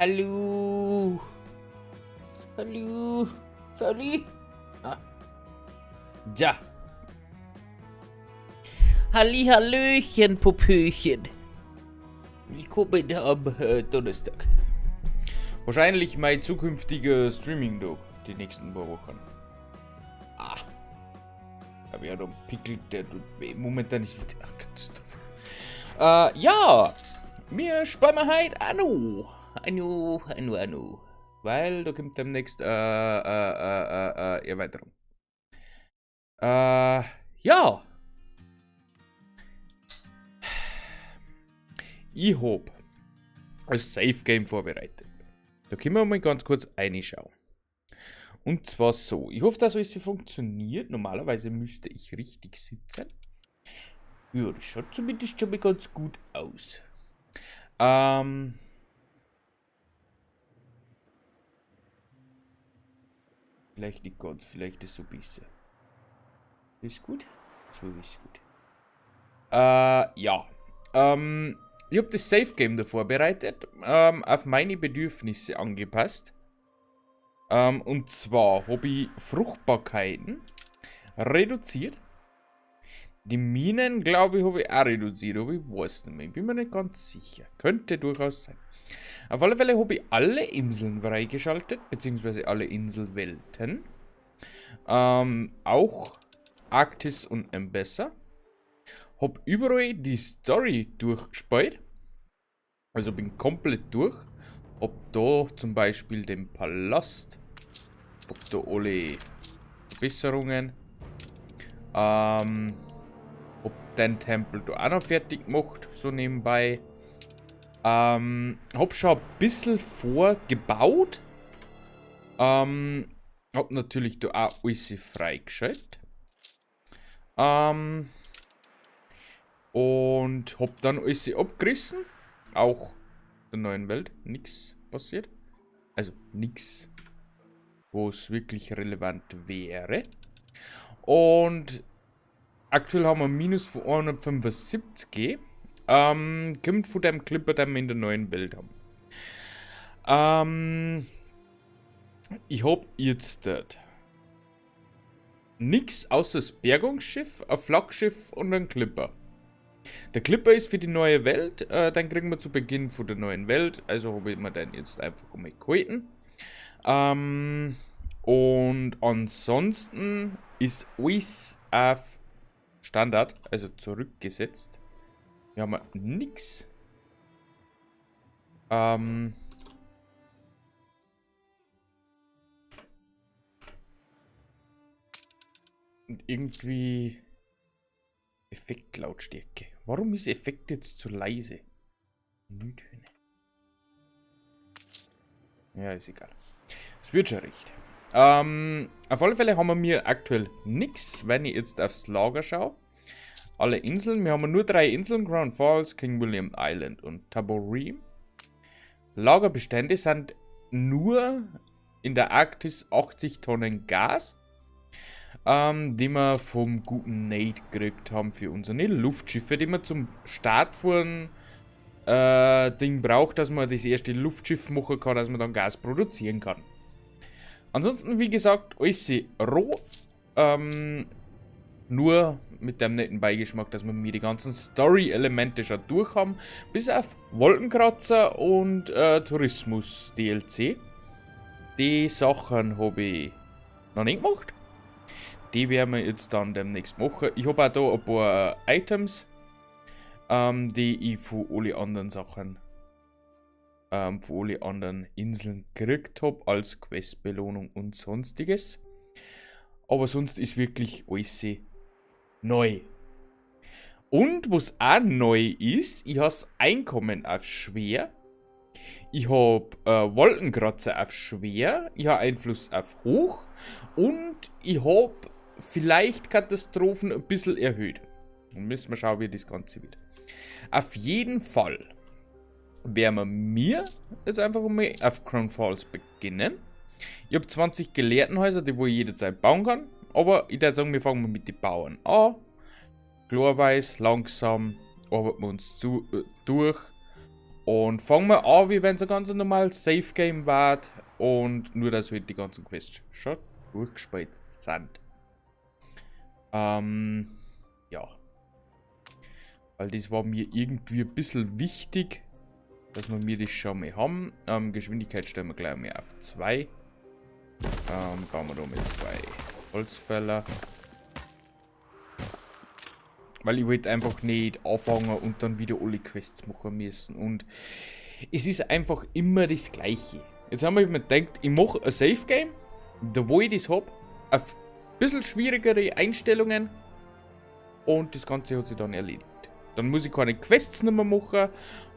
Hallo. Hallo. Völli. Ah. Ja. Halli, Hallöchen, Popöchen. Willkommen am Donnerstag. Wahrscheinlich mein zukünftiger Streaming-Tag, die nächsten paar Wochen. Ah. Aber ja, da einen Pickel, der tut weh. Momentan ist es Katastrophe. Ja, wir sparen heute auch noch. Anu, anu, anu. Weil da kommt demnächst Erweiterung. Ja. Ich hab ein Safe Game vorbereitet. Da können wir mal ganz kurz reinschauen. Und zwar so. Ich hoffe, dass alles funktioniert. Normalerweise müsste ich richtig sitzen. Ja, das schaut zumindest schon mal ganz gut aus. Vielleicht nicht ganz, vielleicht ist so ein bisschen. Ist gut? So ist gut. Ja. Ich hab das Safe Game da vorbereitet, auf meine Bedürfnisse angepasst. Und zwar hab ich Fruchtbarkeiten reduziert. Die Minen, glaube ich, hab ich auch reduziert, aber ich weiß nicht mehr. Ich bin mir nicht ganz sicher. Könnte durchaus sein. Auf alle Fälle hab ich alle Inseln freigeschaltet, beziehungsweise alle Inselwelten. Auch Arktis und Ambessa. Hab überall die Story durchgespielt. Also bin komplett durch. Hab da zum Beispiel den Palast. Hab da alle Verbesserungen. Hab den Tempel da auch noch fertig gemacht, so nebenbei. Hab schon ein bisschen vorgebaut. Hab natürlich da auch alles freigeschaltet. Und hab dann alles abgerissen. Auch der neuen Welt. Nix passiert. Also nix, wo's wirklich relevant wäre. Und aktuell haben wir ein Minus von 175. Kommt von dem Clipper, den wir in der neuen Welt haben. Ich hab jetzt dort nix außer das Bergungsschiff, ein Flaggschiff und ein Clipper. Der Clipper ist für die neue Welt, den kriegen wir zu Beginn von der neuen Welt, also hab ich mir den jetzt einfach mal gehalten. Und ansonsten ist alles auf Standard, also zurückgesetzt. Hier haben wir nix. Und irgendwie Effektlautstärke. Warum ist Effekt jetzt zu leise? Menütöne. Ja, ist egal. Es wird schon recht. Auf alle Fälle haben wir mir aktuell nix, wenn ich jetzt aufs Lager schaue. Alle Inseln. Wir haben nur 3 Inseln. Crown Falls, King William Island und Taborim. Lagerbestände sind nur in der Arktis 80 Tonnen Gas, die wir vom guten Nate gekriegt haben für unsere Luftschiffe, die wir zum Start von Ding braucht, dass man das erste Luftschiff machen kann, dass man dann Gas produzieren kann. Ansonsten, wie gesagt, alles roh. Nur mit dem netten Beigeschmack, dass wir mir die ganzen Story-Elemente schon durch haben, bis auf Wolkenkratzer und Tourismus-DLC. Die Sachen hab ich noch nicht gemacht. Die werden wir jetzt dann demnächst machen. Ich hab auch da ein paar Items, die ich von alle anderen Sachen, von alle anderen Inseln gekriegt hab, als Questbelohnung und sonstiges. Aber sonst ist wirklich alles neu. Und was auch neu ist, ich has Einkommen auf schwer. Ich hab Wolkenkratzer auf schwer. Ich hab Einfluss auf hoch. Und ich hab vielleicht Katastrophen ein bisschen erhöht. Und müssen wir schauen, wie das Ganze wird. Auf jeden Fall werden wir mir jetzt einfach mal auf Crown Falls beginnen. Ich hab 20 Gelehrtenhäuser, die wo ich jederzeit bauen kann. Aber ich würd sagen, wir fangen mal mit den Bauern an. Klarweise, langsam arbeiten wir uns durch. Und fangen wir an, wie wenn es ein ganz normales Save Game war. Und nur, dass halt die ganzen Quests schon durchgespielt sind. Ja. Weil das war mir irgendwie ein bisschen wichtig, dass wir mir das schon mal haben. Geschwindigkeit stellen wir gleich mal auf 2. Bauen wir da mit 2 Holzfäller. Weil ich wollte einfach nicht anfangen und dann wieder alle Quests machen müssen. Und es ist einfach immer das Gleiche. Jetzt haben wir mir gedacht, ich mache ein Save Game, da wo ich das hab, auf ein bisschen schwierigere Einstellungen. Und das Ganze hat sich dann erledigt. Dann muss ich keine Quests mehr machen,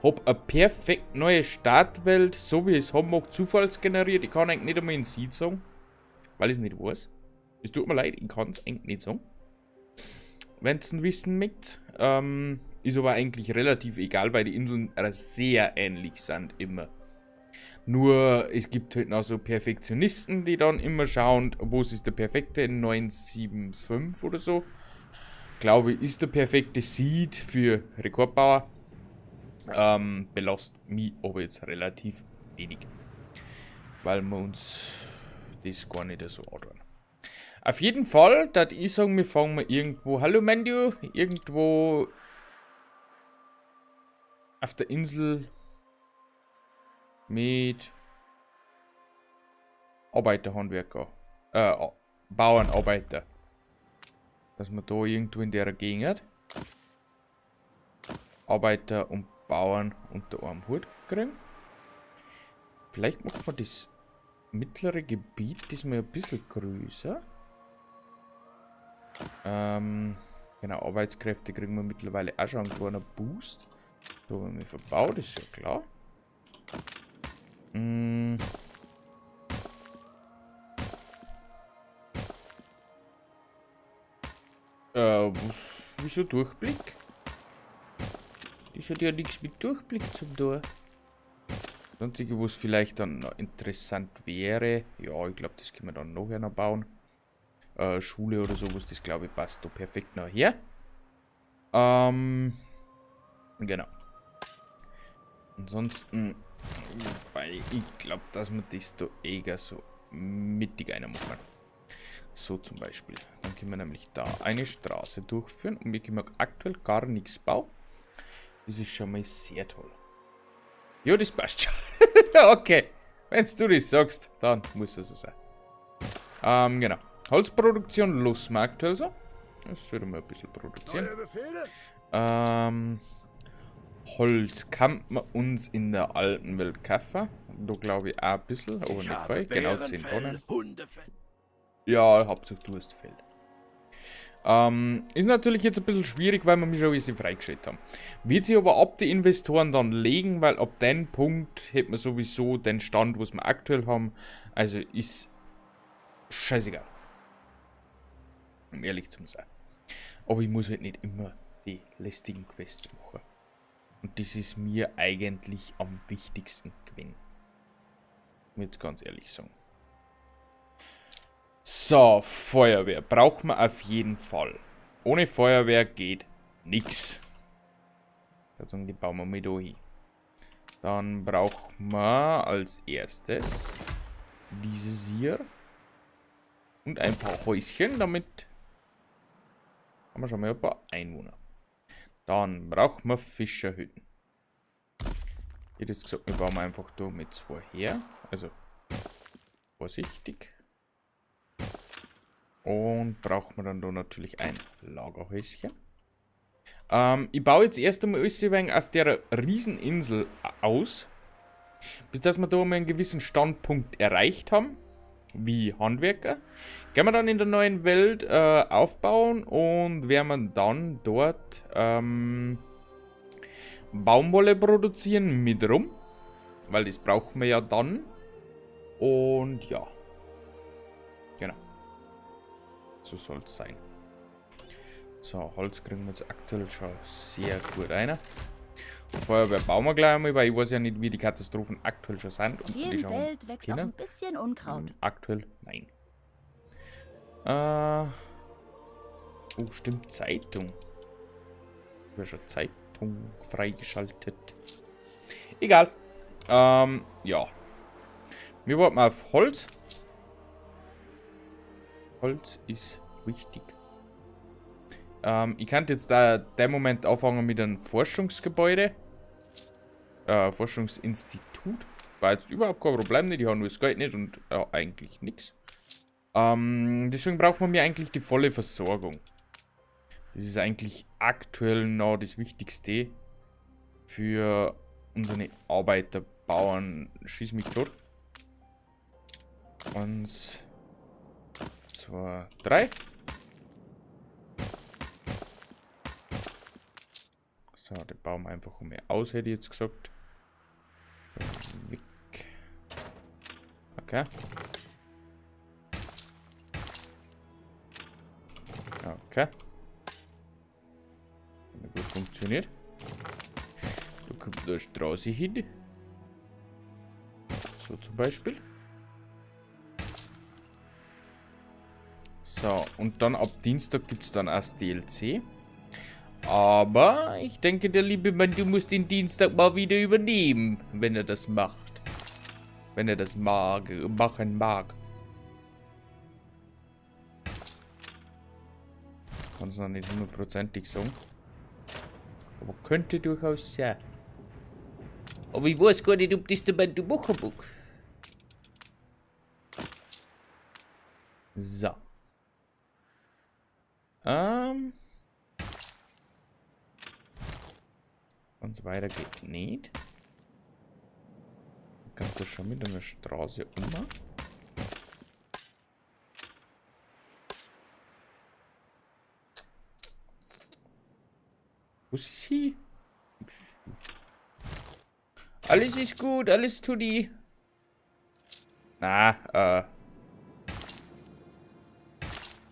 hab eine perfekt neue Startwelt, so wie ich es haben mag, zufallsgeneriert. Ich kann eigentlich nicht einmal in Seed sagen, weil ich es nicht weiß. Es tut mir leid, ich kann es eigentlich nicht sagen. Wenn's ein Wissen mit. Ist aber eigentlich relativ egal, weil die Inseln sehr ähnlich sind immer. Nur, es gibt halt noch so Perfektionisten, die dann immer schauen, wo ist der perfekte 975 oder so. Glaube ich, ist der perfekte Seed für Rekordbauer. Belastet mich aber jetzt relativ wenig. Weil wir uns das gar nicht so antun. Auf jeden Fall, da ich sagen, wir fangen mal irgendwo, hallo Mandu, irgendwo auf der Insel mit Arbeiterhandwerker, Bauernarbeiter. Dass wir da irgendwo in der Gegend Arbeiter und Bauern unter einem Hut kriegen. Vielleicht macht man das mittlere Gebiet diesmal ein bisschen größer. Genau, Arbeitskräfte kriegen wir mittlerweile auch schon einen kleinen Boost. Da haben wir verbaut, ist ja klar. Wieso Durchblick? Das hat ja nichts mit Durchblick zum Tor. Das Einzige, was vielleicht dann noch interessant wäre, ja, ich glaub, das können wir dann nachher noch bauen. Schule oder sowas, das glaube ich passt da perfekt noch her. Genau. Ansonsten, wobei ich glaub, dass wir das da eher so mittig einer machen. So zum Beispiel. Dann können wir nämlich da eine Straße durchführen und wir können aktuell gar nichts bauen. Das ist schon mal sehr toll. Ja, das passt schon. Okay. Wenn's du das sagst, dann muss das so sein. Genau. Holzproduktion los, wir aktuell so. Das sollte man ein bisschen produzieren. Holz kann man uns in der alten Welt kaufen. Da glaube ich auch ein bisschen, aber Ich nicht habe viel. Genau 10 Bärenfell, Tonnen. Hundefell. Ja, Hauptsache du hast Fell. Ist natürlich jetzt ein bisschen schwierig, weil wir mich schon ein bisschen freigestellt haben. Wird sich aber ab die Investoren dann legen, weil ab dem Punkt hätten wir sowieso den Stand, was wir aktuell haben. Also ist scheißegal. Um ehrlich zu sein. Aber ich muss halt nicht immer die lästigen Quests machen. Und das ist mir eigentlich am wichtigsten gewesen. Muss ich jetzt ganz ehrlich sagen. So, Feuerwehr braucht man auf jeden Fall. Ohne Feuerwehr geht nix. Also die bauen wir mal da hin. Dann braucht man als erstes dieses hier. Und ein paar Häuschen, damit haben wir schon mal ein paar Einwohner. Dann brauchen wir Fischerhütten. Ich hätte jetzt gesagt, wir bauen einfach da mit 2 her. Also vorsichtig. Und braucht man dann da natürlich ein Lagerhäuschen. Ich baue jetzt erst einmal alles ein wenig auf der Rieseninsel aus. Bis dass wir da mal einen gewissen Standpunkt erreicht haben. Wie Handwerker. Können wir dann in der neuen Welt aufbauen und werden wir dann dort Baumwolle produzieren mit rum. Weil das brauchen wir ja dann. Und ja. Genau. So soll's sein. So, Holz kriegen wir jetzt aktuell schon sehr gut rein. Feuerwehr bauen wir gleich einmal, weil ich weiß ja nicht, wie die Katastrophen aktuell schon sind. Auf Und die jedem schon Feld wächst auch kennen. ein bisschen Unkraut. Aktuell, nein. Oh, stimmt, Zeitung. Ich habe schon Zeitung freigeschaltet. Egal. Ja. Wir warten auf Holz. Holz ist wichtig. Ich könnte jetzt da den Moment anfangen mit einem Forschungsgebäude. Forschungsinstitut. War jetzt überhaupt kein Problem nicht. Ich habe nur das Geld nicht und eigentlich nix. Deswegen braucht man mir eigentlich die volle Versorgung. Das ist eigentlich aktuell noch das Wichtigste für unsere Arbeiter, Bauern. Schieß mich tot. 1, 2, 3. So, den bauen wir einfach um aus, hätte ich jetzt gesagt. Weg. Okay. Okay. Gut funktioniert. Da kommt eine Straße hin. So zum Beispiel. So, und dann ab Dienstag gibt's dann erst DLC. Aber ich denke, der liebe Mann, du musst den Dienstag mal wieder übernehmen, wenn er das macht. Wenn er das machen mag. Kann's noch nicht hundertprozentig sagen. Aber könnte durchaus sein. Aber ich weiß gar nicht, ob das der Mann du machen mag. So. Ganz weiter geht nicht. Ich kann da schon mit einer Straße um. Was ist hier? Alles ist gut, alles tutti. Na,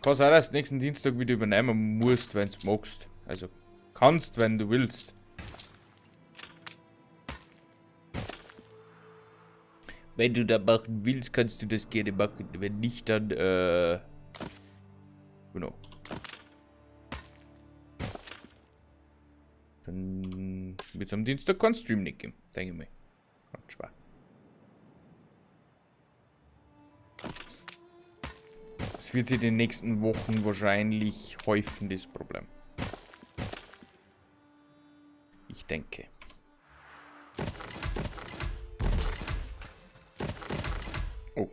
Kannst auch erst nächsten Dienstag wieder übernehmen musst, wenn's magst. Also kannst, wenn du willst. Wenn du da machen willst, kannst du das gerne machen. Wenn nicht, dann, genau. Dann wird's am Dienstag keinen Stream nicht geben, denke ich mal. Ganz schwer. Das wird sich in den nächsten Wochen wahrscheinlich häufen, das Problem. Ich denke. Oh.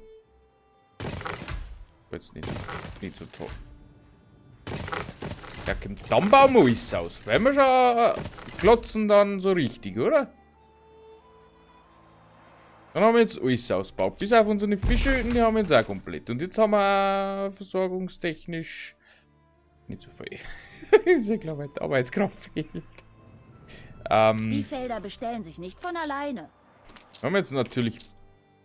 Jetzt nicht so toll. Ja, kommt, dann bauen wir alles aus. Wenn wir schon klotzen, dann so richtig, oder? Dann haben wir jetzt alles ausgebaut. Bis auf unsere Fischhütten, die haben wir jetzt auch komplett. Und jetzt haben wir versorgungstechnisch nicht so viel. Ist ja klar, weil die Arbeitskraft fehlt. Die Felder bestellen sich nicht von alleine. Wir haben jetzt natürlich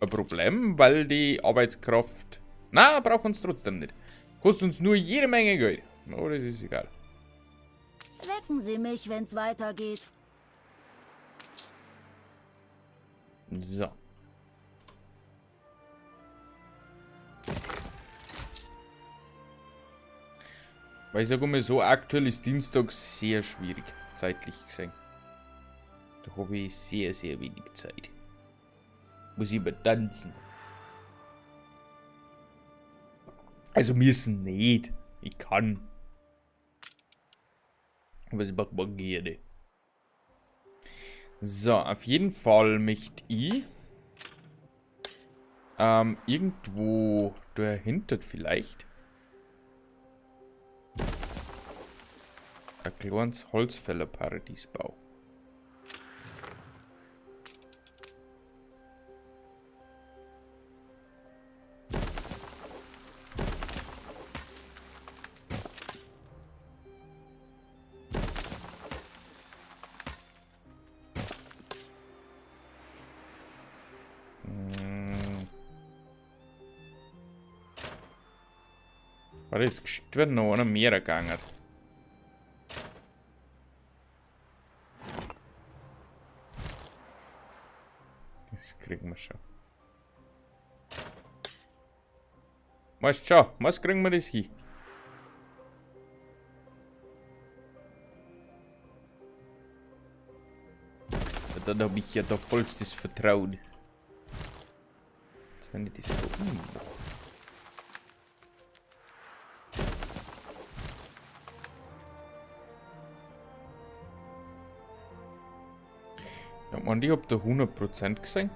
ein Problem, weil die Arbeitskraft... Na, braucht uns trotzdem nicht. Kostet uns nur jede Menge Geld. Oh, das ist egal. Wecken Sie mich, wenn's weitergeht. So. Weil ich sag mal so, aktuell ist Dienstag sehr schwierig, zeitlich gesehen. Da hab ich sehr, sehr wenig Zeit. Muss ich immer tanzen. Also müssen nicht. Ich kann. Aber ich mag mal gerne. So, auf jeden Fall möchte ich irgendwo dahinter vielleicht ein kleines Holzfällerparadies bauen. War das geschickt werden noch einer mehr gegangen? Das kriegen wir schon. Weißt schon, was kriegen wir das hin? Dann habe ich ja da vollstes Vertrauen. Jetzt, wenn ich das da ummache. Ja, man, ich hab da 100% gesehen.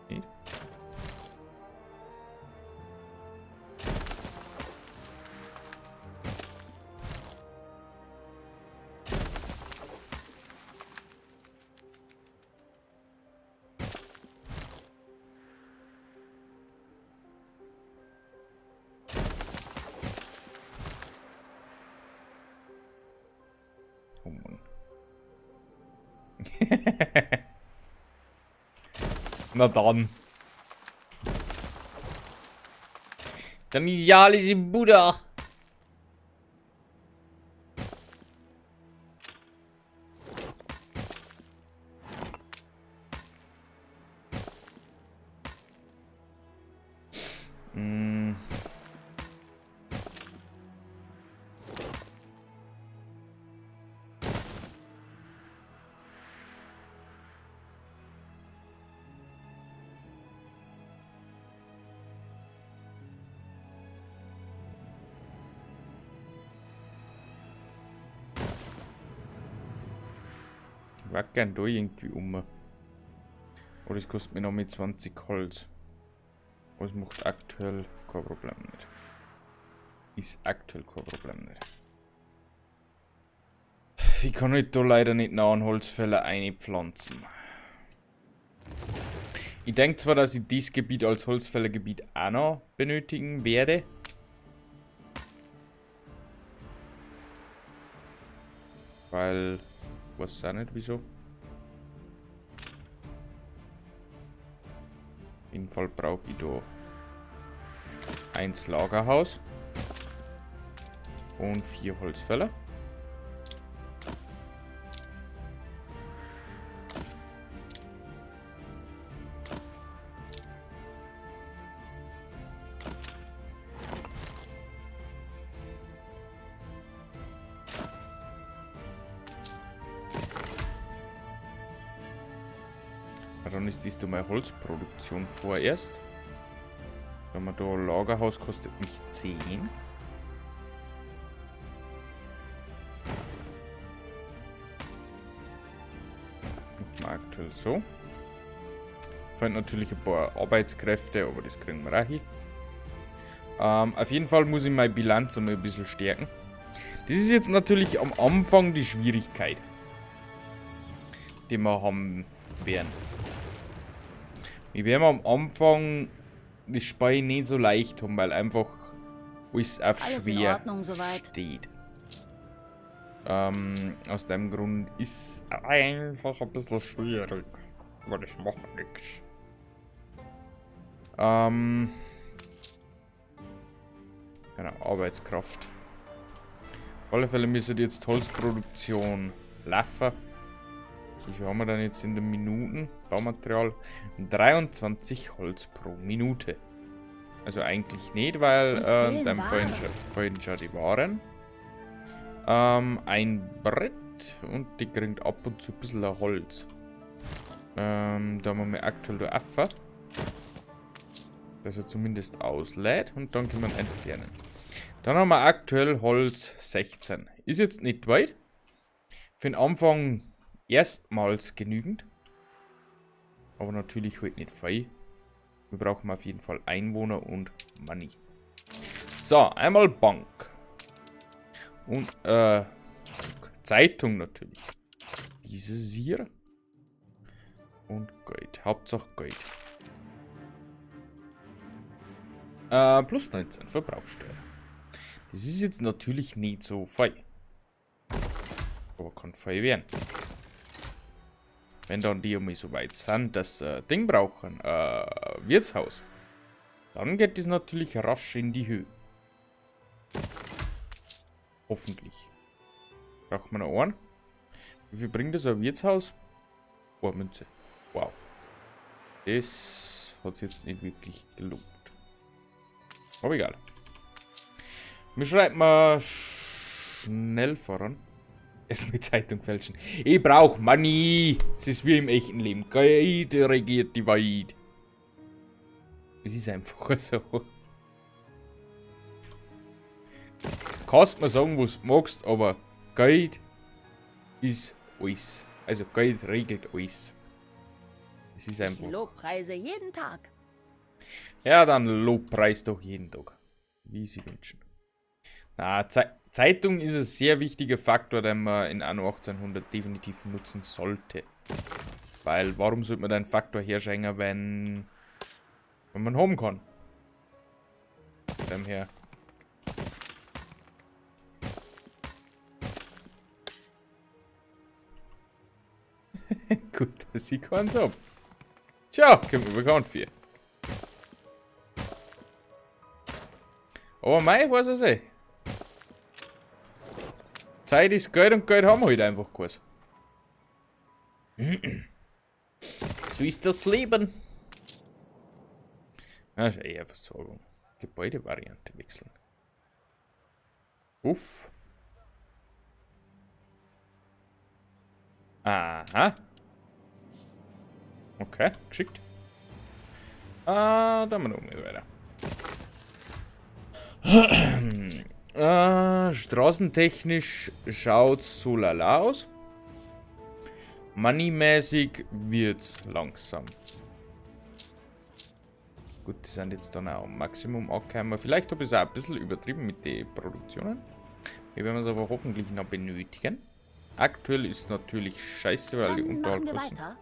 Nicht? Oh Mann. Na dann. Dann ist ja alles im Buddha. Ich war gern da irgendwie um. Aber das kostet mir noch mit 20 Holz. Aber es macht aktuell kein Problem nicht. Ist aktuell kein Problem nicht. Ich kann halt da leider nicht noch einen Holzfäller einpflanzen. Ich denk zwar, dass ich dieses Gebiet als Holzfällergebiet auch noch benötigen werde. Weil, weiß auch nicht wieso. Auf jeden Fall brauche ich da 1 Lagerhaus und 4 Holzfäller. Dann ist dies da meine Holzproduktion vorerst. Wenn man da Lagerhaus kostet mich 10. Machen wir aktuell so. Fehlen natürlich ein paar Arbeitskräfte, aber das kriegen wir auch hin. Auf jeden Fall muss ich meine Bilanz einmal ein bisschen stärken. Das ist jetzt natürlich am Anfang die Schwierigkeit, die wir haben werden. Wir werden am Anfang das Spiel nicht so leicht haben, weil einfach alles auf Alles in schwer Ordnung soweit. steht. Aus dem Grund ist einfach ein bisschen schwierig. Aber das macht nix. Genau, Arbeitskraft. Auf alle Fälle müsste jetzt Holzproduktion laufen. Wie viel haben wir denn jetzt in den Minuten? Baumaterial 23 Holz pro Minute. Also eigentlich nicht, weil, Uns fehlen dann Waren. fehlen schon die Waren. Ein Brett und die kriegt ab und zu ein bisschen Holz. Da haben wir aktuell da Affe. Dass er zumindest auslädt und dann können wir ihn entfernen. Dann haben wir aktuell Holz 16. Ist jetzt nicht weit. Für den Anfang erstmals genügend. Aber natürlich halt nicht viel. Wir brauchen auf jeden Fall Einwohner und Money. So, einmal Bank. Und Zeitung natürlich. Dieses hier. Und Geld. Hauptsache Geld. Plus 19 Verbrauchssteuer. Das ist jetzt natürlich nicht so viel. Aber kann viel werden. Wenn dann die einmal so weit sind, dass sie Ding brauchen, Wirtshaus, dann geht das natürlich rasch in die Höhe. Hoffentlich. Braucht man noch einen? Wie viel bringt das ein Wirtshaus? Oh, Münze. Wow. Das hat sich jetzt nicht wirklich gelohnt. Aber egal. Wir schreiben mal schnell voran. Erstmal Zeitung fälschen. Ich brauch Money. Es ist wie im echten Leben. Geld regiert die Welt. Es ist einfach so. Kannst mir sagen, was du magst, aber Geld ist alles. Also Geld regelt alles. Es ist Ich einfach. lobpreise jeden Tag. Ja, dann Lobpreis doch jeden Tag. Wie sie wünschen. Na, Zeitung ist ein sehr wichtiger Faktor, den man in Anno 1800 definitiv nutzen sollte. Weil, warum sollte man da einen Faktor herschenken, wenn man haben kann? Von dem her. Gut, dass ich keins hab. Tja, kommt mir bekannt vor. Aber mei, weiß es eh. Zeit ist Geld und Geld haben wir halt einfach keins. So ist das Leben. Das ist eh eine Versorgung. Gebäudevariante wechseln. Uff. Aha. Okay, geschickt. Ah, da haben wir noch mal weiter. Straßentechnisch schaut's so lala aus. Moneymäßig wird's langsam. Gut, die sind jetzt dann auch am Maximum angekommen. Vielleicht habe ich es auch ein bisschen übertrieben mit den Produktionen. Wir werden es aber hoffentlich noch benötigen. Aktuell ist natürlich scheiße, weil die Dann machen wir Unterhaltskosten. weiter.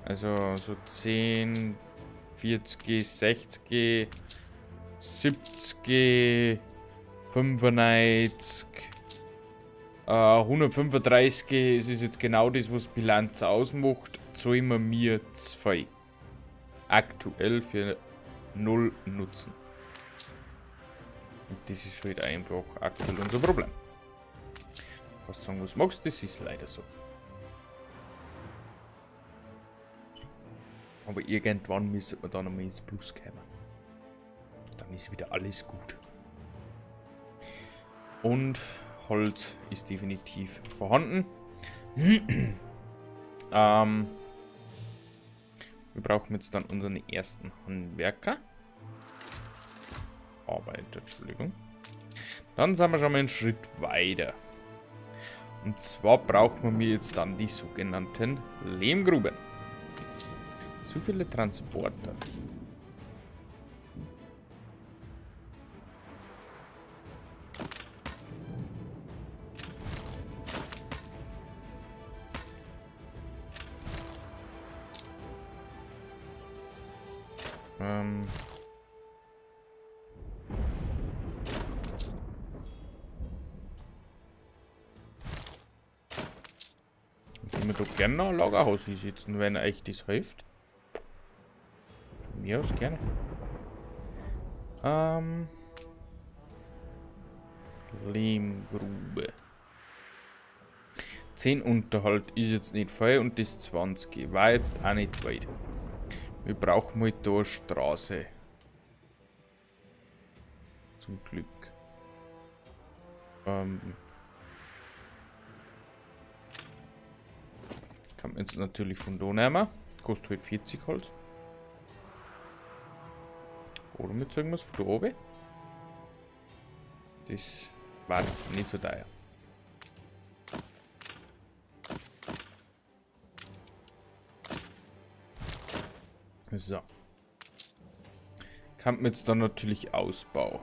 Also so 10, 40, 60, 70, 95, 135, es ist jetzt genau das, was Bilanz ausmacht, zahlen wir mir 2. Aktuell für 0 Nutzen. Und das ist halt einfach aktuell unser Problem. Kannst sagen, was magst, das ist leider so. Aber irgendwann müssen wir da nochmal ins Plus kommen. Dann ist wieder alles gut. Und Holz ist definitiv vorhanden. Wir brauchen jetzt dann unseren ersten Handwerker. Arbeiter, Entschuldigung. Dann sind wir schon mal einen Schritt weiter. Und zwar brauchen wir jetzt dann die sogenannten Lehmgruben. Zu viele Transporter. Können wir doch gerne noch ein Lagerhaus hinsetzen, wenn euch das hilft. Von mir aus gerne. Lehmgrube. 10 Unterhalt ist jetzt nicht viel und das 20 war jetzt auch nicht weit. Wir brauchen mal da eine Straße. Zum Glück. Kann man jetzt natürlich von da nehmen. Kostet halt 40 Holz. Oder wir zeigen wir's von da oben. Das war nicht so teuer. So. Kann man jetzt dann natürlich Ausbau.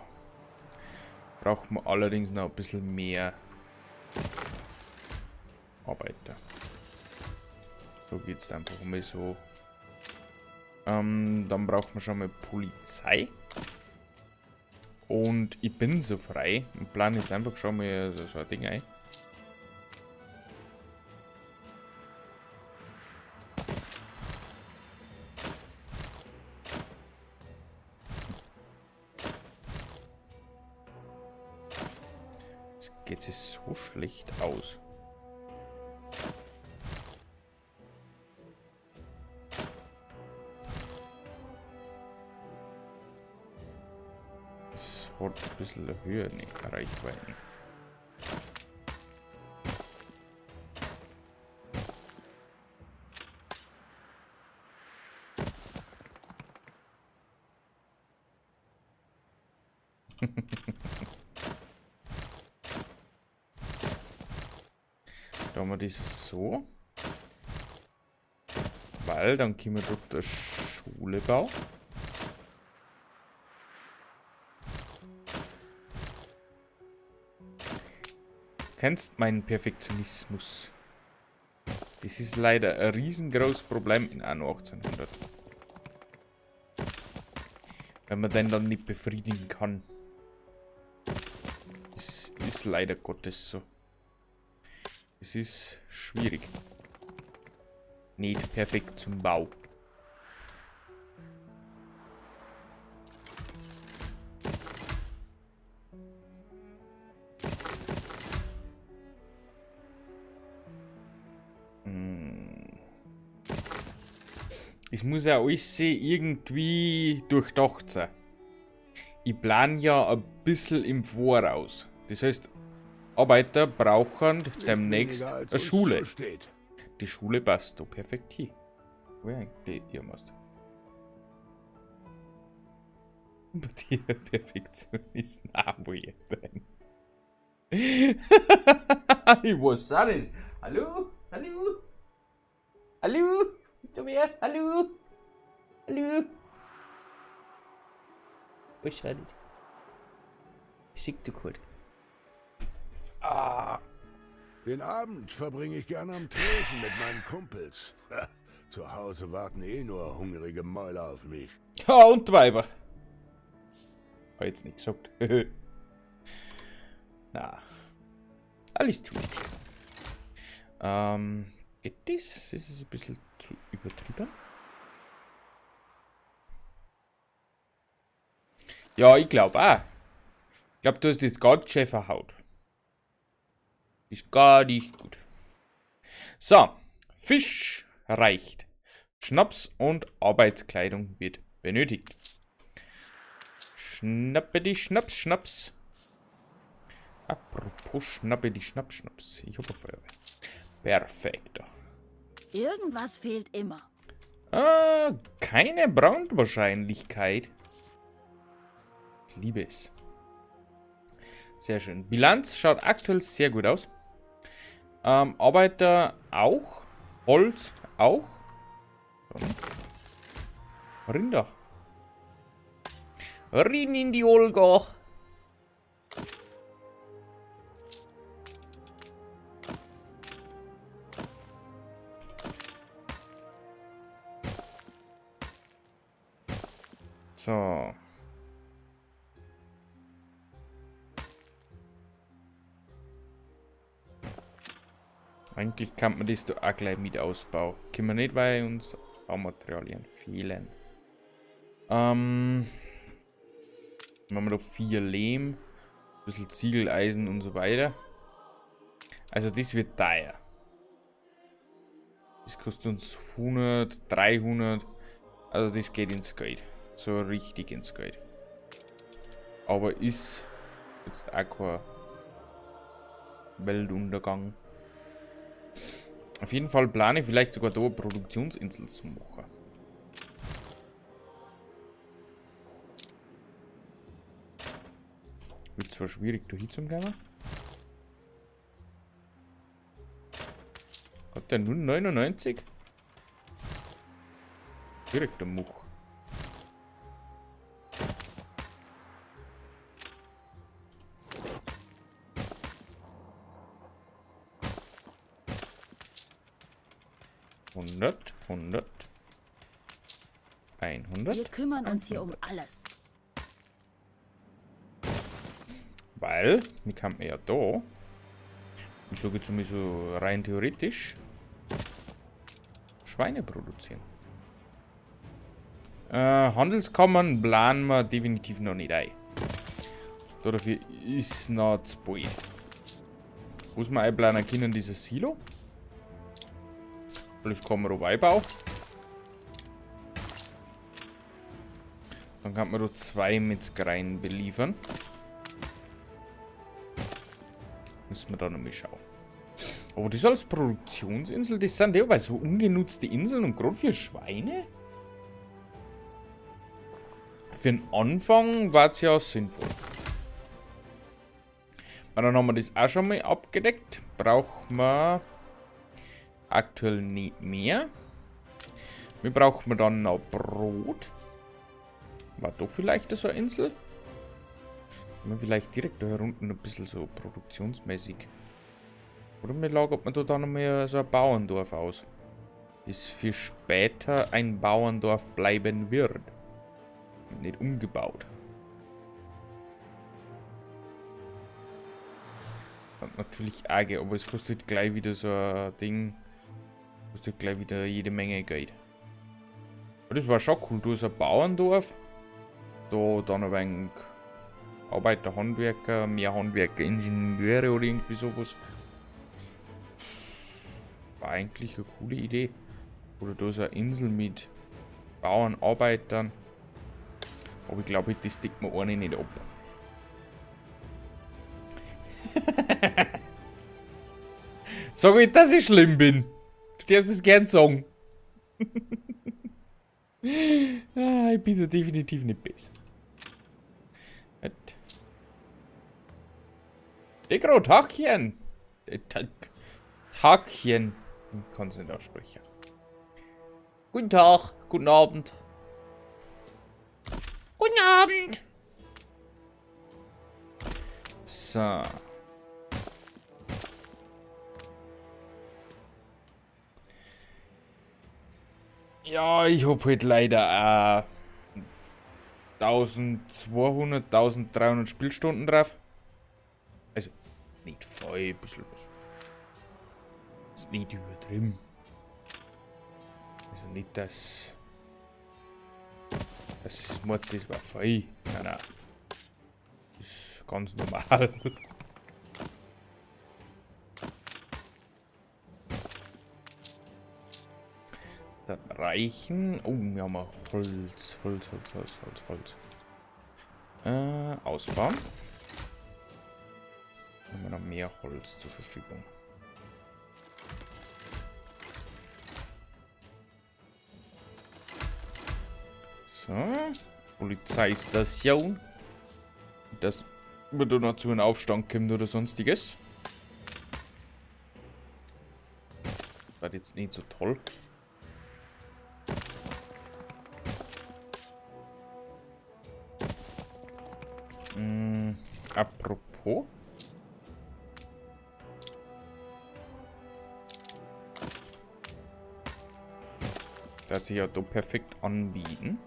Braucht man allerdings noch ein bisschen mehr Arbeiter. So geht's einfach mal so. Dann braucht man schon mal Polizei. Und ich bin so frei und plane jetzt einfach schon mal so ein Ding ein. Es geht sich so schlecht aus. Das hat ein bisschen höher, ne, Reichweiten. Da haben wir das so. Weil dann können wir dort eine Schule bauen. Kennst meinen Perfektionismus. Das ist leider ein riesengroßes Problem in Anno 1800. Wenn man den dann nicht befriedigen kann. Das ist leider Gottes so. Es ist schwierig. Nicht perfekt zum Bau. Es muss ja alles irgendwie durchdacht sein. Ich plane ja ein bisschen im Voraus. Das heißt, Arbeiter brauchen demnächst eine Schule. Die Schule passt da perfekt hin. Wo eigentlich ihr machst. Die Perfektionisten wo ich denn? Ich weiß auch nicht. Hallo? Hallo? Hallo? Bist du wer? Hallo? Hallo? Weiß auch nicht. Ich sehe du gut. Ah. Den Abend verbringe ich gerne am Tresen mit meinen Kumpels. Zu Hause warten eh nur hungrige Mäuler auf mich. Ja, und Weiber. Hab jetzt nicht gesagt. Na. Alles tut. Geht das? Das ist ein bisschen zu übertrieben. Ja, ich glaub auch. Ich glaub, du hast jetzt ganz schön verhaut. Ist gar nicht gut. So, Fisch reicht. Schnaps und Arbeitskleidung wird benötigt. Schnappe die Schnaps, Schnaps. Apropos Schnappe die Schnaps, Schnaps. Ich hab ein Feuerwehr. Perfekt. Irgendwas fehlt immer. Ah, keine Brandwahrscheinlichkeit. Ich liebe es. Sehr schön. Bilanz schaut aktuell sehr gut aus. Arbeiter auch. Holz auch. Dann Rinder. Rinn in die Olga. So. Eigentlich kann man das da auch gleich mit ausbauen. Können wir nicht, weil uns Baumaterialien fehlen. Machen wir da 4 Lehm, ein bisschen Ziegel, Eisen und so weiter. Also das wird teuer. Das kostet uns 100, 300. Also das geht ins Geld. So richtig ins Geld. Aber ist jetzt auch kein Weltuntergang. Auf jeden Fall plane ich vielleicht sogar da eine Produktionsinsel zu machen. Wird zwar schwierig, da hinzukommen. Hat der nun 99? Direkt am Much. 100, 100, 100. Wir kümmern uns hier um alles. Weil, wir kamen ja da. Ich sage jetzt mal so rein theoretisch Schweine produzieren. Handelskammern planen wir definitiv noch nicht ein. Dafür ist noch zu bald. Muss man einplanen können, dieses Silo? Alles kann man auch einbauen. Dann kann man da 2 Metzgereien beliefern. Müssen wir da noch mal schauen. Aber das als Produktionsinsel, das sind ja aber so ungenutzte Inseln und gerade für Schweine? Für den Anfang war's ja sinnvoll. Aber dann haben wir das auch schon mal abgedeckt. Brauchen wir aktuell nicht mehr. Wir brauchen dann noch Brot. War da vielleicht so eine Insel? Können wir vielleicht direkt da herunten ein bisschen so produktionsmäßig. Oder mir lagert man da dann nochmal so ein Bauerndorf aus. Das für später ein Bauerndorf bleiben wird. Nicht umgebaut. Und natürlich arge, aber es kostet gleich wieder so ein Ding. Kostet gleich wieder jede Menge Geld. Aber das war schon cool. Du hast ein Bauerndorf. Da dann ein wenig Arbeiter, Handwerker, mehr Handwerker, Ingenieure oder irgendwie sowas. War eigentlich eine coole Idee. Oder da ist eine Insel mit Bauern, Arbeitern. Aber ich glaube, das deckt mir eine nicht ab. Sag ich, dass ich schlimm bin. Du darfst es gern sagen. Ah, ich bin da definitiv nicht besser. Degro, Tagchen. Tagchen. Ich kann es nicht aussprechen. Guten Tag, guten Abend. Guten Abend. So. Ja, ich hab halt leider 1200, 1300 Spielstunden drauf. Also, nicht voll, ein bisschen was. Ist nicht übertrieben. Also nicht, dass... Das ist Mords, das war voll. Nein, nein. Das ist ganz normal. Das reichen. Oh, wir haben auch Holz, Holz, Holz, Holz, Holz, Holz. Ausbauen. Haben wir noch mehr Holz zur Verfügung. So. Polizeistation. Dass man da noch zu einem Aufstand kommt oder sonstiges. War jetzt nicht so toll. Apropos. Das hat sich ja da perfekt anbieten.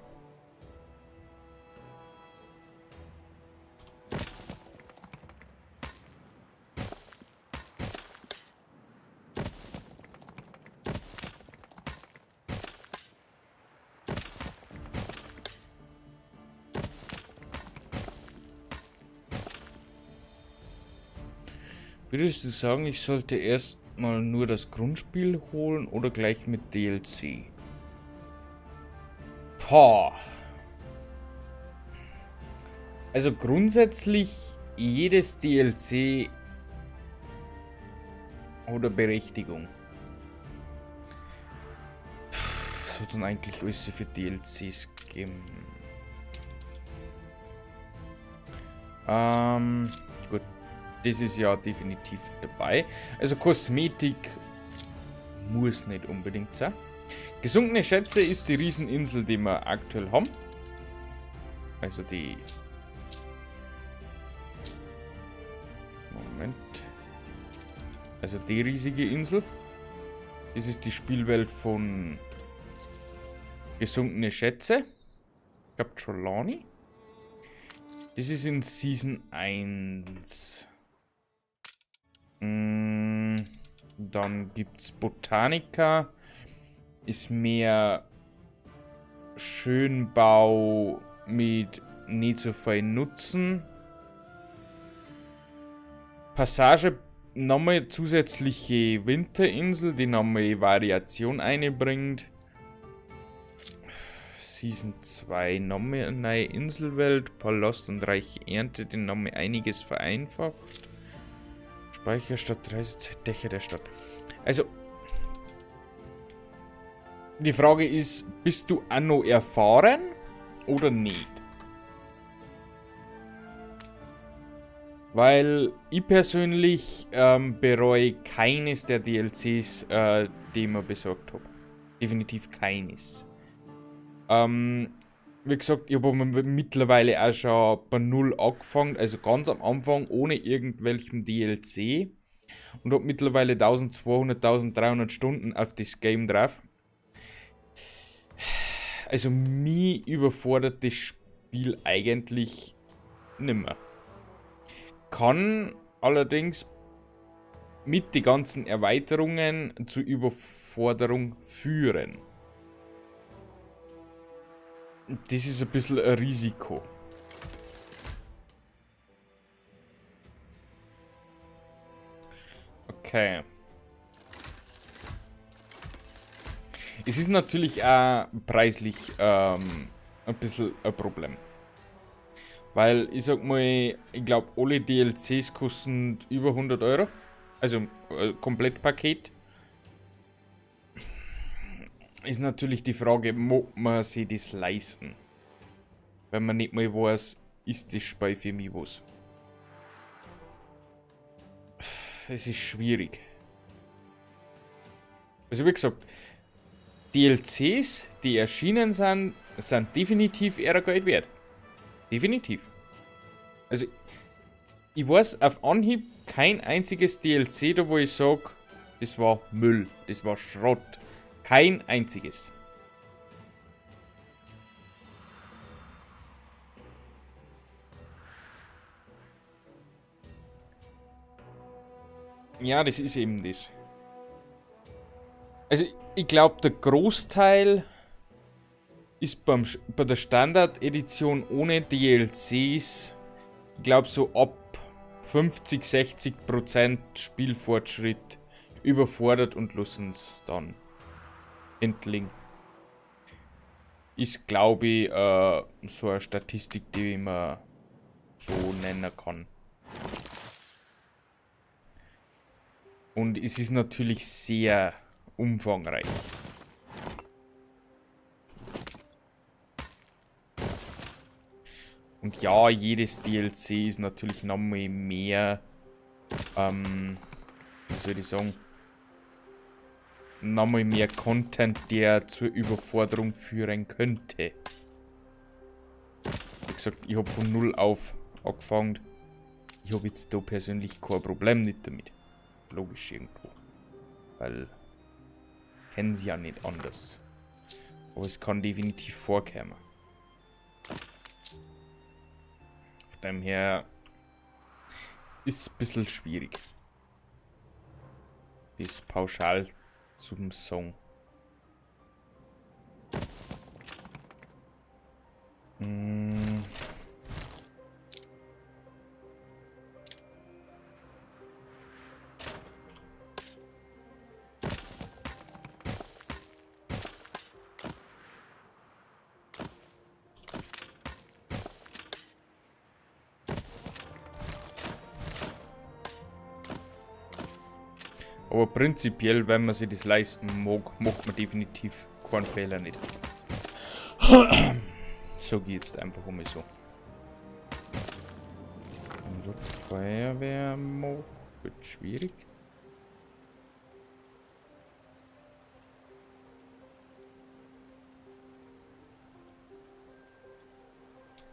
Würdest du sagen, ich sollte erstmal nur das Grundspiel holen oder gleich mit DLC? Boah. Also grundsätzlich jedes DLC oder Berechtigung. Was hat denn eigentlich alles für DLCs gegeben? Gut. Das ist ja definitiv dabei. Also Kosmetik muss nicht unbedingt sein. Gesunkene Schätze ist die Rieseninsel, die wir aktuell haben. Also die... Moment. Also die riesige Insel. Das ist die Spielwelt von Gesunkene Schätze. Ich glaub, Trelawney. Das ist in Season 1. Dann gibt's Botanica. Ist mehr Schönbau mit nicht so viel Nutzen. Passage, nochmal zusätzliche Winterinsel, die nochmal Variation einbringt. Season 2, nochmal eine neue Inselwelt, Palast und reiche Ernte, die nochmal einiges vereinfacht. Speicherstadt, Reisezeit, Dächer der Stadt. Also, die Frage ist, bist du Anno erfahren oder nicht? Weil ich persönlich bereue keines der DLCs, die ich mir besorgt habe. Definitiv keines. Wie gesagt, ich habe mittlerweile auch schon bei 0 angefangen, also ganz am Anfang ohne irgendwelchen DLC. Und habe mittlerweile 1200, 1300 Stunden auf das Game drauf. Also mich überfordert das Spiel eigentlich nimmer. Kann allerdings mit den ganzen Erweiterungen zu Überforderung führen. Das ist ein bisschen ein Risiko. Okay. Es ist natürlich auch preislich ein bisschen ein Problem. Weil, ich sag mal, ich glaub, alle DLCs kosten über 100 Euro. Also Komplettpaket. Ist natürlich die Frage, mag man sich das leisten? Wenn man nicht mal weiß, ist das Spiel für mich was? Es ist schwierig. Also wie gesagt, DLCs, die erschienen sind, sind definitiv ihr Geld wert. Definitiv. Also, ich weiß auf Anhieb kein einziges DLC da, wo ich sag, das war Müll, das war Schrott. Kein einziges. Ja, das ist eben das. Also, ich glaub, der Großteil ist bei der Standard-Edition ohne DLCs, ich glaub, so ab 50, 60% Spielfortschritt überfordert und lassen's dann entling. Ist, glaub ich, so eine Statistik, die man so nennen kann. Und es ist natürlich sehr umfangreich. Und ja, jedes DLC ist natürlich nochmal mehr, wie soll ich sagen, nochmal mehr Content, der zur Überforderung führen könnte. Wie gesagt, ich hab von 0 auf angefangen. Ich hab jetzt da persönlich kein Problem nicht damit. Logisch irgendwo. Weil, kennen sie ja nicht anders. Aber es kann definitiv vorkommen. Von dem her ist es ein bisschen schwierig. Das pauschal zum Song. Aber prinzipiell, wenn man sich das leisten mag, macht man definitiv keinen Fehler nicht. So geht's einfach um so. Und Feuerwehr mag, wird schwierig.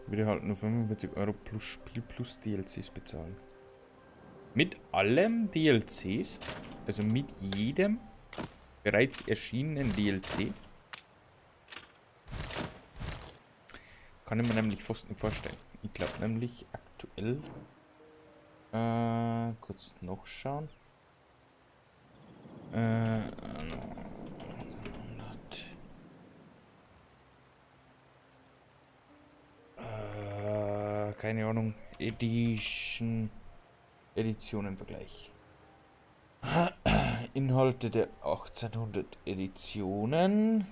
Würde halt nur 45 Euro plus Spiel plus DLCs bezahlen. Mit allem DLCs, also mit jedem bereits erschienenen DLC, kann ich mir nämlich fast nicht vorstellen. Ich glaub nämlich aktuell, kurz nachschauen. 100. Keine Ahnung, Edition. Edition im Vergleich. Inhalte der 1800 Editionen.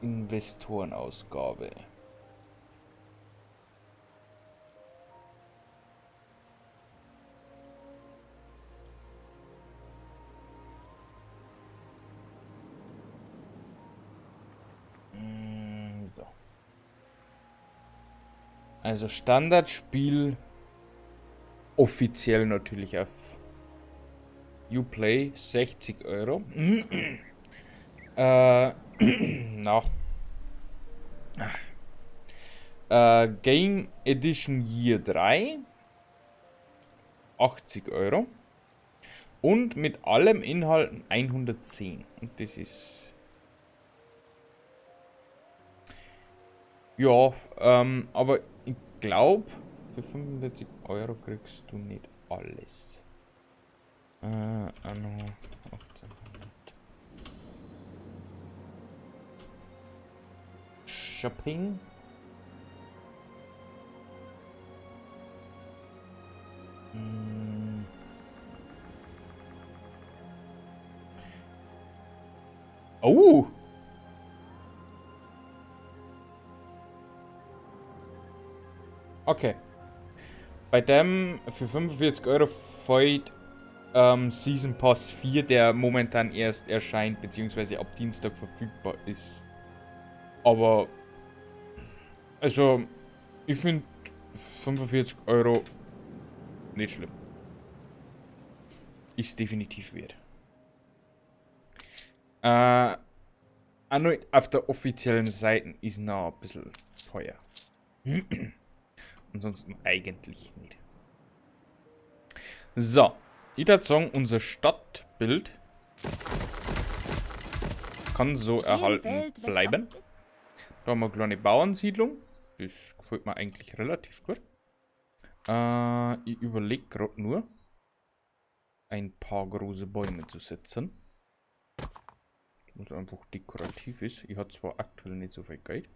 Investorenausgabe. Also Standardspiel offiziell natürlich auf Uplay 60 Euro. Na. Game Edition Year 3 80 Euro. Und mit allem Inhalten 110. Und das ist... Ja, aber ich glaub, für 45 Euro kriegst du nicht alles. Anno 1800. Shopping. Oh! Okay. Bei dem für 45 Euro fällt Season Pass 4, der momentan erst erscheint, beziehungsweise ab Dienstag verfügbar ist. Aber, also, ich find 45 Euro nicht schlimm. Ist definitiv wert. Auch noch auf der offiziellen Seite ist noch ein bisschen teuer. Ansonsten eigentlich nicht. So, ich würd sagen, unser Stadtbild kann so Auf jedem erhalten Feld wächst bleiben. auch ein bisschen. Da haben wir eine kleine Bauernsiedlung. Das gefällt mir eigentlich relativ gut. Ich überleg grad nur, ein paar große Bäume zu setzen. Was einfach dekorativ ist. Ich hab zwar aktuell nicht so viel Geld,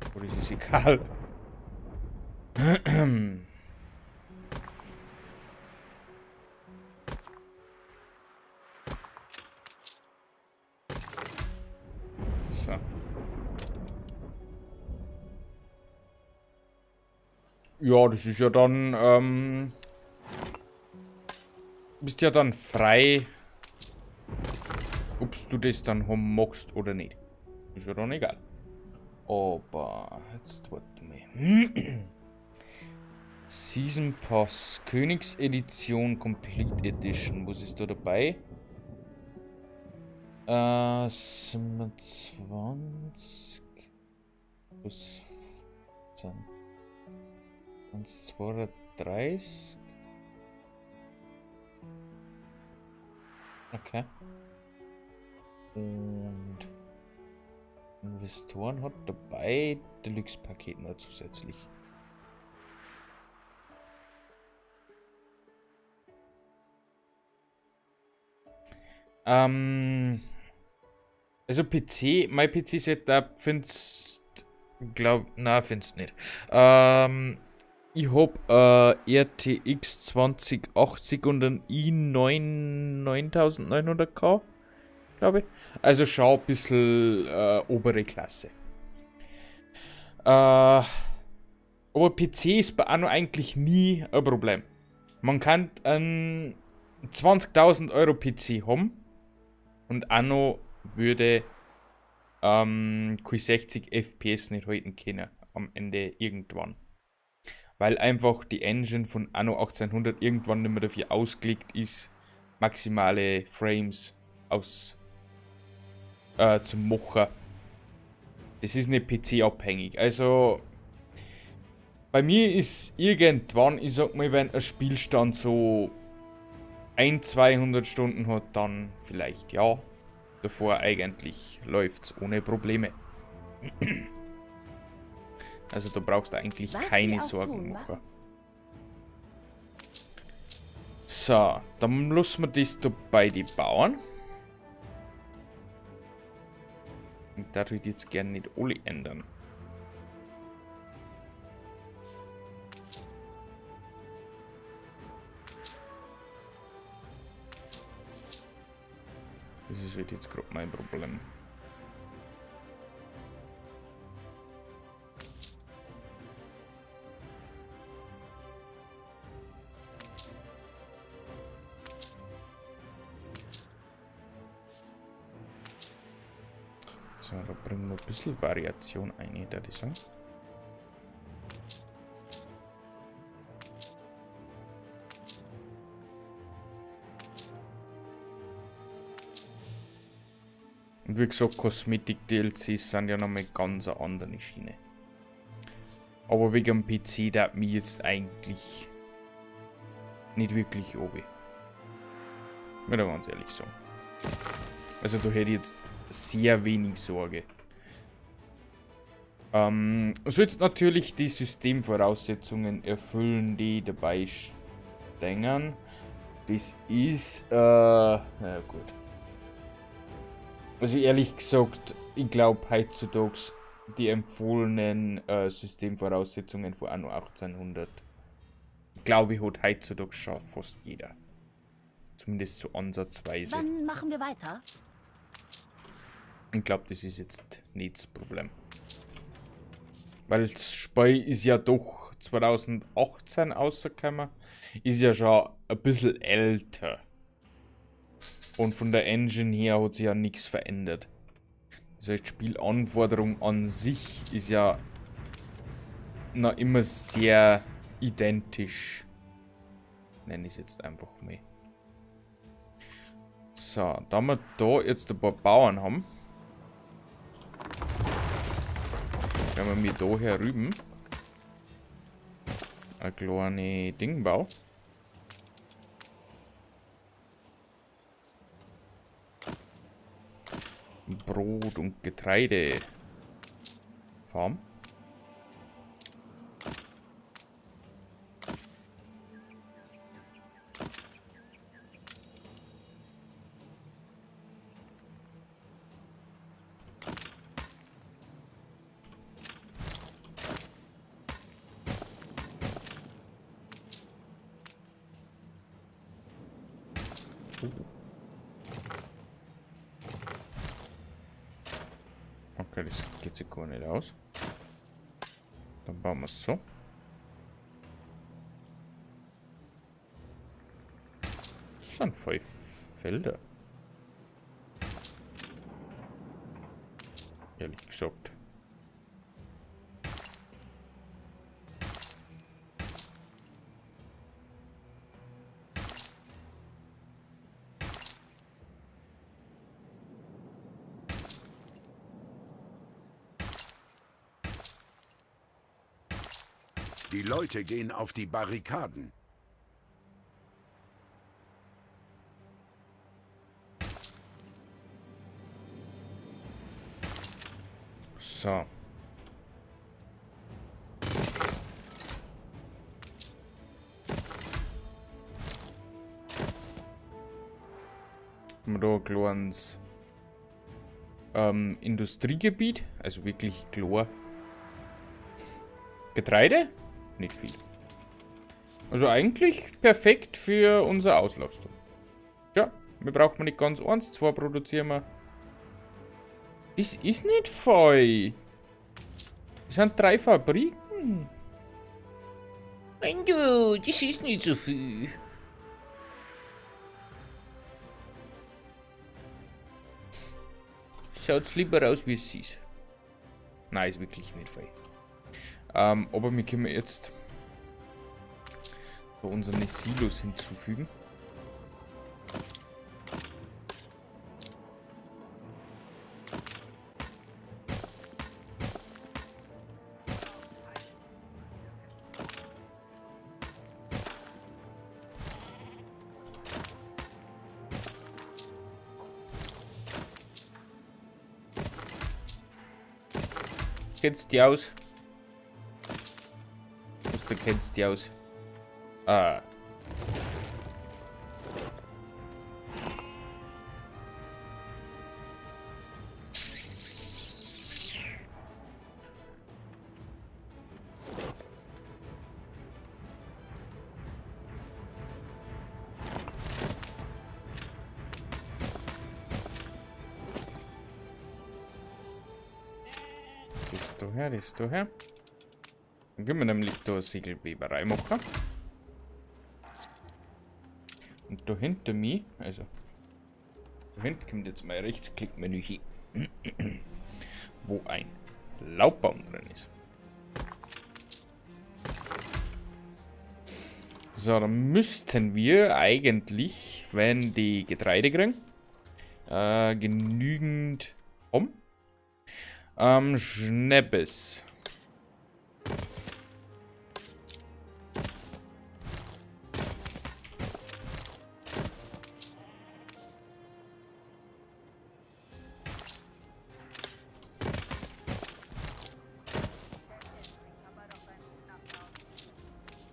aber das ist egal. So. Ja, das ist ja dann, bist ja dann frei, ob's du das dann haben magst oder nicht. Ist ja dann egal. Aber, jetzt warte mal. Season Pass, Königsedition, Complete Edition. Was ist da dabei? 27 plus 15. 1, 32. Okay. Und Investoren hat dabei Deluxe-Paket noch zusätzlich. PC, mein P C-Setup findest, glaub, na, findest nicht. Ich hab RTX 2080 und ein i9 9900K, glaub ich. Also schon ein bisschen obere Klasse. Aber PC ist bei Anno eigentlich nie ein Problem. Man kann einen 20.000 Euro PC haben und Anno würde keine 60 FPS nicht halten können am Ende irgendwann. Weil einfach die Engine von Anno 1800 irgendwann nicht mehr dafür ausgelegt ist, maximale Frames aus zu machen. Das ist nicht P C-abhängig. Also bei mir ist irgendwann, ich sag mal, wenn ein Spielstand so ein, 200 Stunden hat, dann vielleicht ja. Davor eigentlich läuft's ohne Probleme. Also du brauchst eigentlich Was keine sie auch Sorgen tun, machen. machen. So, dann lassen wir das da bei den Bauern. Und da würde ich jetzt gerne nicht alle ändern. Das ist halt jetzt grad mein Problem. So, da bringen wir ein bisschen Variation ein, würde ich sagen. Und wie gesagt, Kosmetik-DLCs sind ja nochmal ganz eine andere Schiene. Aber wegen dem PC, da hat mich jetzt eigentlich nicht wirklich obi. Muss ich ganz ehrlich sagen. Also da hätte ich jetzt sehr wenig Sorge. Sollst natürlich die Systemvoraussetzungen erfüllen, die dabei stehen. Das ist, na gut. Also ehrlich gesagt, ich glaube heutzutage die empfohlenen Systemvoraussetzungen von Anno 1800, glaube ich, hat heutzutage schon fast jeder. Zumindest so ansatzweise. Wann machen wir weiter? Ich glaube, das ist jetzt nicht das Problem. Weil das Spiel ist ja doch 2018 rausgekommen. Ist ja schon ein bisschen älter. Und von der Engine her hat sich ja nichts verändert. Das heißt, Spielanforderung an sich ist ja noch immer sehr identisch. Nenne ich es jetzt einfach mal. So, da wir da jetzt ein paar Bauern haben, werden wir mir da herüben ein kleines Ding bauen. Brot und Getreide Farm. Okay, das geht sich gar nicht aus. Dann bauen wir es so. Das sind voll Felder. Ehrlich gesagt. Die Leute gehen auf die Barrikaden. So. Haben wir da ein kleines Industriegebiet, also wirklich klar. Getreide? Nicht viel. Also eigentlich perfekt für unsere Auslastung. Ja, wir brauchen nicht ganz eins, zwei produzieren wir. Das ist nicht voll. Das sind 3 Fabriken. Wenn du, das ist nicht so viel. Schaut's lieber aus, wie es ist. Nein, ist wirklich nicht voll. Aber wir können jetzt bei unseren Silos hinzufügen. Kennst du aus? Was, du kennst die aus? Ah. Das da her. Dann können wir nämlich da eine Segelweberei machen. Und da hinter mir, also da hinten kommt jetzt mein Rechtsklickmenü hin, wo ein Laubbaum drin ist. So, dann müssten wir eigentlich, wenn die Getreide kriegen, genügend haben. Schneppes.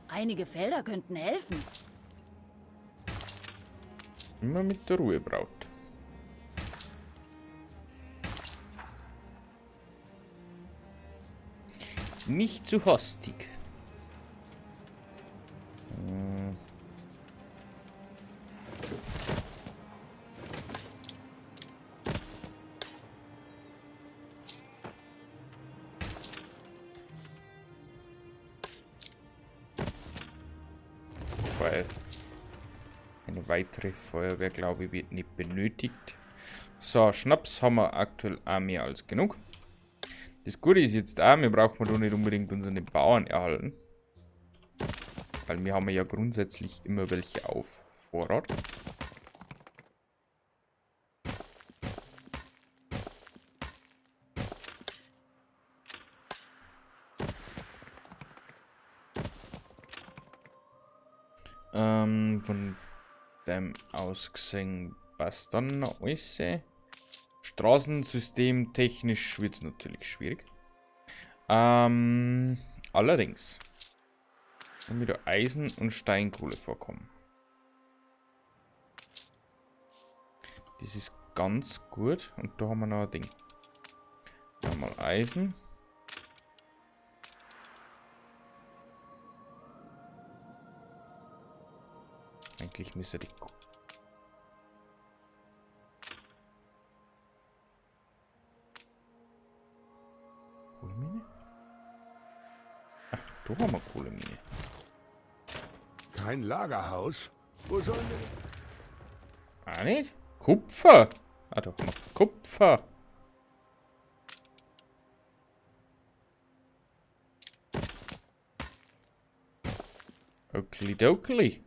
Einige Felder könnten helfen. Immer mit der Ruhe, Braut. Nicht zu hastig. Weil eine weitere Feuerwehr, glaube ich, wird nicht benötigt. So, Schnaps haben wir aktuell auch mehr als genug. Das Gute ist jetzt auch, wir brauchen da nicht unbedingt unsere Bauern erhalten. Weil wir haben ja grundsätzlich immer welche auf Vorrat. Von dem aus gesehen passt dann noch alles. Straßensystem technisch wird's natürlich schwierig. Allerdings haben wir da Eisen und Steinkohle vorkommen. Das ist ganz gut. Und da haben wir noch ein Ding. Einmal Eisen. Eigentlich müsste die Kohlemine? Ach, da haben wir Kohlemine. Kein Lagerhaus? Wo sollen wir? Ah, nicht? Kupfer! Ah, da haben wir Kupfer. Okidokli.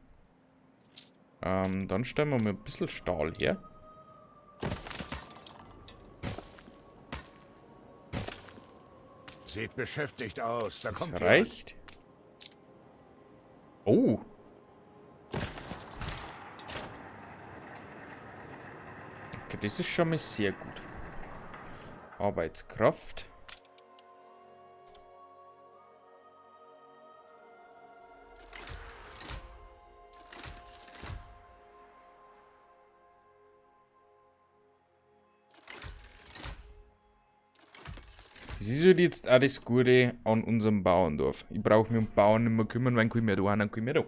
Dann stellen wir mal ein bisschen Stahl her. Sieht beschäftigt aus. Da Das kommt reicht. Oh. Okay, das ist schon mal sehr gut. Arbeitskraft. Das ist halt jetzt auch das Gute an unserem Bauerndorf. Ich brauche mich um Bauern nicht mehr kümmern, weil ich mehr da, dann kann ich mehr da.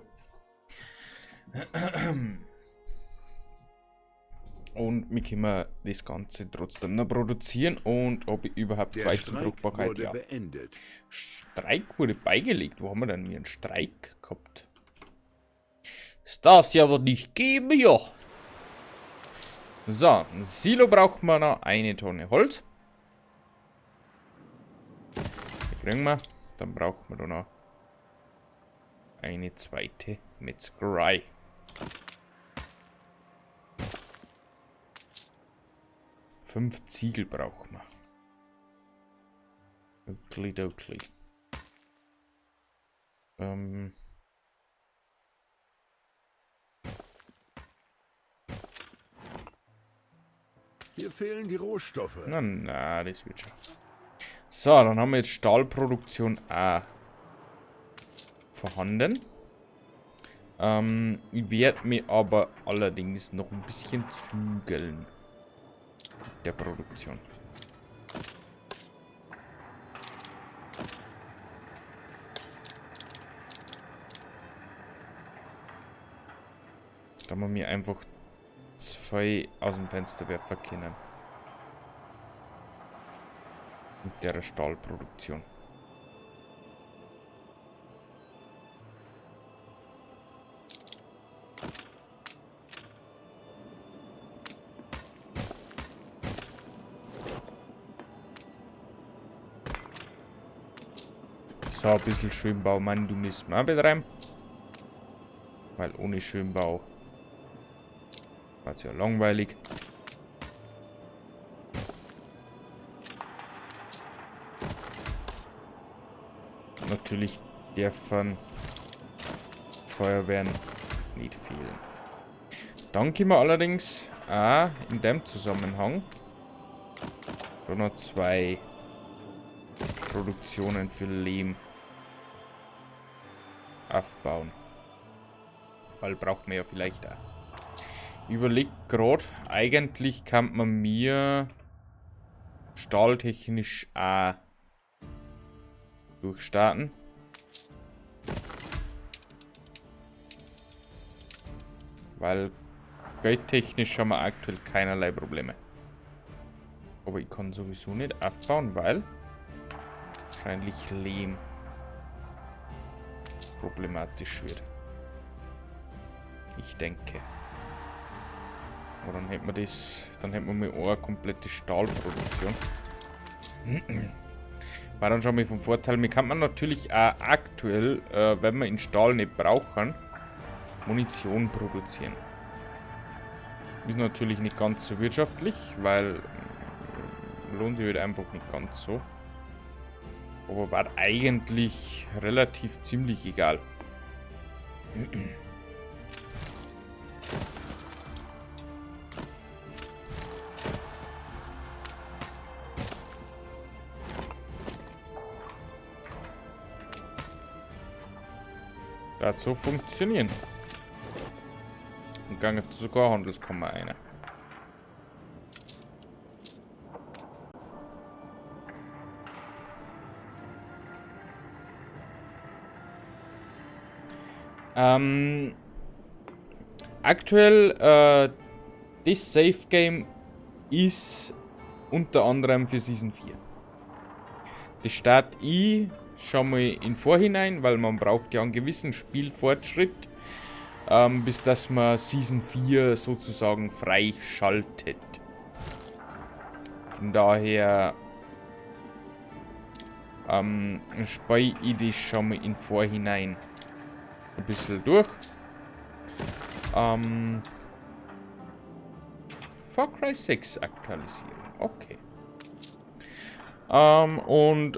Und wir können das Ganze trotzdem noch produzieren. Und ob ich überhaupt Der Weizenfruchtbarkeit, Streik wurde ja. beendet. Streik wurde beigelegt. Wo haben wir denn hier einen Streik gehabt? Das darf es ja aber nicht geben, ja. So, ein Silo braucht man noch. 1 Tonne Holz. Die kriegen wir. Dann brauchen wir da noch eine zweite Metzgerei. 5 Ziegel brauchen wir. Okidokli. Hier fehlen die Rohstoffe. Na, na, das wird schon. So, dann haben wir jetzt Stahlproduktion auch vorhanden. Ich werde mir aber allerdings noch ein bisschen zügeln. Der Produktion. Da wir mir einfach 2 aus dem Fenster werfen können. Mit der Stahlproduktion. So, ein bisschen Schönbau, Mann, du müssen wir auch betreiben. Weil ohne Schönbau war's ja langweilig. Und natürlich dürfen Feuerwehren nicht fehlen. Dann können wir allerdings auch in dem Zusammenhang da noch 2 Produktionen für Lehm aufbauen. Weil braucht man ja vielleicht auch. Ich überleg grad, eigentlich kann man mir stahltechnisch auch durchstarten. Weil geldtechnisch haben wir aktuell keinerlei Probleme. Aber ich kann sowieso nicht aufbauen, weil wahrscheinlich Lehm problematisch wird. Ich denke. Aber dann hätten wir das, dann hätten wir mal eine komplette Stahlproduktion. War dann schon mal vom Vorteil. Mir kann man natürlich auch aktuell, wenn wir in Stahl nicht brauchen, Munition produzieren. Ist natürlich nicht ganz so wirtschaftlich, weil lohnt sich halt einfach nicht ganz so. Aber war eigentlich relativ ziemlich egal. Das so funktionieren. Und gange sogar Handelskammer eine. Aktuell, das Save Game ist unter anderem für Season 4. Das starte ich schon mal im Vorhinein, weil man braucht ja einen gewissen Spielfortschritt, bis dass man Season 4 sozusagen freischaltet. Von daher spiele ich das schon mal im Vorhinein ein bisschen durch. Far Cry 6 Aktualisierung, okay. Und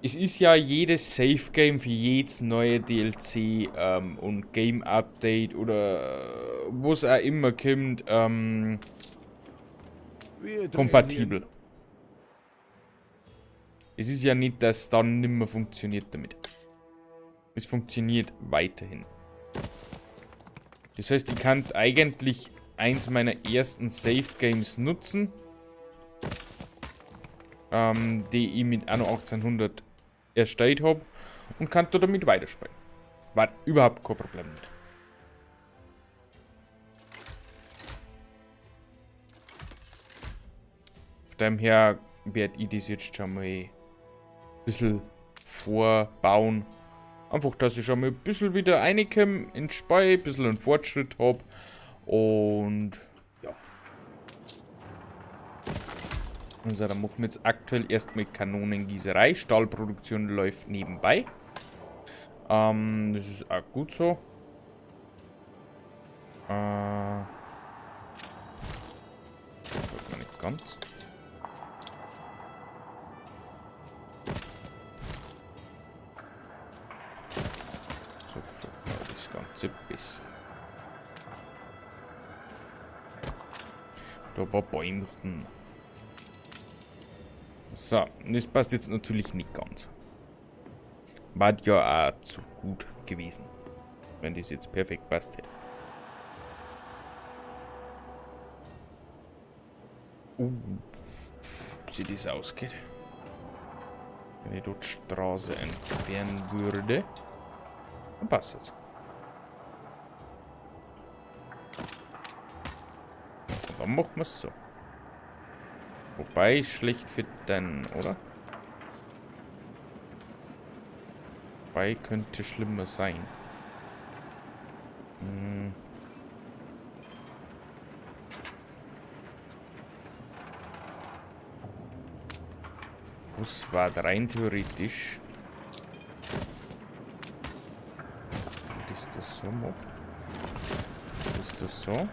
es ist ja jedes Save Game für jedes neue DLC und Game Update oder was auch immer kommt, Wir drehen kompatibel. hier. Es ist ja nicht, dass es dann nimmer funktioniert damit. Es funktioniert weiterhin. Das heißt, ich kann eigentlich eins meiner ersten Save Games nutzen, die ich mit Anno 1800 erstellt hab, und kann da damit weiterspielen. War überhaupt kein Problem mit. Von dem her werd ich das jetzt schon mal ein bisschen vorbauen. Einfach, dass ich schon mal ein bisschen wieder reinkomme ins Spiel, ein bisschen einen Fortschritt hab. Und ja. Also, dann machen wir jetzt aktuell erstmal Kanonengießerei. Stahlproduktion läuft nebenbei. Das ist auch gut so. Gefällt mir nicht ganz. So gefällt mir das Ganze besser. Da ein paar Bäumchen. So, das passt jetzt natürlich nicht ganz. War ja auch zu gut gewesen, wenn das jetzt perfekt passt hätte. Wie das ausgeht. Wenn ich dort Straße entfernen würde, dann passt es. Und dann machen wir's so. Wobei, schlecht für den, oder? Wobei, könnte schlimmer sein. Bus war rein theoretisch. Und ist das so, Mob? Ist das so? Und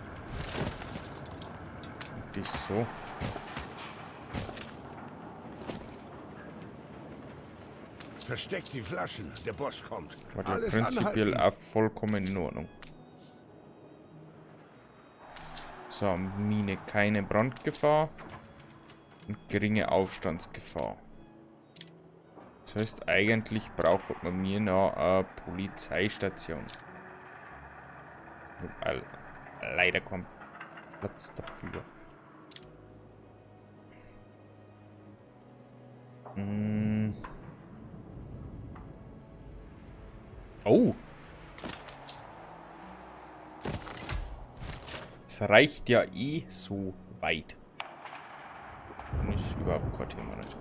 das so. Versteckt die Flaschen. Der Boss kommt. War ja Alles prinzipiell anhalten. auch vollkommen in Ordnung. So, Mine, keine Brandgefahr. Und geringe Aufstandsgefahr. Das heißt, eigentlich braucht man mir noch eine Polizeistation. Weil leider kein Platz dafür. Oh. Es reicht ja eh so weit. Dann ist überhaupt kein Thema nicht.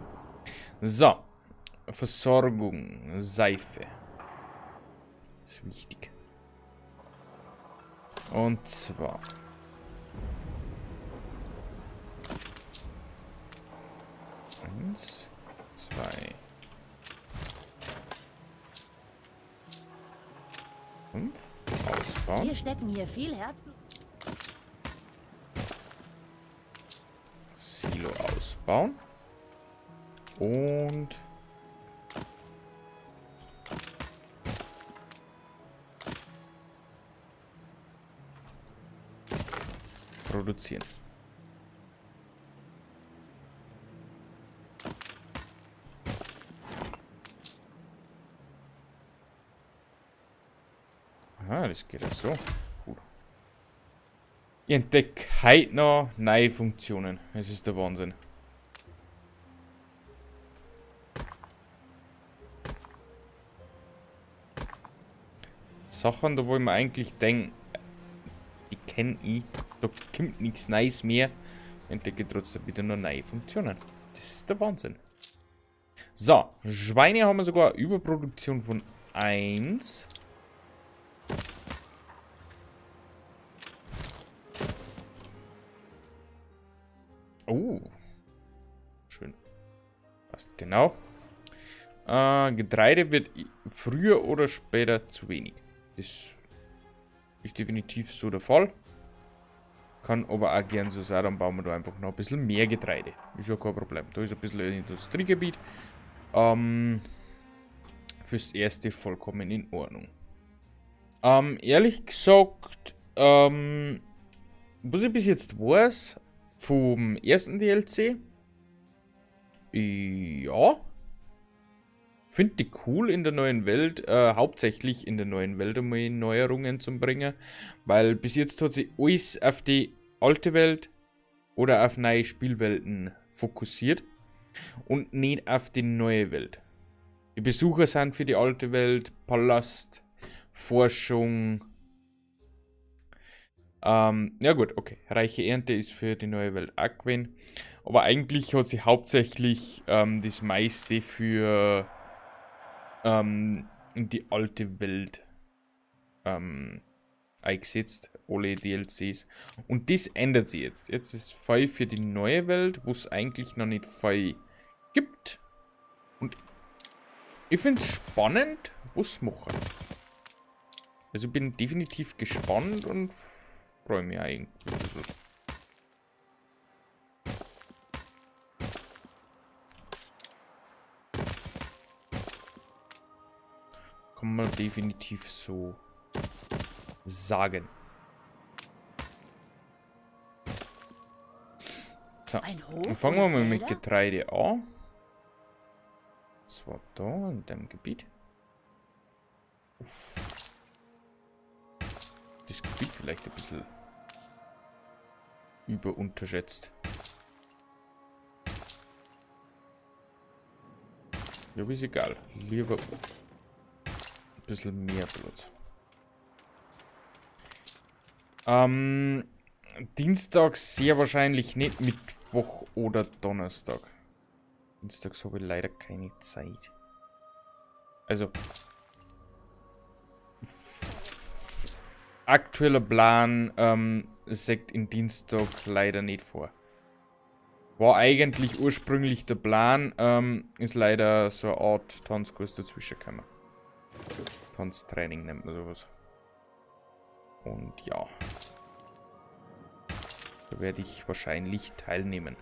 So. Versorgung. Seife. Ist wichtig. Und zwar. 1, 2, 5. Ausbauen. Wir stecken hier viel Herzblut. Silo ausbauen. Und produzieren. Aha, das geht ja so. Cool. Ich entdecke heute noch neue Funktionen. Es ist der Wahnsinn. Sachen, da wo ich mir eigentlich denk, die kenn ich, da kommt nichts Neues mehr. Entdecke trotzdem wieder noch neue Funktionen. Das ist der Wahnsinn. So, Schweine haben wir sogar eine Überproduktion von 1. Oh. Schön. Passt genau. Getreide wird früher oder später zu wenig. Das ist definitiv so der Fall. Kann aber auch gern so sein, dann bauen wir da einfach noch ein bisschen mehr Getreide. Ist ja kein Problem. Da ist ein bisschen ein Industriegebiet. Fürs Erste vollkommen in Ordnung. Ehrlich gesagt, was ich bis jetzt weiß, vom ersten DLC, ja, finde ich cool in der neuen Welt, hauptsächlich in der neuen Welt, um Neuerungen zu bringen, weil bis jetzt hat sich alles auf die alte Welt oder auf neue Spielwelten fokussiert und nicht auf die neue Welt. Die Besucher sind für die alte Welt, Palast, Forschung. Ja gut, okay. Reiche Ernte ist für die neue Welt auch gewesen. Aber eigentlich hat sich hauptsächlich das meiste für die alte Welt eingesetzt, alle D L Cs. Und das ändert sich jetzt. Jetzt ist viel für die neue Welt, wo es eigentlich noch nicht viel gibt. Und ich find's spannend, was machen. Also ich bin definitiv gespannt und freue mich eigentlich ein bisschen. Kann man definitiv so sagen. So, Ein Hof dann fangen wir ohne mal mit Felder? Getreide an. Das war da in dem Gebiet. Uff. Das Gebiet vielleicht ein bisschen überunterschätzt. Ja, aber ist egal. Lieber ein bisschen mehr Platz. Dienstag sehr wahrscheinlich nicht, Mittwoch oder Donnerstag. Dienstags habe ich leider keine Zeit. Also. Aktueller Plan sagt in Dienstag leider nicht vor. War eigentlich ursprünglich der Plan, ist leider so eine Art Tanzkurs dazwischen gekommen. Tanztraining nennt man sowas. Und ja. Da werde ich wahrscheinlich teilnehmen.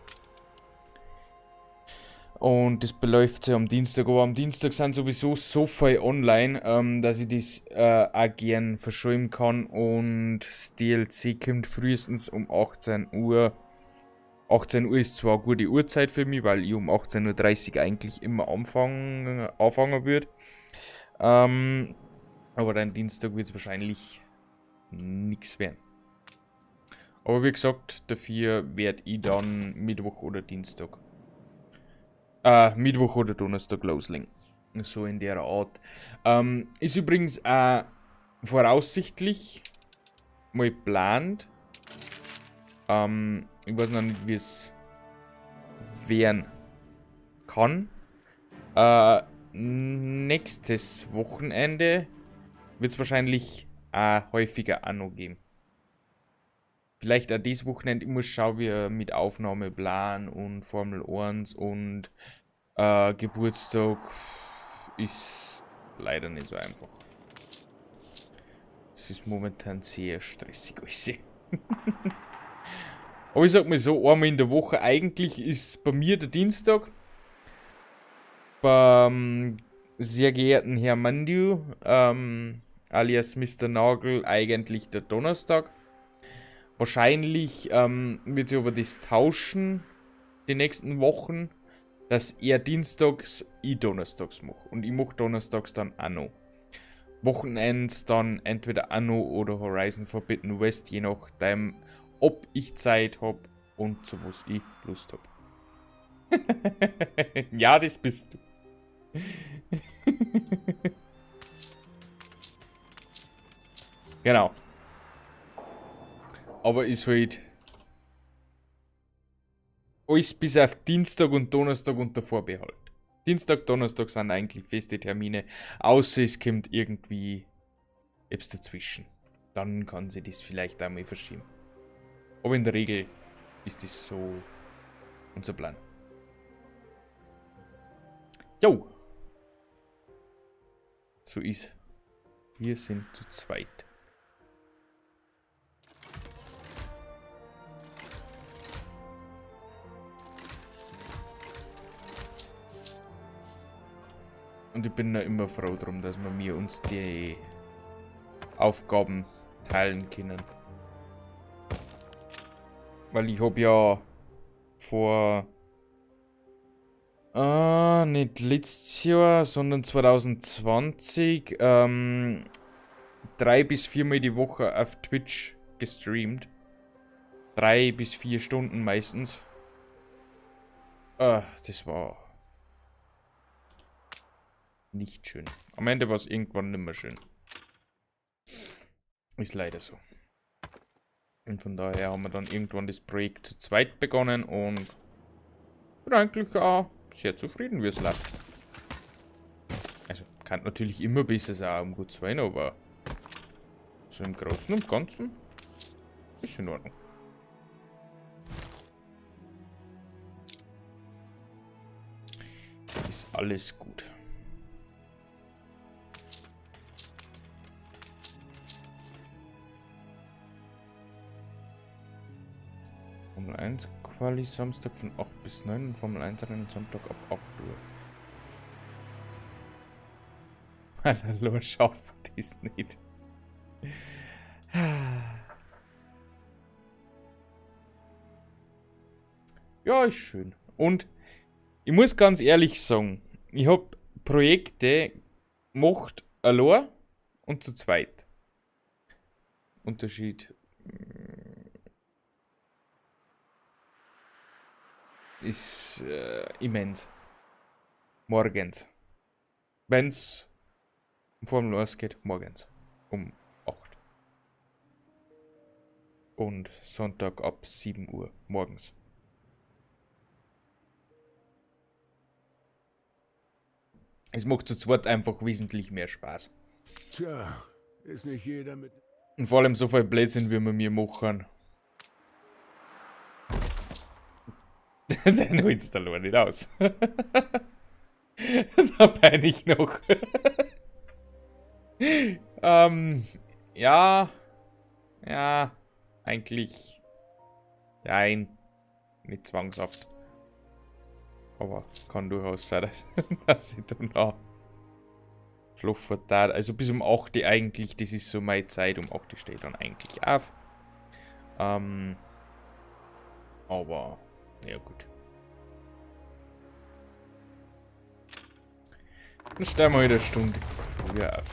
Und das beläuft sich am Dienstag, aber am Dienstag sind sowieso so viel online, dass ich das auch gern verschieben kann. Und das DLC kommt frühestens um 18 Uhr. 18 Uhr ist zwar eine gute Uhrzeit für mich, weil ich um 18:30 Uhr eigentlich immer anfangen würde. Aber dann Dienstag wird es wahrscheinlich nichts werden. Aber wie gesagt, dafür werde ich dann Mittwoch oder Dienstag. Mittwoch oder Donnerstag loslegen. So in der Art. Ist übrigens auch voraussichtlich mal geplant. Ich weiß noch nicht, wie es werden kann. Nächstes Wochenende wird es wahrscheinlich auch häufiger auch noch geben. Vielleicht auch dieses Wochenende. Ich muss schauen, wie mit Aufnahmeplan und Formel 1 und Geburtstag ist leider nicht so einfach. Es ist momentan sehr stressig alles. Aber ich sag mal so, einmal in der Woche, eigentlich ist bei mir der Dienstag. Beim sehr geehrten Herrn Mandu, alias Mr. Nagel, eigentlich der Donnerstag. Wahrscheinlich wird sich aber das tauschen die nächsten Wochen, dass er dienstags, ich donnerstags mache. Und ich mache donnerstags dann auch noch. Wochenends dann entweder Anno oder Horizon Forbidden West, je nachdem, ob ich Zeit hab und zu was ich Lust hab. Ja, das bist du. Genau. Aber ist halt alles bis auf Dienstag und Donnerstag unter Vorbehalt. Dienstag, Donnerstag sind eigentlich feste Termine, außer es kommt irgendwie etwas dazwischen. Dann kann sich das vielleicht einmal verschieben. Aber in der Regel ist das so unser Plan. Jo! So ist. Wir sind zu zweit. Und ich bin da immer froh drum, dass wir uns die Aufgaben teilen können. Weil ich hab ja vor... nicht letztes Jahr, sondern 2020 3 bis 4 Mal die Woche auf Twitch gestreamt. 3 bis 4 Stunden meistens. Das war nicht schön. Am Ende war es irgendwann nimmer schön. Ist leider so. Und von daher haben wir dann irgendwann das Projekt zu zweit begonnen und bin eigentlich auch sehr zufrieden, wie es läuft. Also, kann natürlich immer besser sein, um gut zu sein, aber so im Großen und Ganzen ist in Ordnung. Ist alles gut. Formel 1 Quali Samstag von 8 bis 9 und Formel 1 Rennen Sonntag ab 8 Uhr. Hallo, schafft das nicht. Ja, ist schön. Und ich muss ganz ehrlich sagen, ich hab Projekte gemacht allein und zu zweit. Unterschied ist immens. Morgens. Wenn's um Formel 1 geht, morgens. Um 8. Und Sonntag ab 7 Uhr morgens. Es macht zu zweit einfach wesentlich mehr Spaß. Tja, ist nicht jeder mit. Und vor allem so viel Blödsinn, wie wir mir machen. Dann holt's der Lor nicht aus. Da bin ich noch. Ja. Ja. Eigentlich. Nein. Nicht zwangshaft. Aber kann durchaus sein, dass, dass ich dann auch schlafen darf. Also bis um 8 Uhr eigentlich, das ist so meine Zeit. Um 8 Uhr stehe ich dann eigentlich auf. Aber, ja gut. Dann stehen wir wieder eine Stunde früher auf.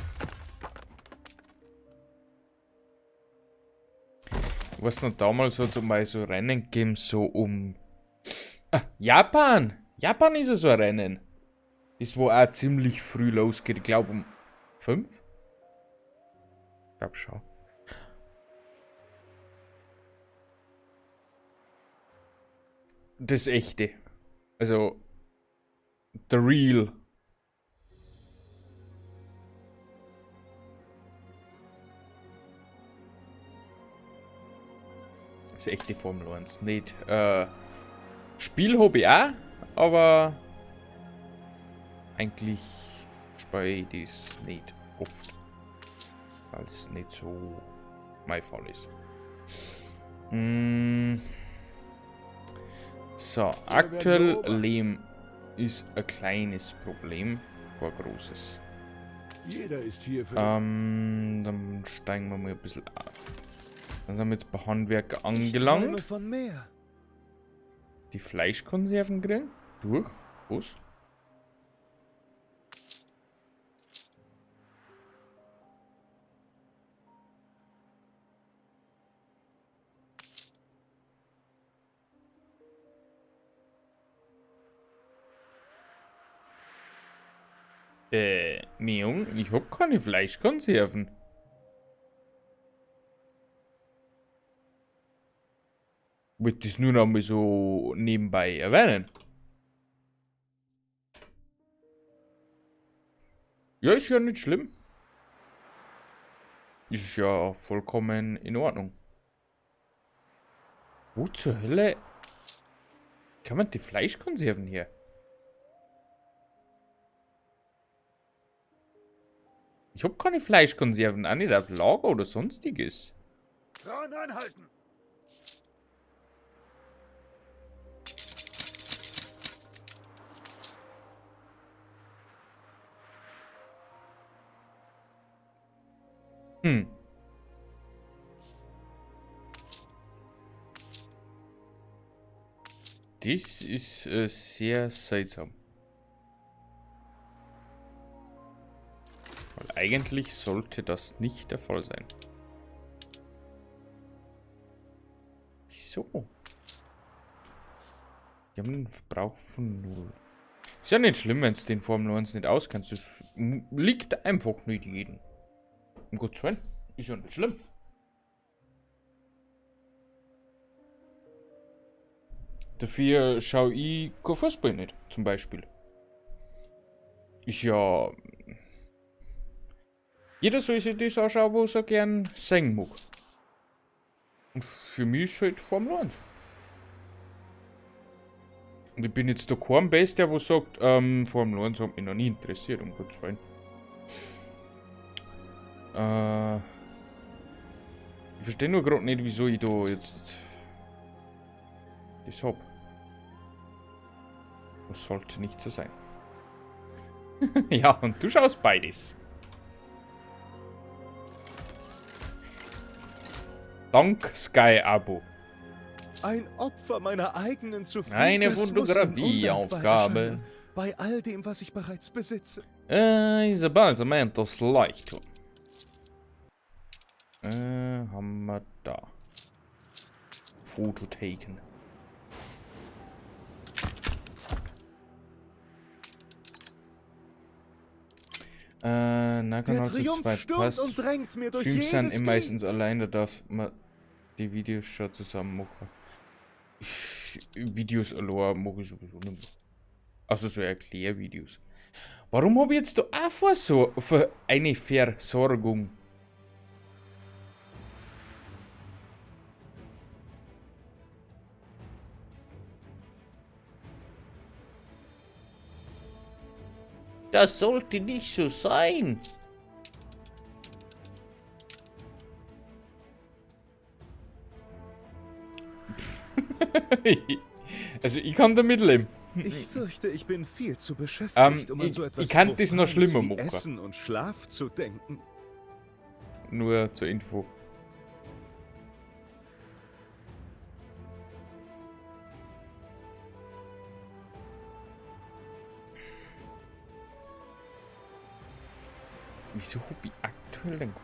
Ich weiß noch, damals hat es mal so Rennen gegeben, so um... Ah, Japan! Japan ist ja so ein Rennen. Das, wo auch ziemlich früh losgeht. Ich glaub um 5? Ich glaub schon. Das echte. Also, the real. Das echte Formel 1. Nicht, Spiel hab ich auch, aber eigentlich spiele ich das nicht oft, weil es nicht so mein Fall ist. So, aktuell Lehm ist ein kleines Problem, kein großes. Jeder ist hier für Dann steigen wir mal ein bisschen auf. Dann sind wir jetzt bei Handwerker angelangt. Ich träume von mehr. Die Fleischkonserven kriegen? Durch? Was? Miung, ich hab keine Fleischkonserven. Wollte das nur noch mal so nebenbei erwähnen. Ja, ist ja nicht schlimm. Ist ja vollkommen in Ordnung. Wo zur Hölle kann man die Fleischkonserven her? Ich hab keine Fleischkonserven, auch nicht auf Lager oder sonstiges. Kran anhalten! Das ist sehr seltsam. Weil eigentlich sollte das nicht der Fall sein. Wieso? Die haben einen Verbrauch von 0. Ist ja nicht schlimm, wenn's den Formel 1 nicht auskennst. Das liegt einfach nicht jedem. Um Gottes Willen, ist ja nicht schlimm. Dafür schau ich kein Fußball nicht, zum Beispiel. Ist ja... Jeder soll sich das anschauen, was er gern sehen mag. Und für mich ist halt Formel 1. Und ich bin jetzt da kein Best, der wo sagt, Formel 1 hat mich noch nie interessiert, um Gottes Willen. Ich verstehe nur grad nicht, wieso ich da jetzt das hab. Das sollte nicht so sein. Ja, und du schaust beides. Dank Sky Abo. Ein Opfer meiner eigenen Zufriedenheit. Eine Das muss ihnen Fotografieaufgabe. undankbar erscheinen, bei all dem, was ich bereits besitze. Isabel, Samantha's Leuchtturm. Haben wir da. Foto taken. Na, Der genau, zu Triumph zweit stürmt passt. und drängt mir durch Streams sind jedes eh meistens Glied. allein, da darf man die Videos schon zusammen machen. Videos allein mache ich sowieso nicht mehr. Also so Erklärvideos. Warum hab ich jetzt da auch für eine Versorgung? Das sollte nicht so sein. Also ich kann damit leben. Ich fürchte, ich bin viel zu beschäftigt, um an so etwas Ich kann das noch Profanes schlimmer wie machen. Essen und Schlaf zu denken. Nur zur Info. Wieso hab ich aktuell den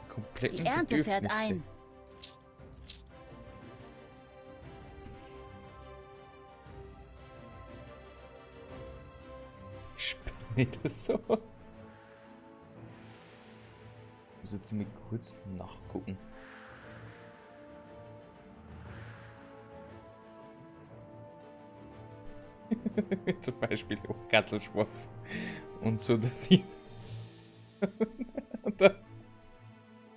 kompletten Die Ernte fährt Bedürfnisse? ein. Spinne das so? Ich muss jetzt mal kurz nachgucken. Zum Beispiel Katzelschwarf und so der die. Und da-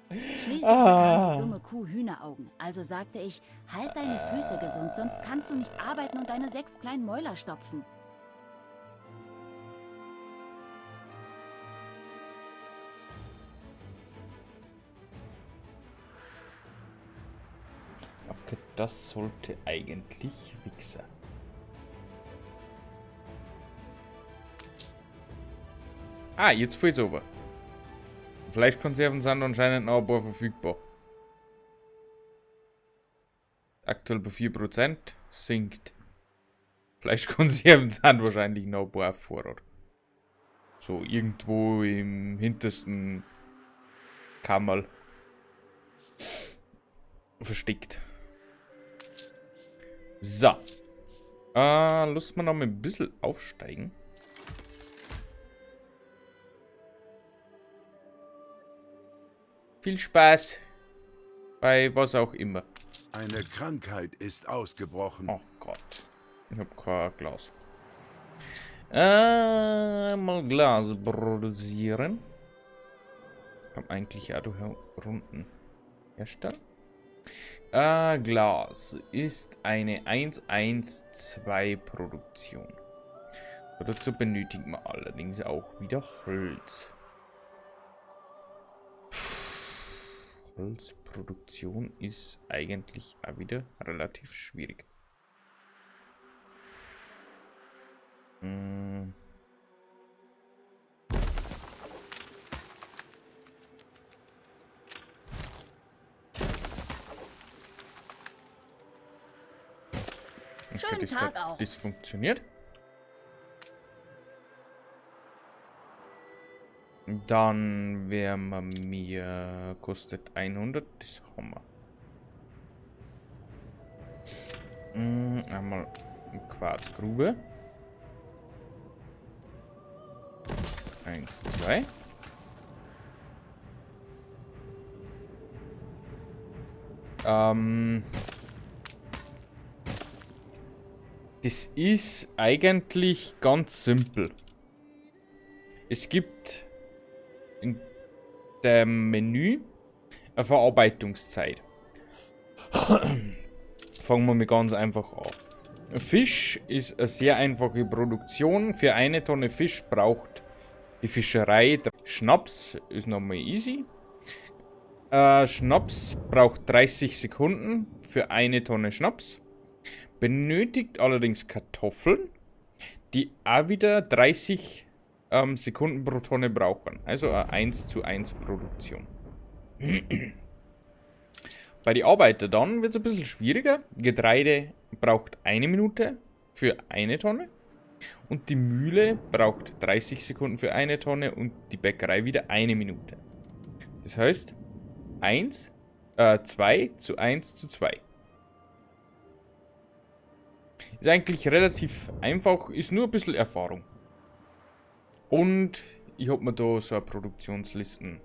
Schließlich Ah. bekam die dumme Kuh Hühneraugen. Also sagte ich, halt deine Füße gesund, sonst kannst du nicht arbeiten und deine 6 kleinen Mäuler stopfen. Okay, das sollte eigentlich Wichser. Ah, jetzt fällt's over. Fleischkonserven sind anscheinend noch ein paar verfügbar. Aktuell bei 4% sinkt. Fleischkonserven sind wahrscheinlich noch ein paar auf Vorrat. So, irgendwo im hintersten Kammerl. Versteckt. So. Lass mal noch mal ein bisschen aufsteigen. Viel Spaß bei was auch immer. Eine Krankheit ist ausgebrochen. Oh Gott. Ich hab kein Glas. Mal Glas produzieren. Kann eigentlich auch durch Runden herstellen. Glas ist eine 1-1-2 Produktion. Dazu benötigt man allerdings auch wieder Holz. Holzproduktion ist eigentlich auch wieder relativ schwierig. Okay, Schönen Tag auch. das funktioniert. Dann wären wir mir kostet 100, das haben wir. Einmal Quarzgrube. 1, 2. Das ist eigentlich ganz simpel. Es gibt in dem Menü eine Verarbeitungszeit. Fangen wir mal ganz einfach an. Fisch ist eine sehr einfache Produktion. Für eine Tonne Fisch braucht die Fischerei Schnaps, ist nochmal easy. Schnaps braucht 30 Sekunden für eine Tonne Schnaps. Benötigt allerdings Kartoffeln, die auch wieder 30 Sekunden pro Tonne brauchen. Also eine 1:1 Produktion. Bei den Arbeitern dann wird's ein bisschen schwieriger. Getreide braucht 1 Minute für eine Tonne. Und die Mühle braucht 30 Sekunden für eine Tonne und die Bäckerei wieder 1 Minute. Das heißt 2 zu 1 zu 2. Ist eigentlich relativ einfach, ist nur ein bisschen Erfahrung. Und ich hab mir da so eine Produktionslisten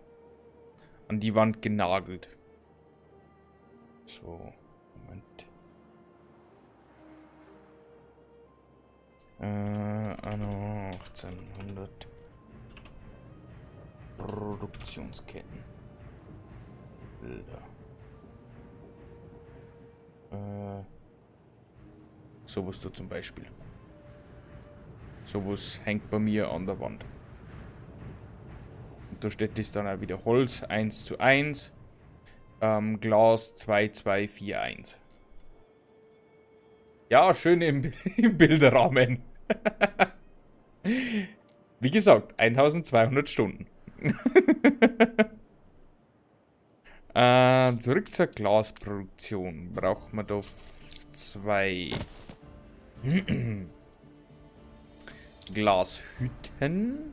an die Wand genagelt. So, Moment. Anno 1800 Produktionsketten. Bilder. Sowas da zum Beispiel. Sowas hängt bei mir an der Wand. Und da steht das dann auch wieder Holz 1:1, Glas 2241. Ja, schön im Bilderrahmen. Wie gesagt, 1200 Stunden. Zurück zur Glasproduktion. Braucht man da 2 Glashütten.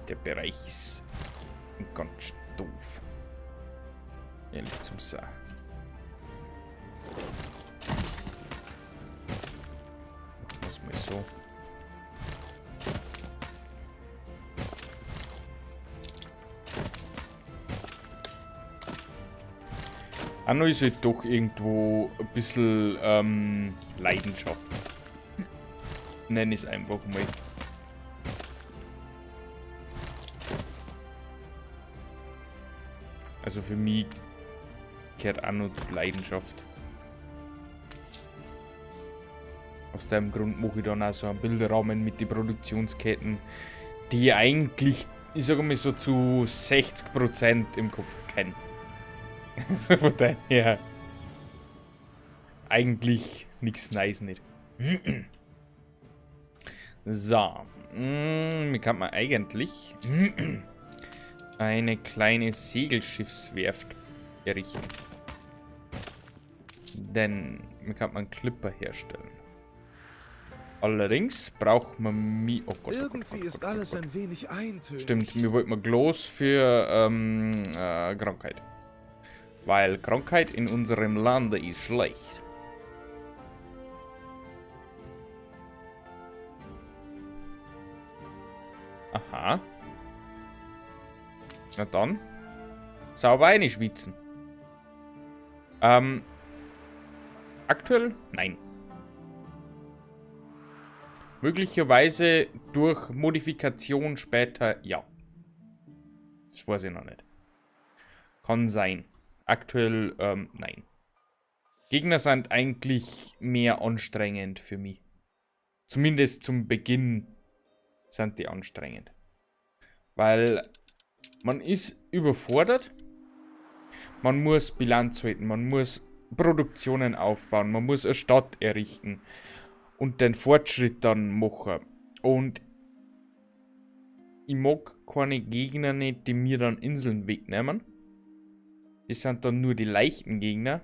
Der Bereich ist ganz doof. Ehrlich zum sagen. Muss mal so. Anno ist halt doch irgendwo ein bisschen Leidenschaft. Nenn ich's einfach mal. Also für mich gehört Anno zu Leidenschaft. Aus dem Grund mache ich dann auch so einen Bilderrahmen mit den Produktionsketten, die ich eigentlich, ich sage mal so zu 60% im Kopf kenne. Also von daher eigentlich nichts Neues nicht. So, wie kann man eigentlich eine kleine Segelschiffswerft errichten? Denn wie kann man Clipper herstellen? Allerdings braucht man mi-, oh Gott, oh Gott, Irgendwie oh Gott, ist oh Gott, alles oh Gott. ein wenig eintönig. Stimmt, mir wollten wir Glas für Krankheit. Weil Krankheit in unserem Lande ist schlecht. Aha. Na dann. Sauber reinschwitzen. Aktuell? Nein. Möglicherweise durch Modifikation später, ja. Das weiß ich noch nicht. Kann sein. Aktuell, nein. Gegner sind eigentlich mehr anstrengend für mich. Zumindest zum Beginn sind die anstrengend. Weil man ist überfordert. Man muss Bilanz halten, man muss Produktionen aufbauen, man muss eine Stadt errichten und den Fortschritt dann machen. Und ich mag keine Gegner nicht, die mir dann Inseln wegnehmen. Das sind dann nur die leichten Gegner.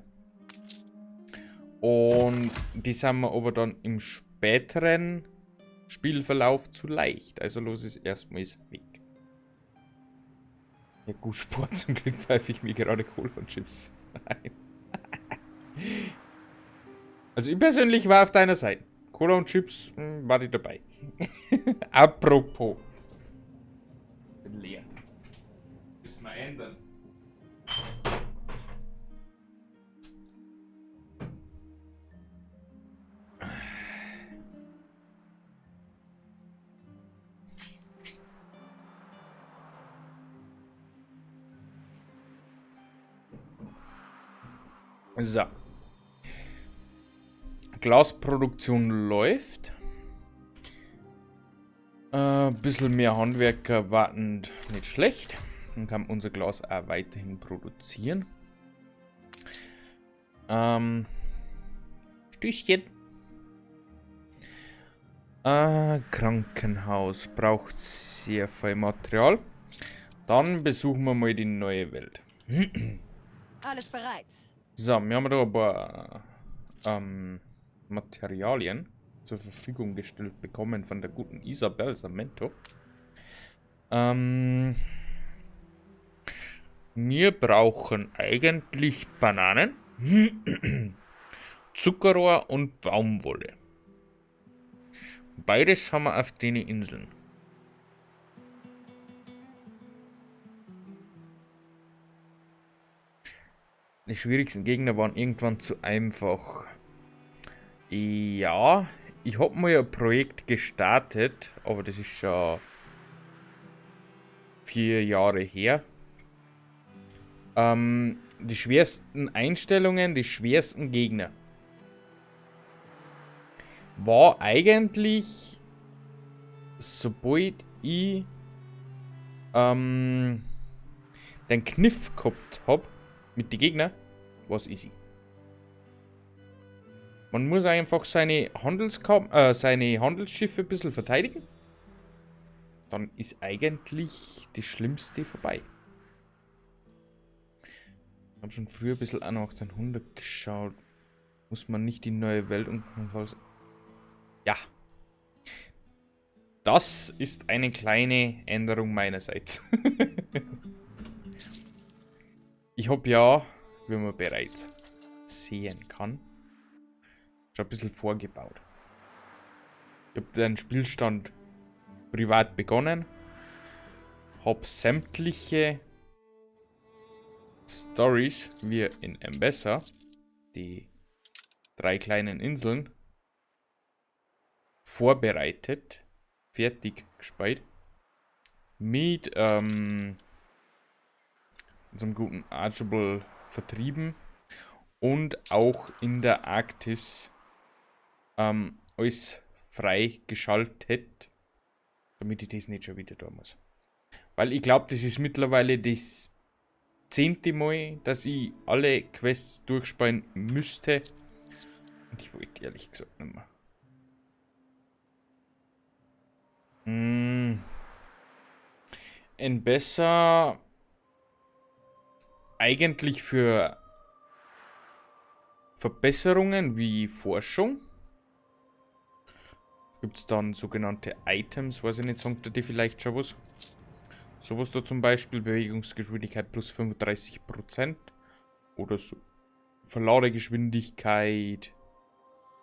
Und die sind mir aber dann im späteren Spielverlauf zu leicht. Also los ist erstmals weg. Ja gut, Sport, zum Glück pfeife ich mir gerade Cola und Chips ein. Also ich persönlich war auf deiner Seite. Cola und Chips, war ich dabei. Apropos. Bin leer. Müssen wir ändern. So. Glasproduktion läuft. Ein bisschen mehr Handwerker warten nicht schlecht. Dann kann unser Glas auch weiterhin produzieren. Stößchen. Krankenhaus braucht sehr viel Material. Dann besuchen wir mal die neue Welt. Alles bereit. So, wir haben da ein paar Materialien zur Verfügung gestellt bekommen von der guten Isabel Sarmento. Wir brauchen eigentlich Bananen, Zuckerrohr und Baumwolle. Beides haben wir auf den Inseln. Die schwierigsten Gegner waren irgendwann zu einfach. Ja, ich hab mal ein Projekt gestartet, aber das ist schon 4 Jahre her. Die schwersten Einstellungen, die schwersten Gegner. War eigentlich, sobald ich den Kniff gehabt hab mit den Gegnern, war's easy. Man muss einfach seine Handelsschiffe ein bisschen verteidigen. Dann ist eigentlich das Schlimmste vorbei. Ich hab schon früher ein bisschen an 1800 geschaut. Muss man nicht die neue Welt und ja. Das ist eine kleine Änderung meinerseits. Ich hab ja, wie man bereits sehen kann, schon ein bisschen vorgebaut. Ich hab den Spielstand privat begonnen, hab sämtliche Stories wie in Enbesa, die 3 kleinen Inseln, vorbereitet, fertig gespielt, mit unserem guten Archibald vertrieben und auch in der Arktis alles freigeschaltet, damit ich das nicht schon wieder da muss. Weil ich glaub, das ist mittlerweile das 10. Mal, dass ich alle Quests durchspielen müsste. Und ich wollte ehrlich gesagt nicht mehr. Enbesa eigentlich für Verbesserungen wie Forschung. Gibt's dann sogenannte Items, weiß ich nicht, sagt dir vielleicht schon was? Sowas da zum Beispiel, Bewegungsgeschwindigkeit plus 35% oder so. Verladegeschwindigkeit,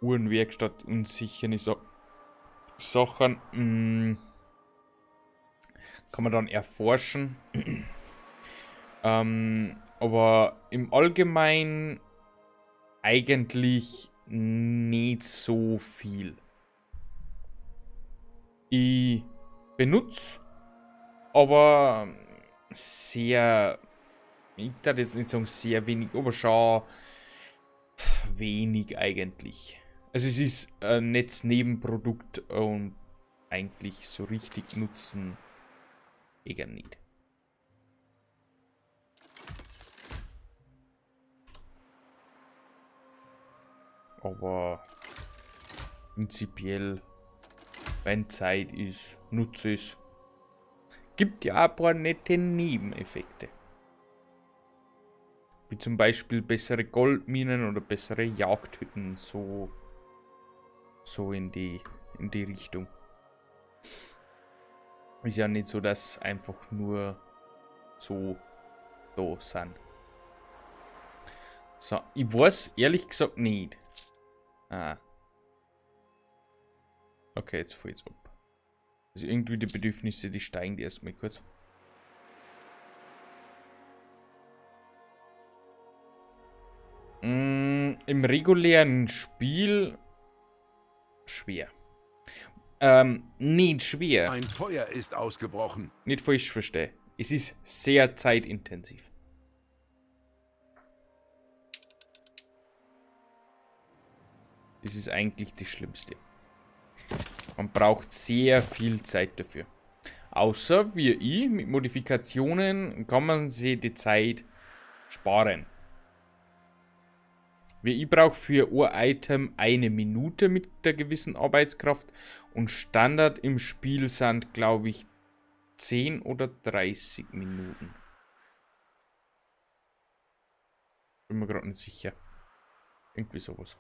Uhrenwerkstatt und sichere Sachen. Kann man dann erforschen. Aber im Allgemeinen eigentlich nicht so viel. Ich benutze aber sehr, ich darf jetzt nicht sagen sehr wenig, aber schon wenig eigentlich. Also es ist ein nettes Nebenprodukt und eigentlich so richtig nutzen eher nicht. Aber prinzipiell, wenn Zeit ist, nutze es. Gibt ja ein paar nette Nebeneffekte. Wie zum Beispiel bessere Goldminen oder bessere Jagdhütten, so in die Richtung. Ist ja nicht so, dass einfach nur so da sind. So, ich weiß ehrlich gesagt nicht. Ah. Okay, jetzt fällt's ab. Also irgendwie die Bedürfnisse, die steigen die erstmal kurz. Im regulären Spiel schwer. Nicht schwer. Ein Feuer ist ausgebrochen. Nicht falsch verstehe. Es ist sehr zeitintensiv. Das ist eigentlich das Schlimmste. Man braucht sehr viel Zeit dafür. Außer, wie ich, mit Modifikationen kann man sich die Zeit sparen. Wie ich brauche für ein Item eine Minute mit der gewissen Arbeitskraft und Standard im Spiel sind, glaube ich, 10 oder 30 Minuten. Bin mir gerade nicht sicher. Irgendwie sowas.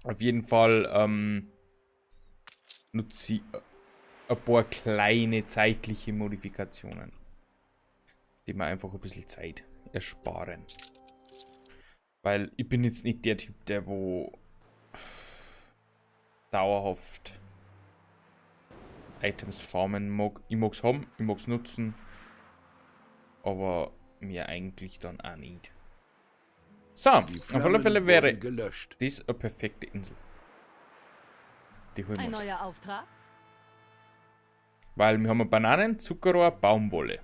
Auf jeden Fall, nutze ich ein paar kleine zeitliche Modifikationen, die mir einfach ein bisschen Zeit ersparen. Weil ich bin jetzt nicht der Typ, der wo dauerhaft Items farmen mag. Ich mag's haben, ich mag's nutzen, aber mir eigentlich dann auch nicht. So, auf alle Fälle wäre das eine perfekte Insel. Die holen wir Ein uns. neuer Auftrag? Weil wir haben Bananen, Zuckerrohr, Baumwolle.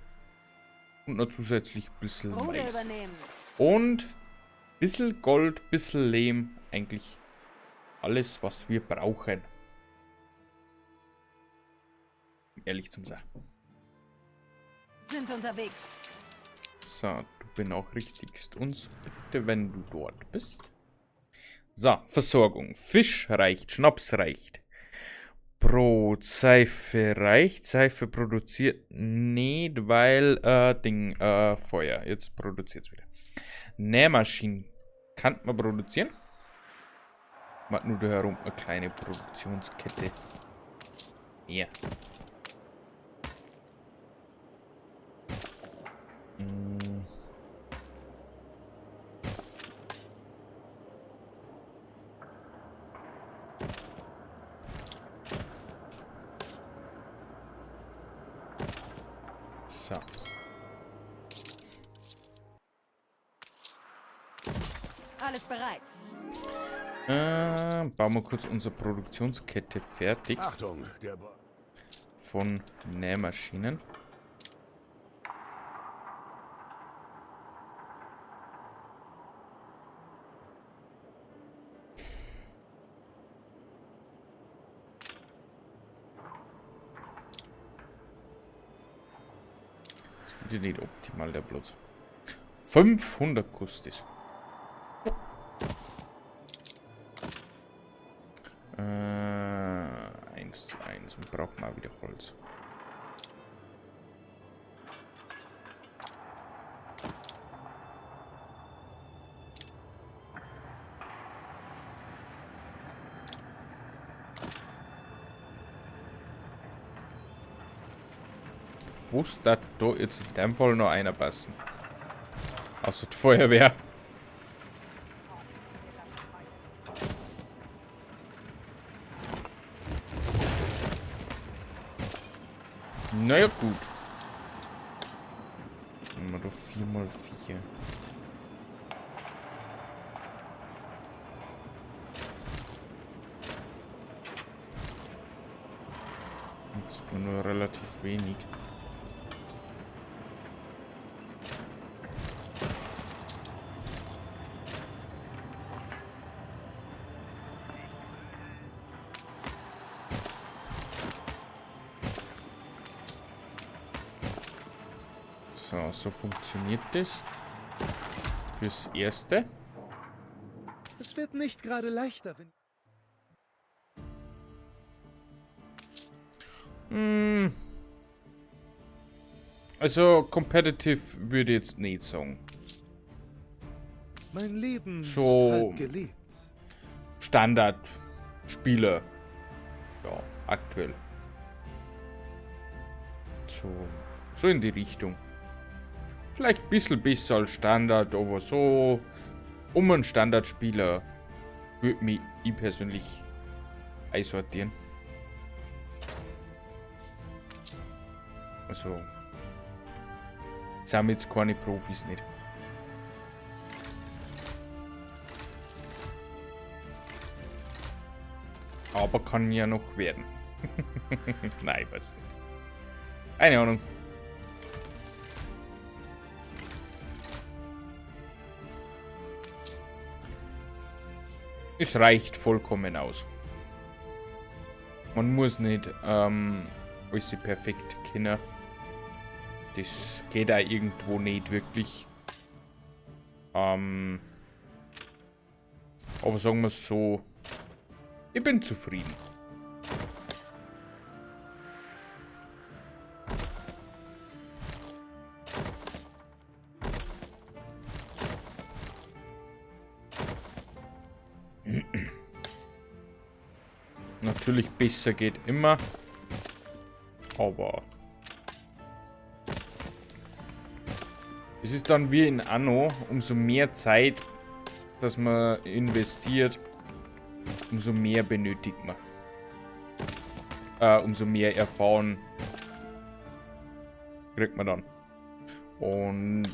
Und noch zusätzlich ein bisschen Ruder Mais. übernehmen. Und ein bisschen Gold, ein bisschen Lehm. Eigentlich alles, was wir brauchen. Um ehrlich zu sein. Sind unterwegs. So, du benachrichtigst uns bitte, wenn du dort bist. So, Versorgung. Fisch reicht, Schnaps reicht. Brot, Seife reicht. Seife produziert nicht, weil Ding, Feuer. Jetzt produziert's wieder. Nähmaschinen kann man produzieren. Man hat nur da herum eine kleine Produktionskette. Ja. So. Alles bereit. Bauen wir kurz unsere Produktionskette fertig. Achtung, der Bo Von Nähmaschinen. Das wird ja nicht optimal, der Platz. 500 kostet es. 1:1 und brauchen wir auch wieder Holz. Wo ist da jetzt in dem Fall noch einer passen? Außer die Feuerwehr. Naja, gut. Machen wir doch 4 mal 4. Jetzt nur relativ wenig. So, so funktioniert das. Fürs Erste. Es wird nicht gerade leichter, wenn... Also, competitive würde ich jetzt nicht sagen. Mein Leben ist So halb gelebt. Standard-Spieler. Ja, aktuell. So in die Richtung. Vielleicht ein bisschen besser als Standard, aber so um einen Standardspieler würde mich ich persönlich einsortieren. Also, sind jetzt keine Profis nicht. Aber kann ja noch werden. Nein, ich weiß nicht. Keine Ahnung. Es reicht vollkommen aus. Man muss nicht alles perfekt kennen. Das geht auch irgendwo nicht wirklich. Aber sagen wir es so, ich bin zufrieden. Natürlich besser geht immer, aber es ist dann wie in Anno, umso mehr Zeit, dass man investiert, umso mehr benötigt man. Umso mehr Erfahrung kriegt man dann. Und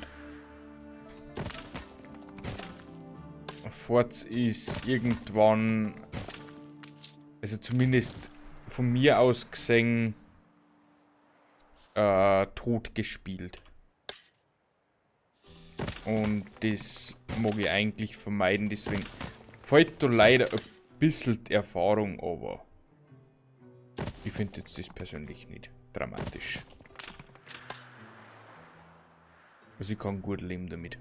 Forz ist irgendwann, also zumindest von mir aus gesehen, tot gespielt. Und das mag ich eigentlich vermeiden, deswegen fehlt da leider ein bisschen die Erfahrung, aber ich finde jetzt das persönlich nicht dramatisch. Also ich kann gut leben damit.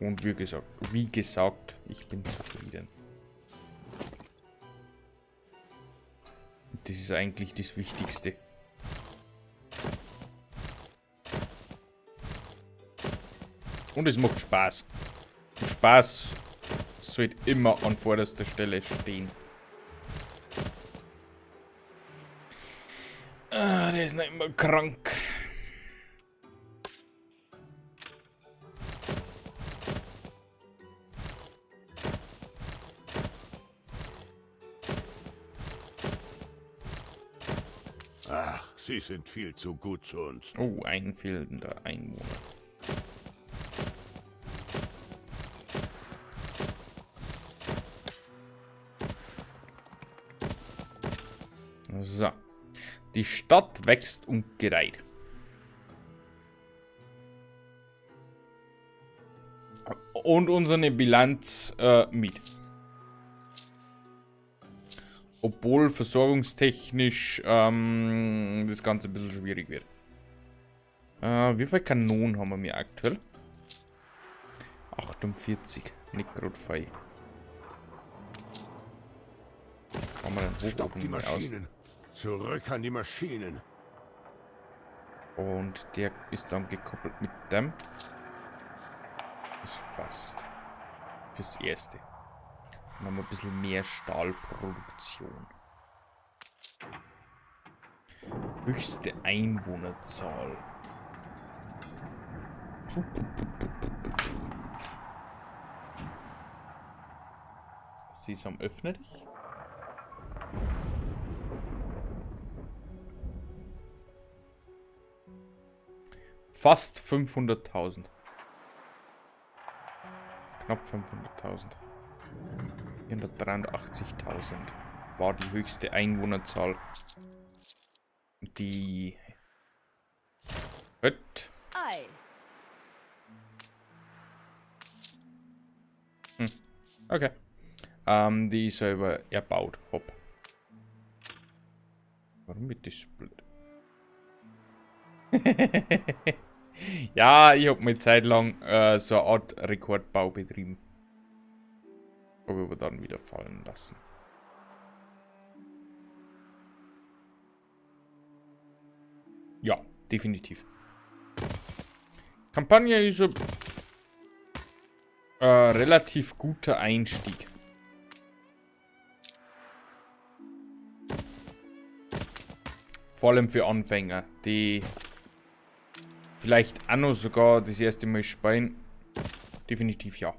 Und wie gesagt, ich bin zufrieden. Und das ist eigentlich das Wichtigste. Und es macht Spaß. Und Spaß sollte immer an vorderster Stelle stehen. Ah, der ist noch immer krank. Ach, sie sind viel zu gut zu uns. Oh, ein fehlender Einwohner. So. Die Stadt wächst und gedeiht. Und unsere Bilanz mit. Obwohl versorgungstechnisch das Ganze ein bisschen schwierig wird. Wie viele Kanonen haben wir aktuell? 48. Nicht grad fein. Machen wir den Stopp die Hochofen mal aus. Maschinen. Zurück an die Maschinen. Und der ist dann gekoppelt mit dem. Das passt. Fürs Erste. Dann haben wir ein bisschen mehr Stahlproduktion. Höchste Einwohnerzahl. Sesam, öffne dich. Fast 500.000. Knapp 500.000. 483.000 war die höchste Einwohnerzahl. Die Hört. Ei. Okay. Die ich selber erbaut hab. Warum wird das so blöd? Ja, ich hab mir Zeit lang so eine Art Rekordbau betrieben. Hab ich aber dann wieder fallen lassen. Ja, definitiv. Kampagne ist ein relativ guter Einstieg. Vor allem für Anfänger, die vielleicht auch noch sogar das erste Mal spielen. Definitiv ja.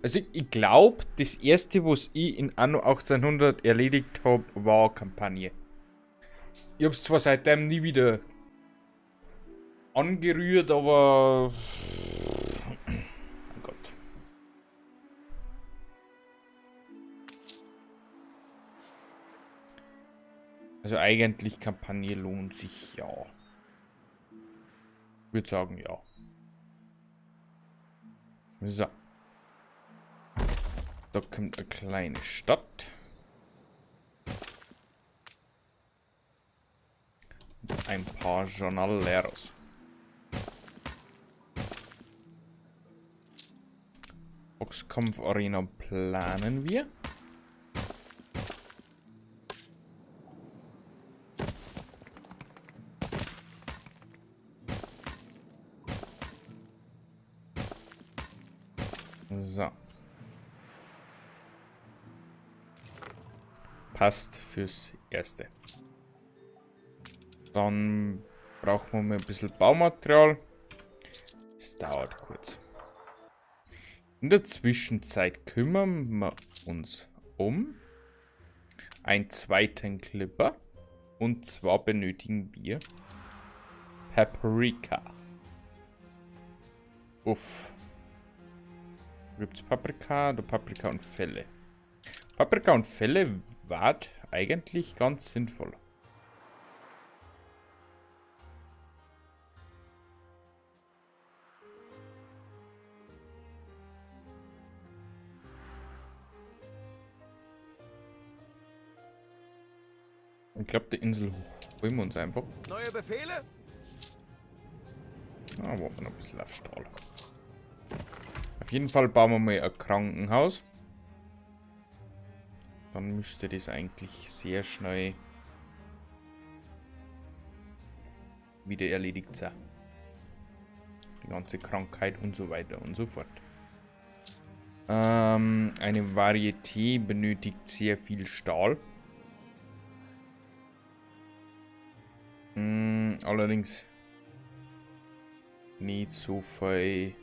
Also ich glaub, das erste, was ich in Anno 1800 erledigt hab, war Kampagne. Ich hab's zwar seitdem nie wieder angerührt, aber... Oh Gott. Also eigentlich Kampagne lohnt sich ja. Ich würd sagen, ja. So. Da kommt eine kleine Stadt. Und ein paar Jornaleros. Boxkampf-Arena planen wir. So. Passt fürs Erste. Dann brauchen wir mal ein bisschen Baumaterial. Es dauert kurz. In der Zwischenzeit kümmern wir uns um einen zweiten Clipper. Und zwar benötigen wir Paprika. Uff. Gibt's Paprika? Da Paprika und Felle. Paprika und Felle war eigentlich ganz sinnvoll. Ich glaube, die Insel holen wir uns einfach. Neue Befehle? Ah, warten wir noch ein bisschen auf Stahl. Auf jeden Fall bauen wir mal ein Krankenhaus. Dann müsste das eigentlich sehr schnell wieder erledigt sein. Die ganze Krankheit und so weiter und so fort. Eine Varieté benötigt sehr viel Stahl. Allerdings nicht so viel.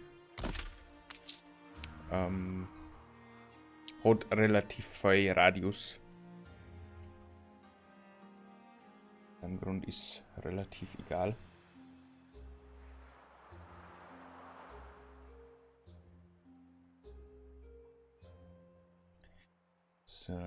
Hat relativ viel Radius. Im Grund ist relativ egal. So.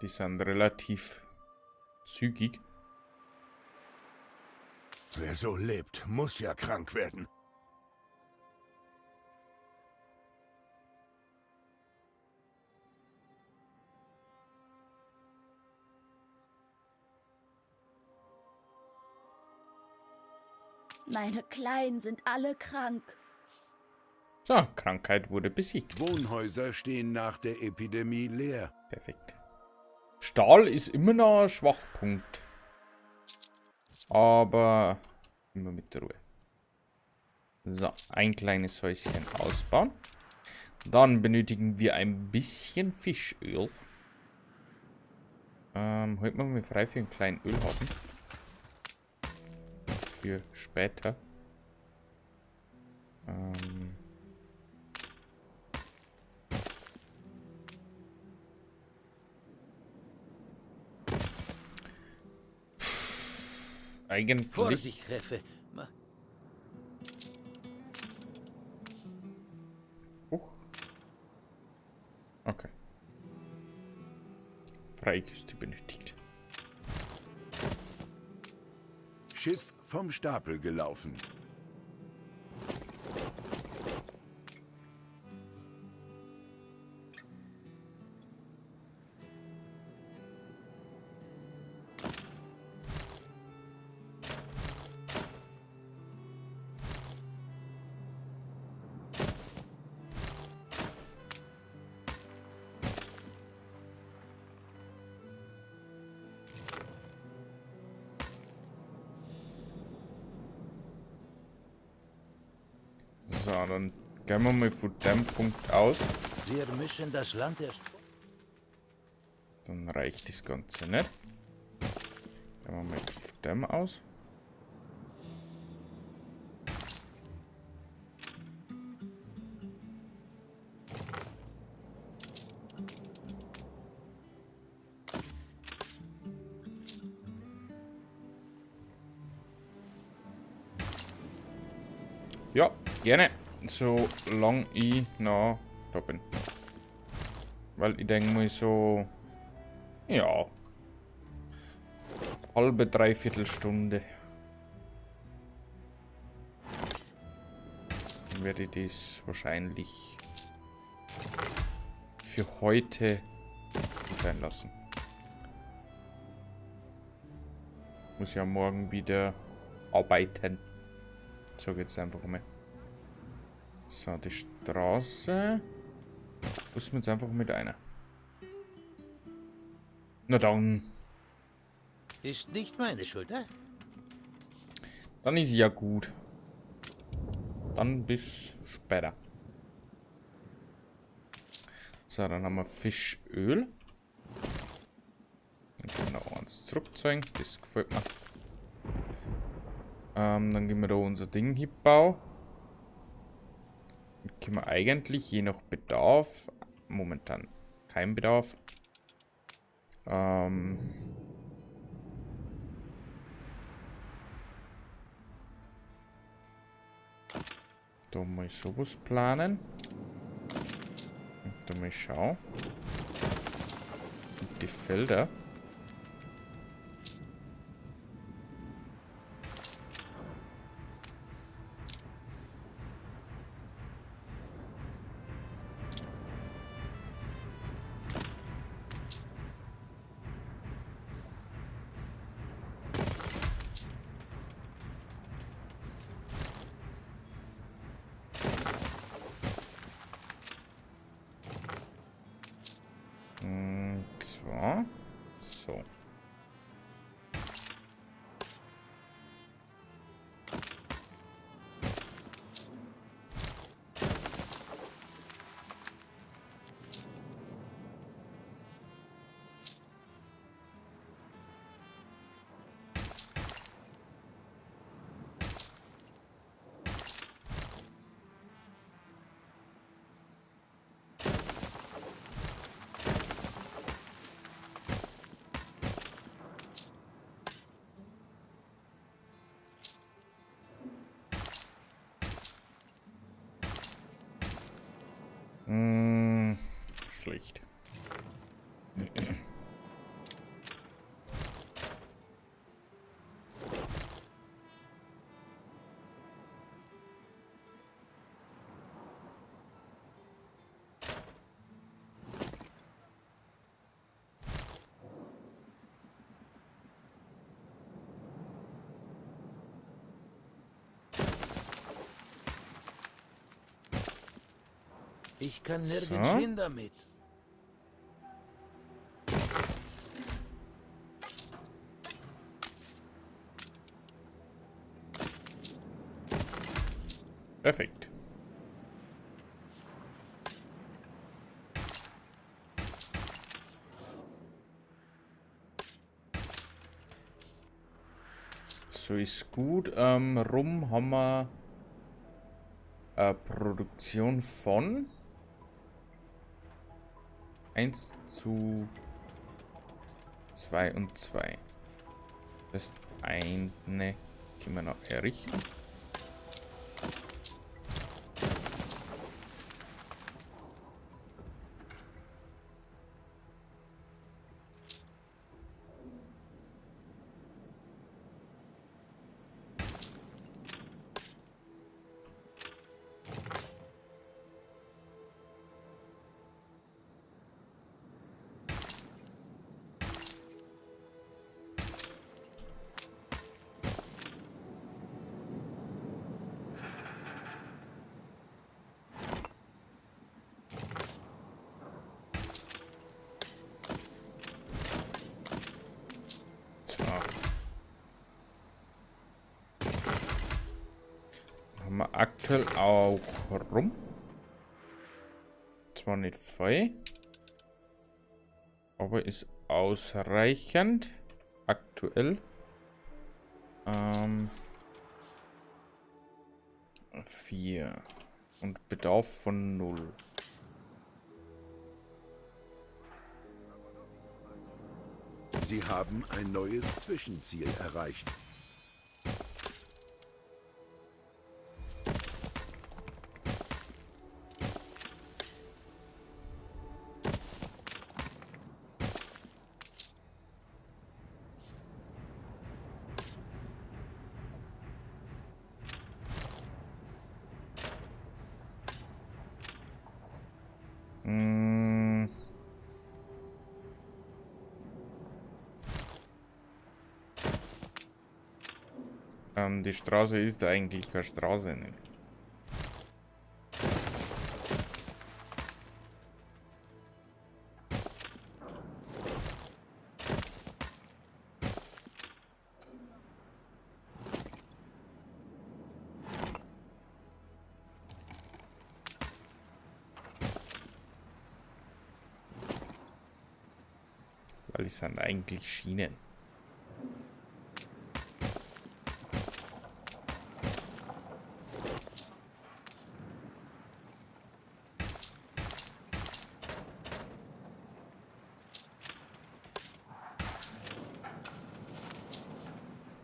Die sind relativ zügig. Wer so lebt, muss ja krank werden. Meine Kleinen sind alle krank. So, Krankheit wurde besiegt. Wohnhäuser stehen nach der Epidemie leer. Perfekt. Stahl ist immer noch ein Schwachpunkt. Aber immer mit der Ruhe. So, ein kleines Häuschen ausbauen. Dann benötigen wir ein bisschen Fischöl. Holt man mal frei für einen kleinen Ölhafen. Für später. Eigentlich. Vorsicht, Greffe. Huch. Okay. Freiküste benötigt. Schiff vom Stapel gelaufen. So, dann gehen wir mal von dem Punkt aus. Wir müssen das Land erst... Dann reicht das Ganze nicht. Gehen wir mal von dem aus. Ja, gerne. Solange ich noch da bin. Weil ich denke mal so... Ja. Halbe, dreiviertel Stunde. Dann werde ich das wahrscheinlich für heute sein lassen. Muss ja morgen wieder arbeiten. So geht's einfach mal. So, die Straße. Müssen wir jetzt einfach mit einer. Na dann. Ist nicht meine Schuld, eh? Dann ist ja gut. Dann bis später. So, dann haben wir Fischöl. Dann können wir noch eins zurückzeigen. Das gefällt mir. Dann gehen wir da unser Ding hinbauen. Dann können wir eigentlich je nach Bedarf, momentan kein Bedarf, da mal sowas planen. Und da mal schauen. Und die Felder. Schlecht. Ich kann nirgends So. hin damit. Perfekt. So ist gut. Rum haben wir eine Produktion von 1 zu 2 und 2. Das ist eine, können wir noch errichten. So. Haben wir aktuell auch rum. Zwar nicht voll, aber ist ausreichend aktuell. 4 und Bedarf von 0. Sie haben ein neues Zwischenziel erreicht. Die Straße ist eigentlich keine Straße, nicht? Weil es sind eigentlich Schienen.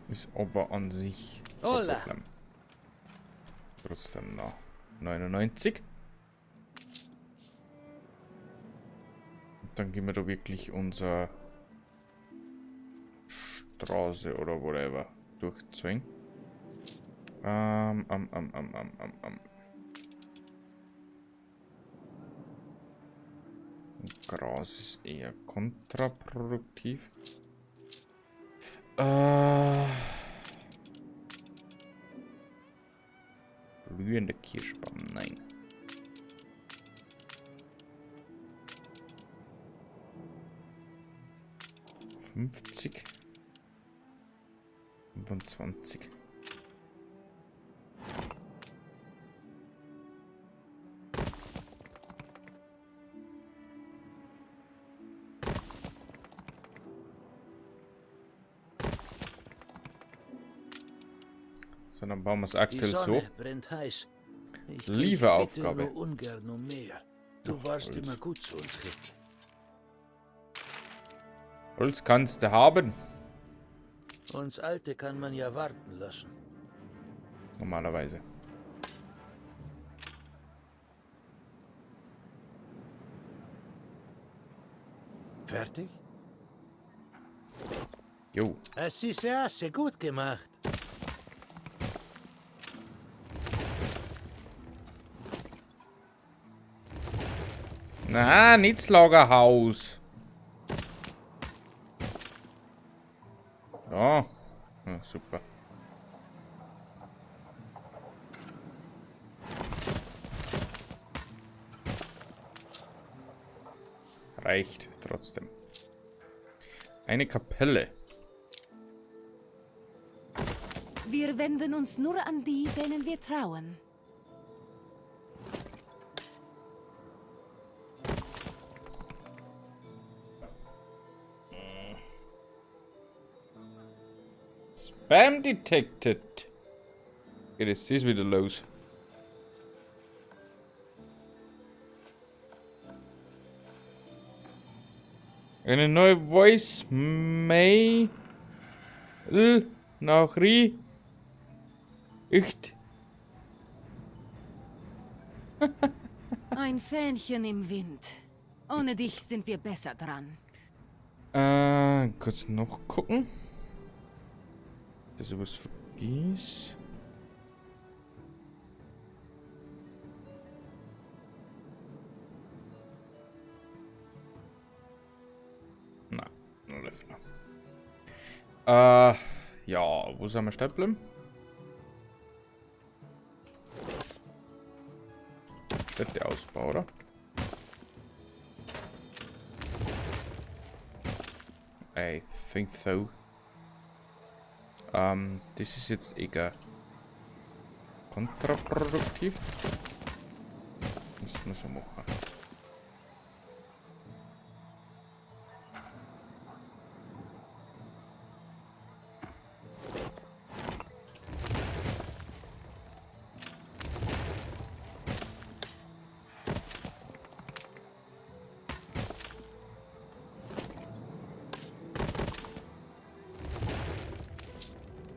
Ist aber an sich kein Hola. Problem. Trotzdem noch 99. Und dann gehen wir da wirklich unser Straße oder whatever durchziehen. Gras ist eher kontraproduktiv. Blühender Kirschbaum, nein. 50. 25. So, dann bauen wir's aktuell Die Sonne so. brennt heiß. Ich Lieferaufgabe. bitte nur ungern um mehr. Du Ach, warst Holz. immer gut zu uns, Rick. Holz kannst du haben. Uns Alte kann man ja warten lassen. Normalerweise. Fertig? Jo. Así se hace, gut gemacht. Na, nicht das Lagerhaus. Ja. Ja, super. Reicht trotzdem. Eine Kapelle. Wir wenden uns nur an die, denen wir trauen. Spam detected. Geht jetzt das wieder los? Eine neue Voicemail Nachricht. Ein Fähnchen im Wind. Ohne dich sind wir besser dran. Kurz noch gucken. Dass ich was vergiss. Na, läuft noch. Ja, wo sind wir stehen geblieben? Städteausbau, oder? I think so. Das ist jetzt egal. Kontraproduktiv. Müssen wir so machen.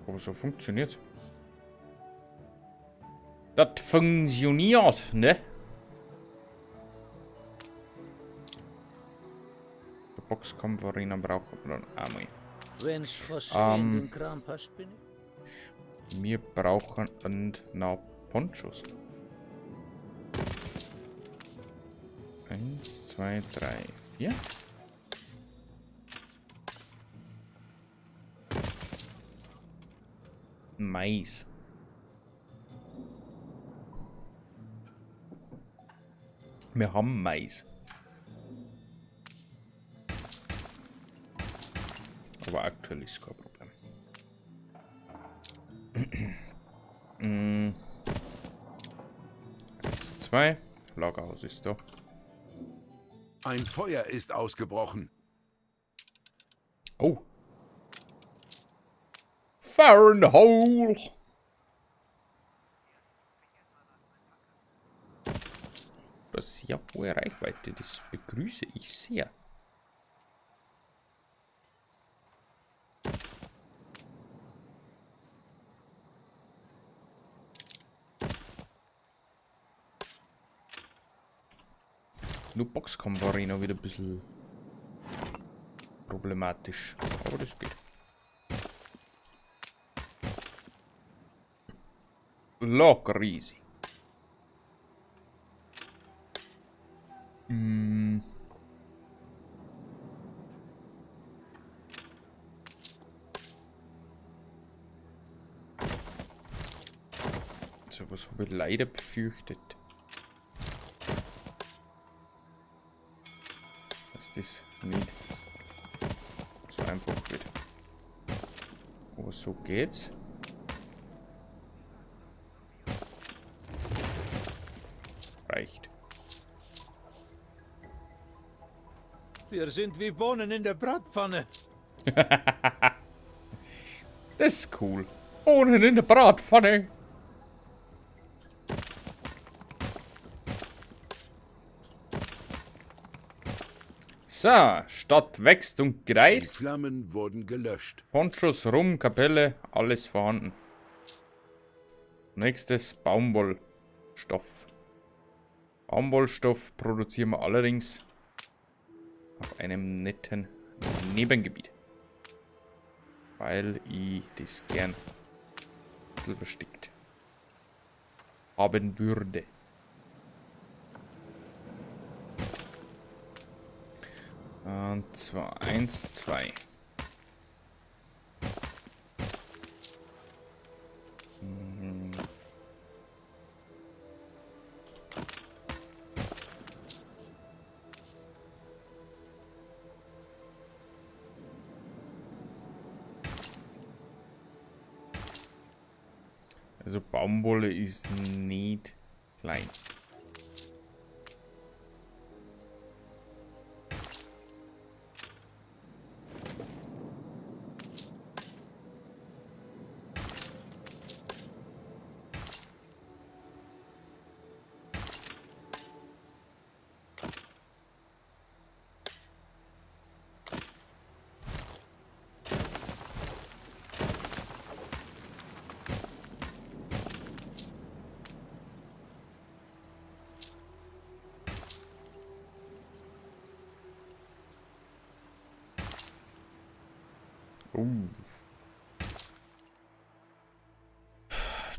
Aber so funktioniert's. Das funktioniert, ne? Der Boxkampf-Arena braucht man dann einmal. Wenn's José in den Kram passt, bin ich. Wir brauchen und noch Ponchos. 1, 2, 3, 4. Mais. Wir haben Mais. Aber aktuell ist kein Problem. 1, 2. Lagerhaus ist da. Ein Feuer ist ausgebrochen. Oh. Fire in the hole. Das ist sehr hohe Reichweite, das begrüße ich sehr. Nur Boxkampf Arena wieder ein bisschen problematisch, aber das geht. Locker easy. So, was habe ich leider befürchtet? Dass das nicht so einfach wird. Aber so geht's. Reicht. Wir sind wie Bohnen in der Bratpfanne. Das ist cool. Bohnen in der Bratpfanne. So, Stadt wächst und gedeiht. Die Flammen wurden gelöscht. Ponchos, Rum, Kapelle, alles vorhanden. Nächstes Baumwollstoff. Baumwollstoff produzieren wir allerdings. Auf einem netten Nebengebiet. Weil ich das gern ein bisschen versteckt haben würde. Und zwar 1, 2. Also Baumwolle ist nicht klein.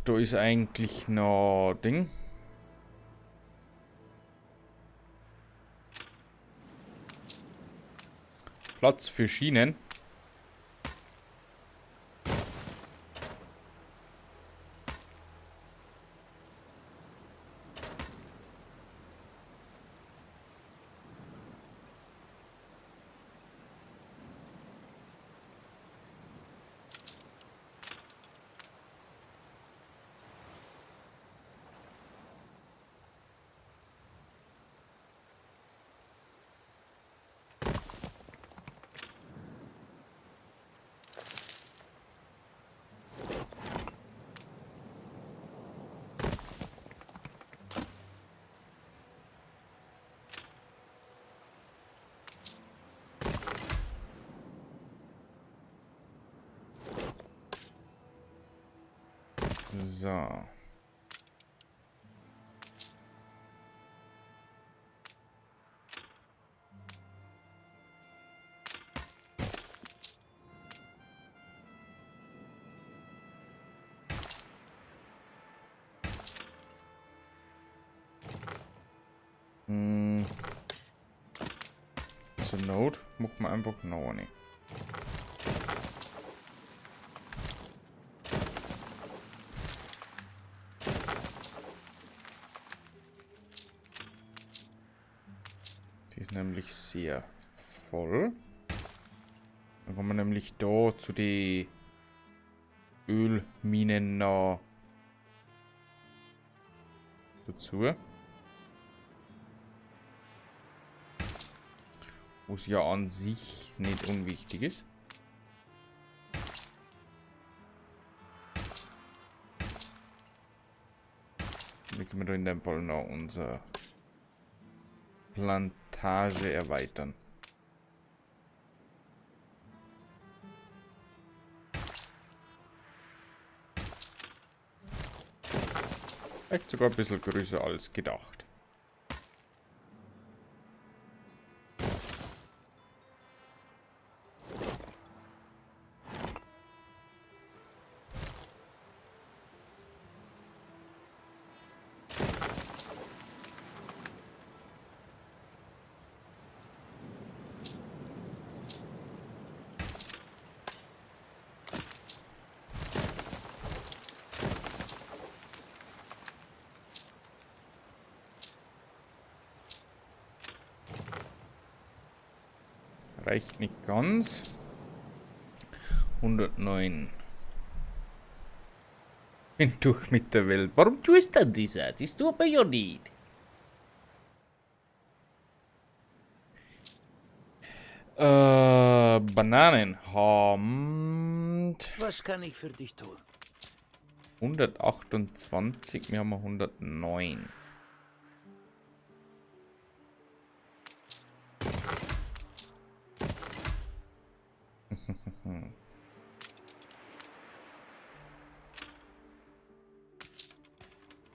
Da ist eigentlich noch Ding. Platz für Schienen. So. Zur Not macht man einfach noch eine. Die ist nämlich sehr voll. Dann kommen wir nämlich da zu den Ölminen noch dazu. Was ja an sich nicht unwichtig ist. Dann können wir da in dem Fall noch unsere Plantage erweitern. Vielleicht sogar ein bisschen größer als gedacht. Reicht nicht ganz. 109. Bin durch mit der Welt. Warum tust du denn das? Das tut man ja nicht. Bananen haben. Was kann ich für dich tun? 128, wir haben 109.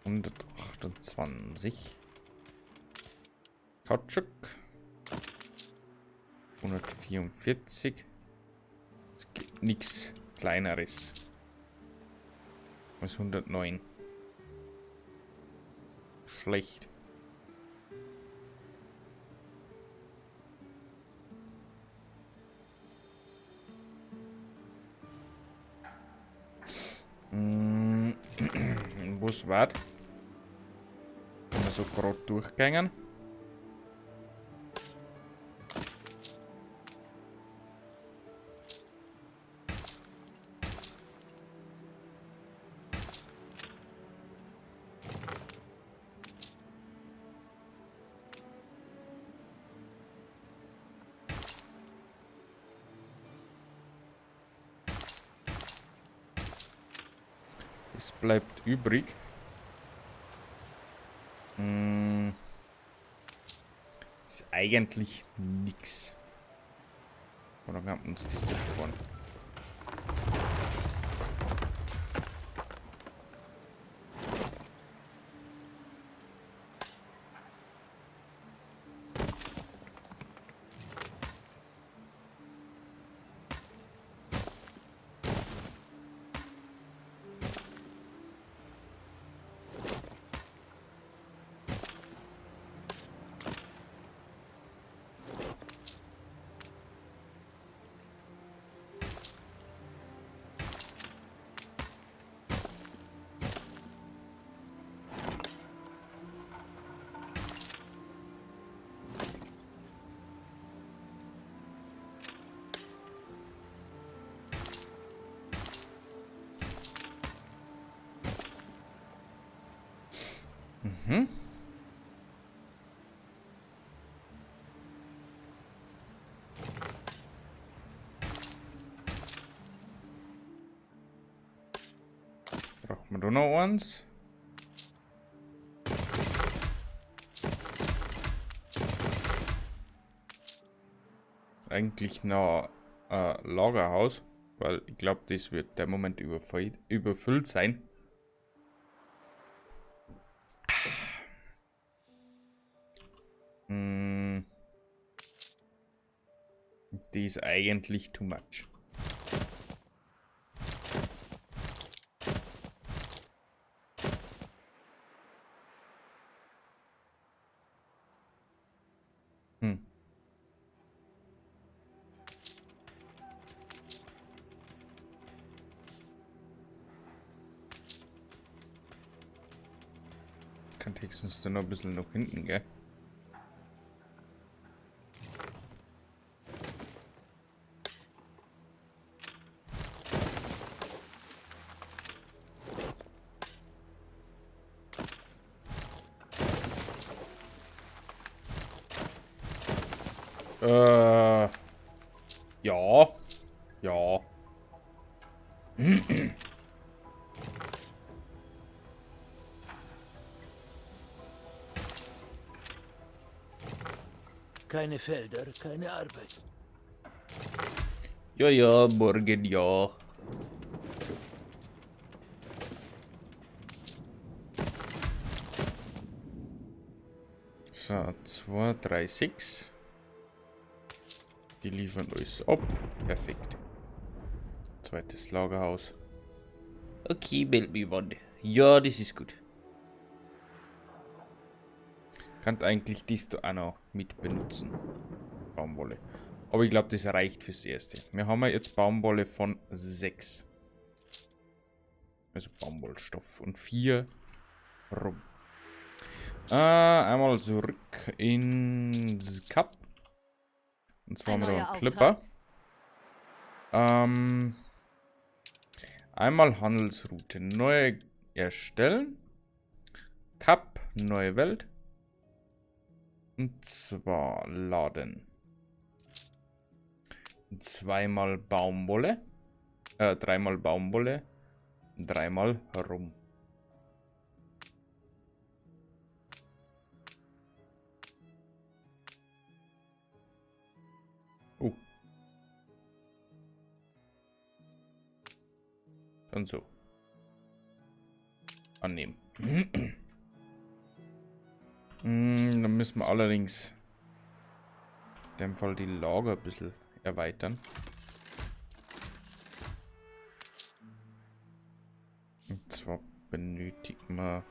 128. Kautschuk. 144. Es gibt nichts Kleineres. Als 109. Schlecht. Was war? Wenn wir so gerade durchgängen. Es bleibt übrig. Ist eigentlich nix. Oder wir haben uns das zu sparen. Mhm. Braucht man da noch eins? Eigentlich noch ein Lagerhaus, weil ich glaub, das wird der Moment überfüllt sein. Die ist eigentlich too much. Kann höchstens dann noch ein bisschen nach hinten, gell? Ja. Ja. Keine Felder, keine Arbeit. Ja, ja, morgen, ja. So, 2, 3, 6. Die liefern alles ab. Perfekt. Zweites Lagerhaus. Okay, meld mich wann. Ja, das ist gut. Kann eigentlich dies da auch noch mit benutzen. Baumwolle. Aber ich glaub, das reicht fürs Erste. Wir haben ja jetzt Baumwolle von 6. Also Baumwollstoff. Und 4 rum. Einmal zurück ins Kap. Und zwar Ein haben wir da neuer einen Clipper. Auftrag. Einmal Handelsroute neu erstellen. Kap, neue Welt. Und zwar laden. Zweimal Baumwolle. Dreimal Baumwolle. Dreimal Rum. Oh. Dann so. Annehmen. Dann müssen wir allerdings In dem Fall die Lager ein bisschen erweitern. Und zwar benötigt man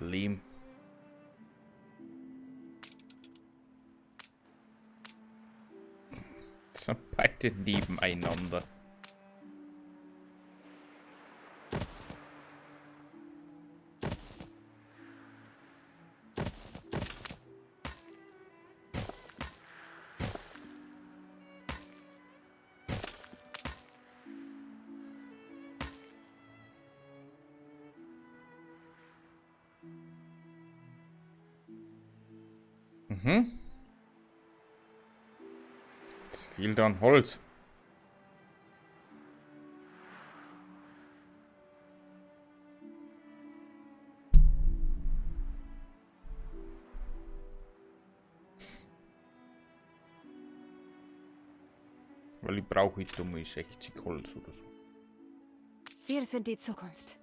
Lehm. Das sind beide nebeneinander. Mhm. Es fehlt an Holz. Weil ich brauche heute mal 60 Holz oder so. Wir sind die Zukunft.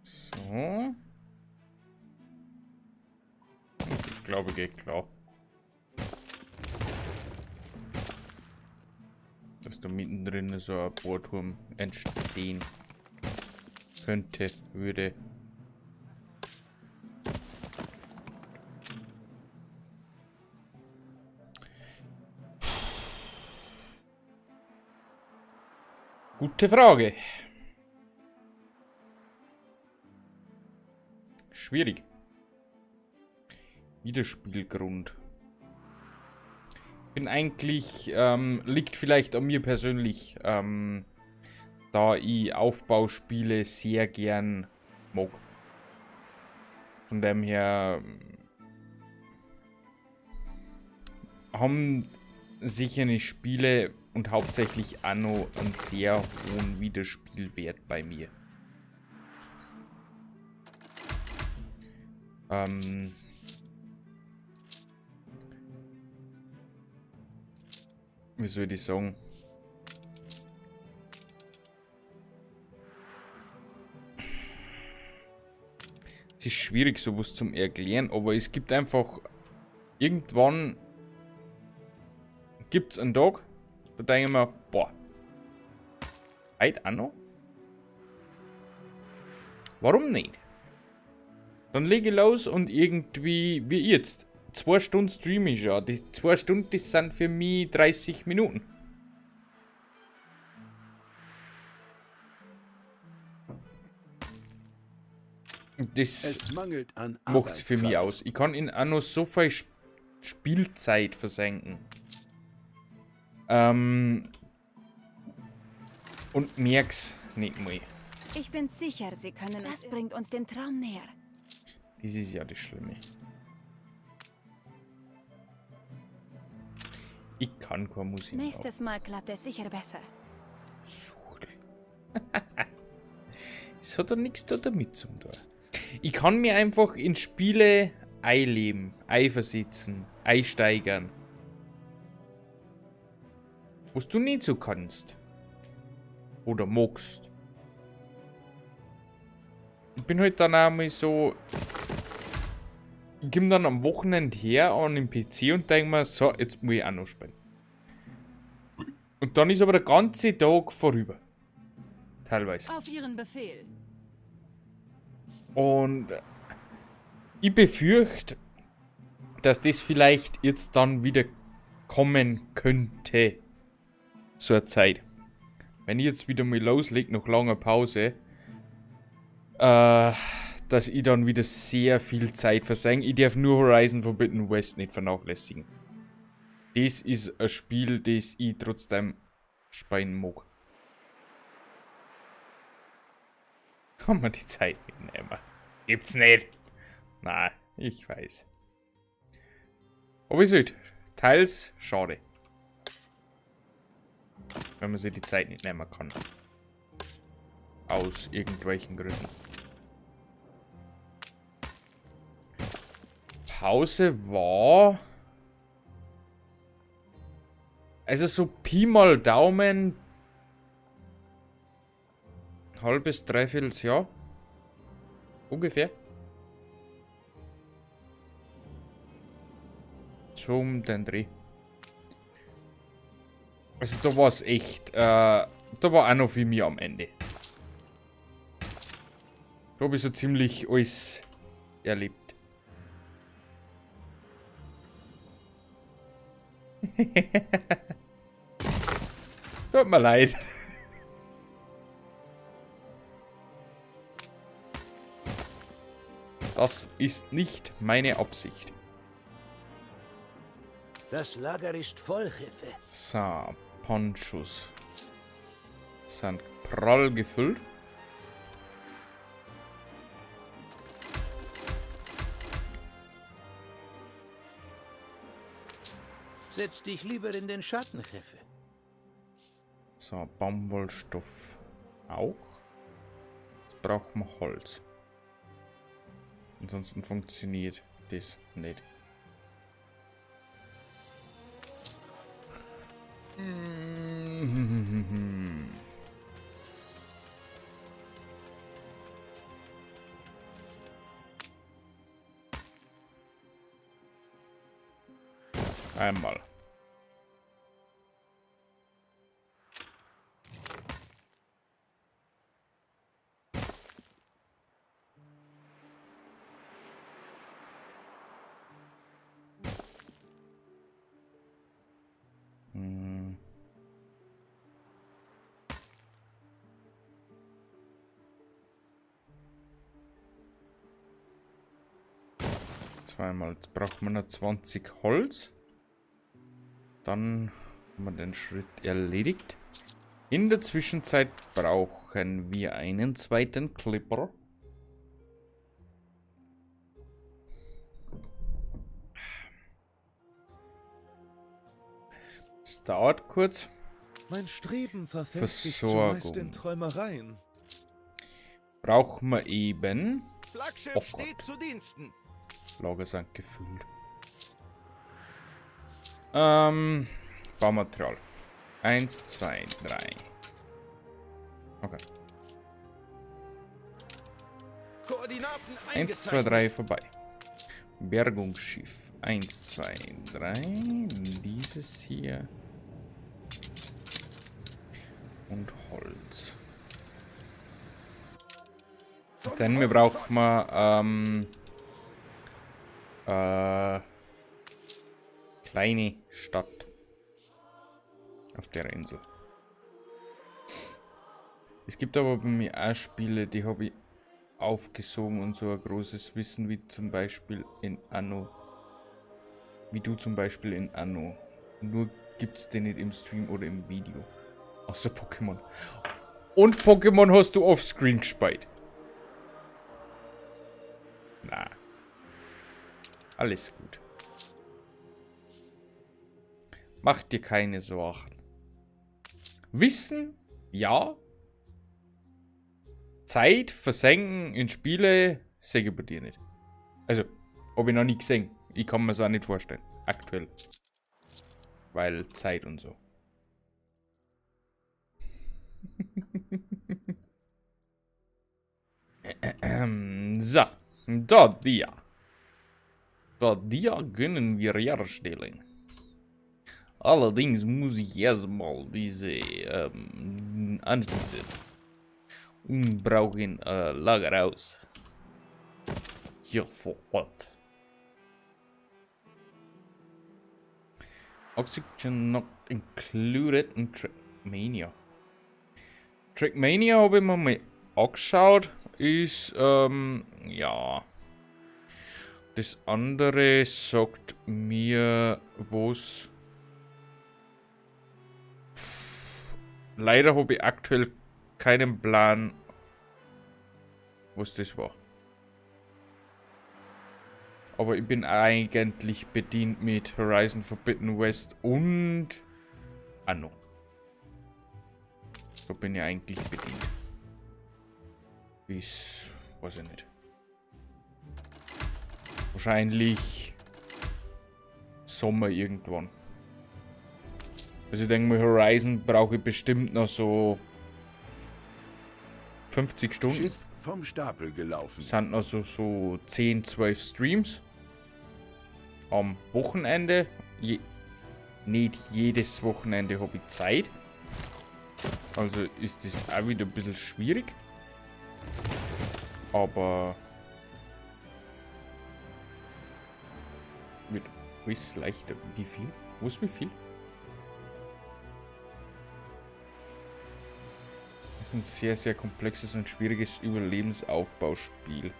So. Ich glaube, geht klar. Dass da mittendrin so ein Bohrturm entstehen könnte, würde. Gute Frage. Schwierig. Wiederspielgrund. Bin eigentlich, liegt vielleicht an mir persönlich, da ich Aufbauspiele sehr gern mag. Von dem her haben sicher nicht Spiele und hauptsächlich auch noch einen sehr hohen Wiederspielwert bei mir. Wie soll ich sagen? Es ist schwierig, sowas zum Erklären, aber es gibt einfach... Irgendwann gibt's einen Tag, da denke ich mir, boah, heute auch noch? Warum nicht? Dann lege ich los und irgendwie, wie jetzt, 2 Stunden streame ich schon. Die 2 Stunden, das sind für mich 30 Minuten. Das Es mangelt an macht's für mich Arbeitskraft. aus. Ich kann in auch noch so viel Spielzeit versenken. Und merk's nicht mal. Ich bin sicher, Sie können Das uns bringt uns dem Traum näher. Das ist ja das Schlimme. Ich kann keine Musik machen. Nächstes Mal klappt es sicher besser. Schwuchtel. Es hat doch nichts da damit zu tun. Ich kann mir einfach in Spiele einleben, einversitzen, einsteigern. Was du nicht so kannst. Oder magst. Ich bin halt dann auch mal so... Ich komm dann am Wochenende her an den PC und denk mir, so, jetzt muss ich auch noch spielen. Und dann ist aber der ganze Tag vorüber. Teilweise. Auf Ihren Befehl. Und ich befürchte, dass das vielleicht jetzt dann wieder kommen könnte. Zur Zeit. Wenn ich jetzt wieder mal loslege, nach langer Pause, dass ich dann wieder sehr viel Zeit versenke. Ich darf nur Horizon Forbidden West nicht vernachlässigen. Das ist ein Spiel, das ich trotzdem spielen mag. Kann man die Zeit mitnehmen? Gibt's nicht. Na, ich weiß. Aber ist halt teils schade. Wenn man sich die Zeit nicht nehmen kann. Aus irgendwelchen Gründen. Pause war... Also so Pi mal Daumen... Halbes, dreiviertel Jahr. Ungefähr. So um den Dreh. Also da war es echt, da war auch noch viel mehr am Ende. Da habe ich so ziemlich alles erlebt. Tut mir leid. Das ist nicht meine Absicht. Das Lager ist voll, Jefe. So, Ponchos sind prall gefüllt. Setz dich lieber in den Schatten, Jefe. So, Baumwollstoff auch. Jetzt brauchen wir Holz. Ansonsten funktioniert das nicht. Einmal. Zweimal. Jetzt braucht man noch 20 Holz. Dann haben wir den Schritt erledigt. In der Zwischenzeit brauchen wir einen zweiten Clipper. Es dauert kurz. Mein Streben verfällt sich zumeist in Träumereien. Brauchen wir eben. Flaggschiff Oh steht Gott. zu Diensten. Lager sind gefüllt. Baumaterial. 1, 2, 3. Okay. Koordinaten 1, 2, 3, vorbei. Bergungsschiff. 1, 2, 3. Dieses hier. Und Holz. Denn wir brauchen mal, kleine Stadt auf der Insel. Es gibt aber bei mir auch Spiele, die habe ich aufgesogen und so ein großes Wissen wie zum Beispiel in Anno. Wie du zum Beispiel in Anno. Nur gibt's den nicht im Stream oder im Video. Außer Pokémon. Und Pokémon hast du offscreen gespielt. Na. Alles gut. Mach dir keine Sorgen. Wissen? Ja. Zeit versenken in Spiele, sehe ich bei dir nicht. Also, hab ich noch nie gesehen. Ich kann mir's auch nicht vorstellen. Aktuell. Weil Zeit und so. So. Da, dia. Da, dia können wir herstellen. Allerdings muss ich erstmal diese anschließen. Und brauchen Lagerhaus. Hier vor Ort. Oxygen not included in Trackmania. Trackmania habe ich mir mal angeschaut. Ist, ja. Das andere sagt mir was. Leider habe ich aktuell keinen Plan, was das war. Aber ich bin eigentlich bedient mit Horizon Forbidden West und Anno. Da bin ich eigentlich bedient. Bis, weiß ich nicht. Wahrscheinlich Sommer irgendwann. Also ich denke mal, Horizon brauche ich bestimmt noch so 50 Stunden. Schiff vom Stapel gelaufen. Sind noch so 10, 12 Streams. Am Wochenende. Nicht jedes Wochenende habe ich Zeit. Also ist das auch wieder ein bisschen schwierig. Aber wird alles leichter. Wie viel? Wo ist wie viel? Das ist ein sehr, sehr komplexes und schwieriges Überlebensaufbauspiel.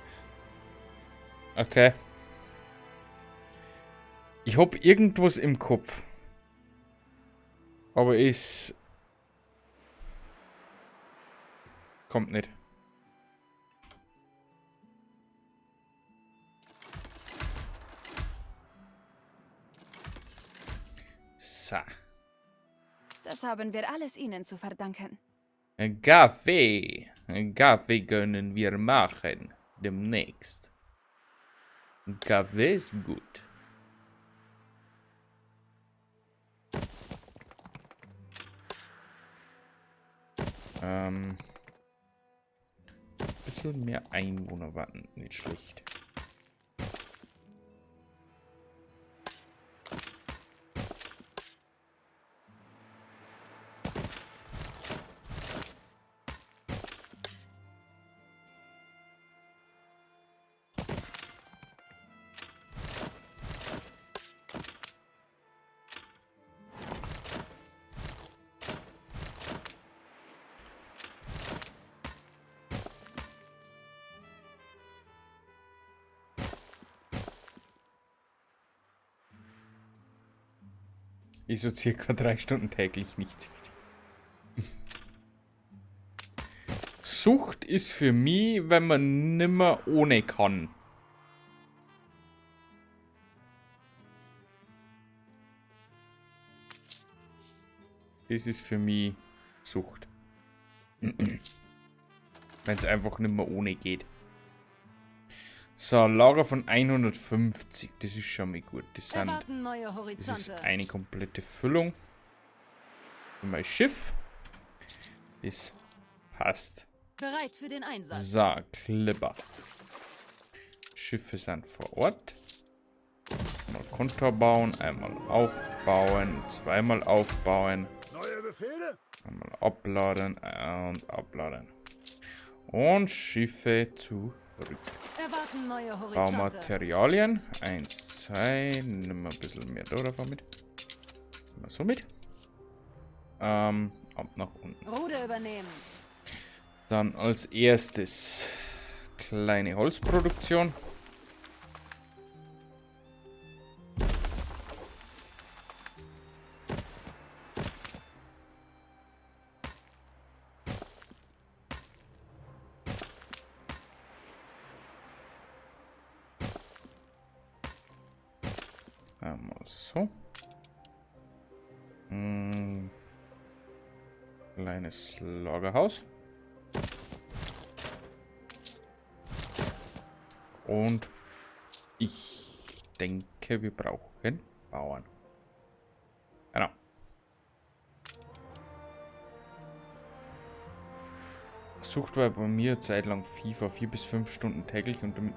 Okay. Ich hab irgendwas im Kopf. Aber es kommt nicht. So. Das haben wir alles Ihnen zu verdanken. Kaffee. Kaffee können wir machen. Demnächst. Kaffee ist gut. Bisschen mehr Einwohner warten, nicht schlecht. Ich so circa 3 Stunden täglich nicht süchtig. Sucht ist für mich, wenn man nimmer ohne kann. Das ist für mich Sucht. Wenn's einfach nimmer ohne geht. So, Lager von 150. Das ist schon mal gut. Das Erwarten neue ist Horizonte. eine komplette Füllung. Für mein Schiff. Das passt. Bereit für den Einsatz. So, Clipper. Schiffe sind vor Ort. Einmal Kontor bauen, einmal aufbauen, zweimal aufbauen. Neue Befehle? Einmal abladen und abladen. Und Schiffe zurück. Erwarten neue Horizonte. Baumaterialien. 1, 2. Nehmen wir ein bisschen mehr da davon mit. Nehmen wir so mit. Ab nach unten. Ruder übernehmen. Dann als erstes kleine Holzproduktion. Einmal so. Kleines Lagerhaus. Und ich denke, wir brauchen Bauern. Genau. Sucht war bei mir zeitlang FIFA 4 bis 5 Stunden täglich und damit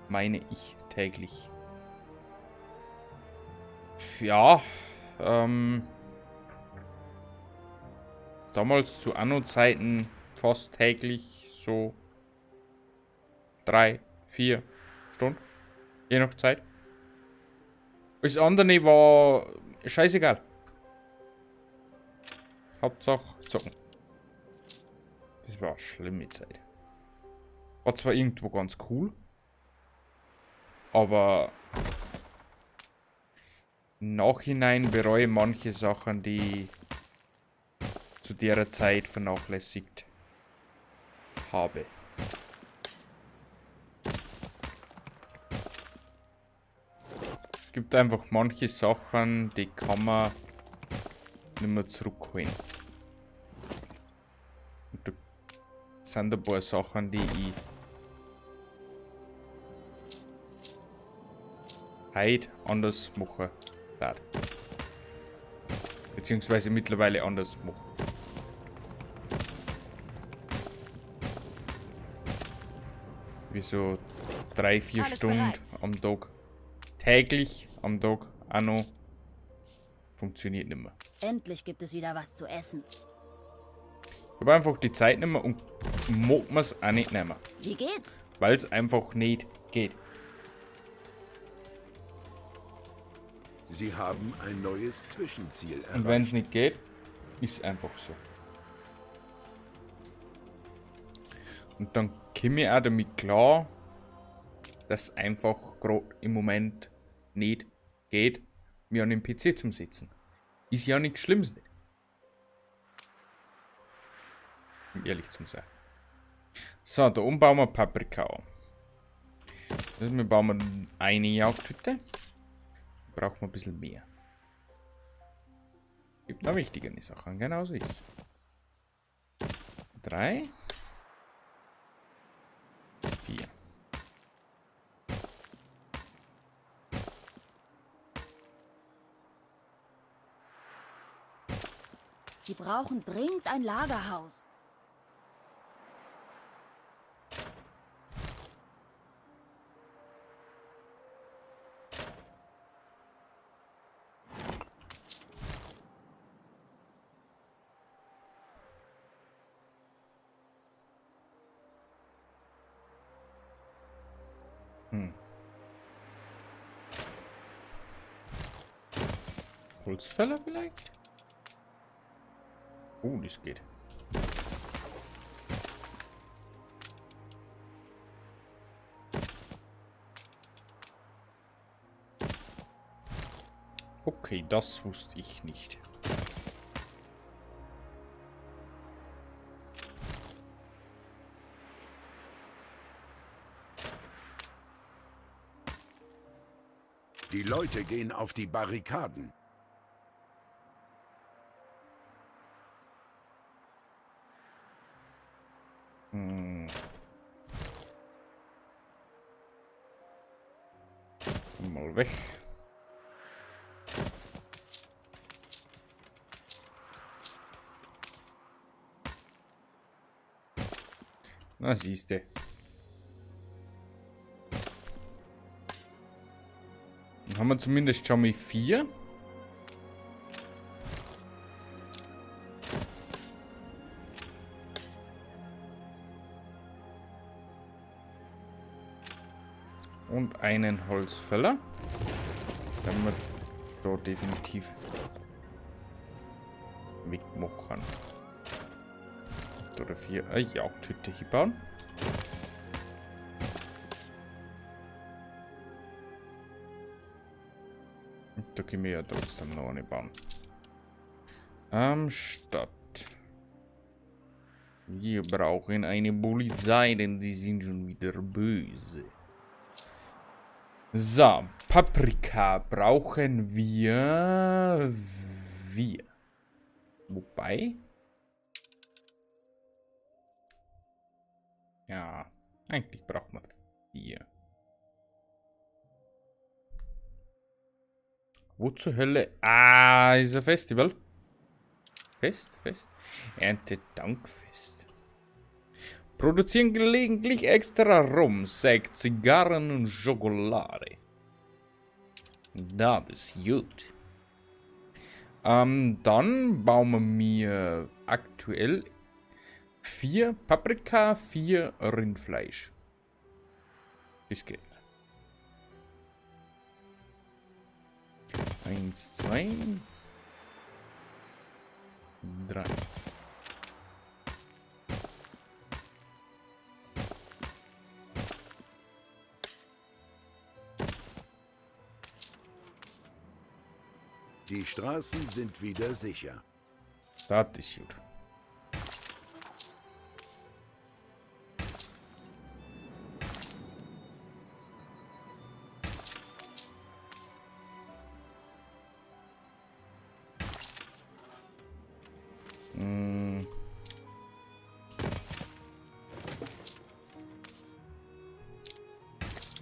meine ich täglich. Ja, damals zu Anno-Zeiten fast täglich so 3, 4 Stunden, je nach Zeit. Alles andere war scheißegal. Hauptsache zocken. Das war eine schlimme Zeit. War zwar irgendwo ganz cool, aber im Nachhinein bereue ich manche Sachen, die ich zu der Zeit vernachlässigt habe. Es gibt einfach manche Sachen, die kann man nicht mehr zurückholen. Und da Sind ein paar Sachen, die ich heute anders machen darf. Beziehungsweise mittlerweile anders machen. Wie so 3-4 Stunden bereit. Am Tag. Täglich am Tag auch noch. Funktioniert nicht mehr. Endlich gibt es wieder was zu essen. Ich hab einfach die Zeit nicht mehr und mag mir's auch nicht nehmen. Wie geht's? Weil's einfach nicht geht. Sie haben ein neues Zwischenziel Und erreicht. wenn's nicht geht, ist einfach so. Und dann komme ich auch damit klar, dass einfach grad im Moment nicht geht, mir an den PC zu setzen. Ist ja nichts Schlimmes. Nicht. Um ehrlich zu sein. So, da oben bauen wir Paprika an. Also wir bauen eine Jagdhütte. Brauchen wir ein bisschen mehr. Gibt noch wichtigere Sachen, genau so ist. 3. 4. Sie brauchen dringend ein Lagerhaus. Holzfäller vielleicht? Oh, das geht. Okay, das wusste ich nicht. Die Leute gehen auf die Barrikaden. Mal weg. Na, siehste. Dann haben wir zumindest schon mal 4. Und einen Holzfäller. Dann wir da definitiv wegmachen. Oder 4 eine Jagdhütte hier bauen. Und da können wir ja trotzdem noch eine bauen. Stadt. Wir brauchen eine Polizei, denn sie sind schon wieder böse. So, Paprika brauchen wir. Wobei. Ja, eigentlich braucht man 4. Wo zur Hölle? Ah, ist ein Festival. Fest, Fest. Erntedankfest. Produzieren gelegentlich extra Rum, Sekt, Zigarren und Schokolade. Das ist gut. Dann bauen wir mir aktuell 4 Paprika, 4 Rindfleisch. Das geht. 1, 2, 3. Die Straßen sind wieder sicher. Das ist gut.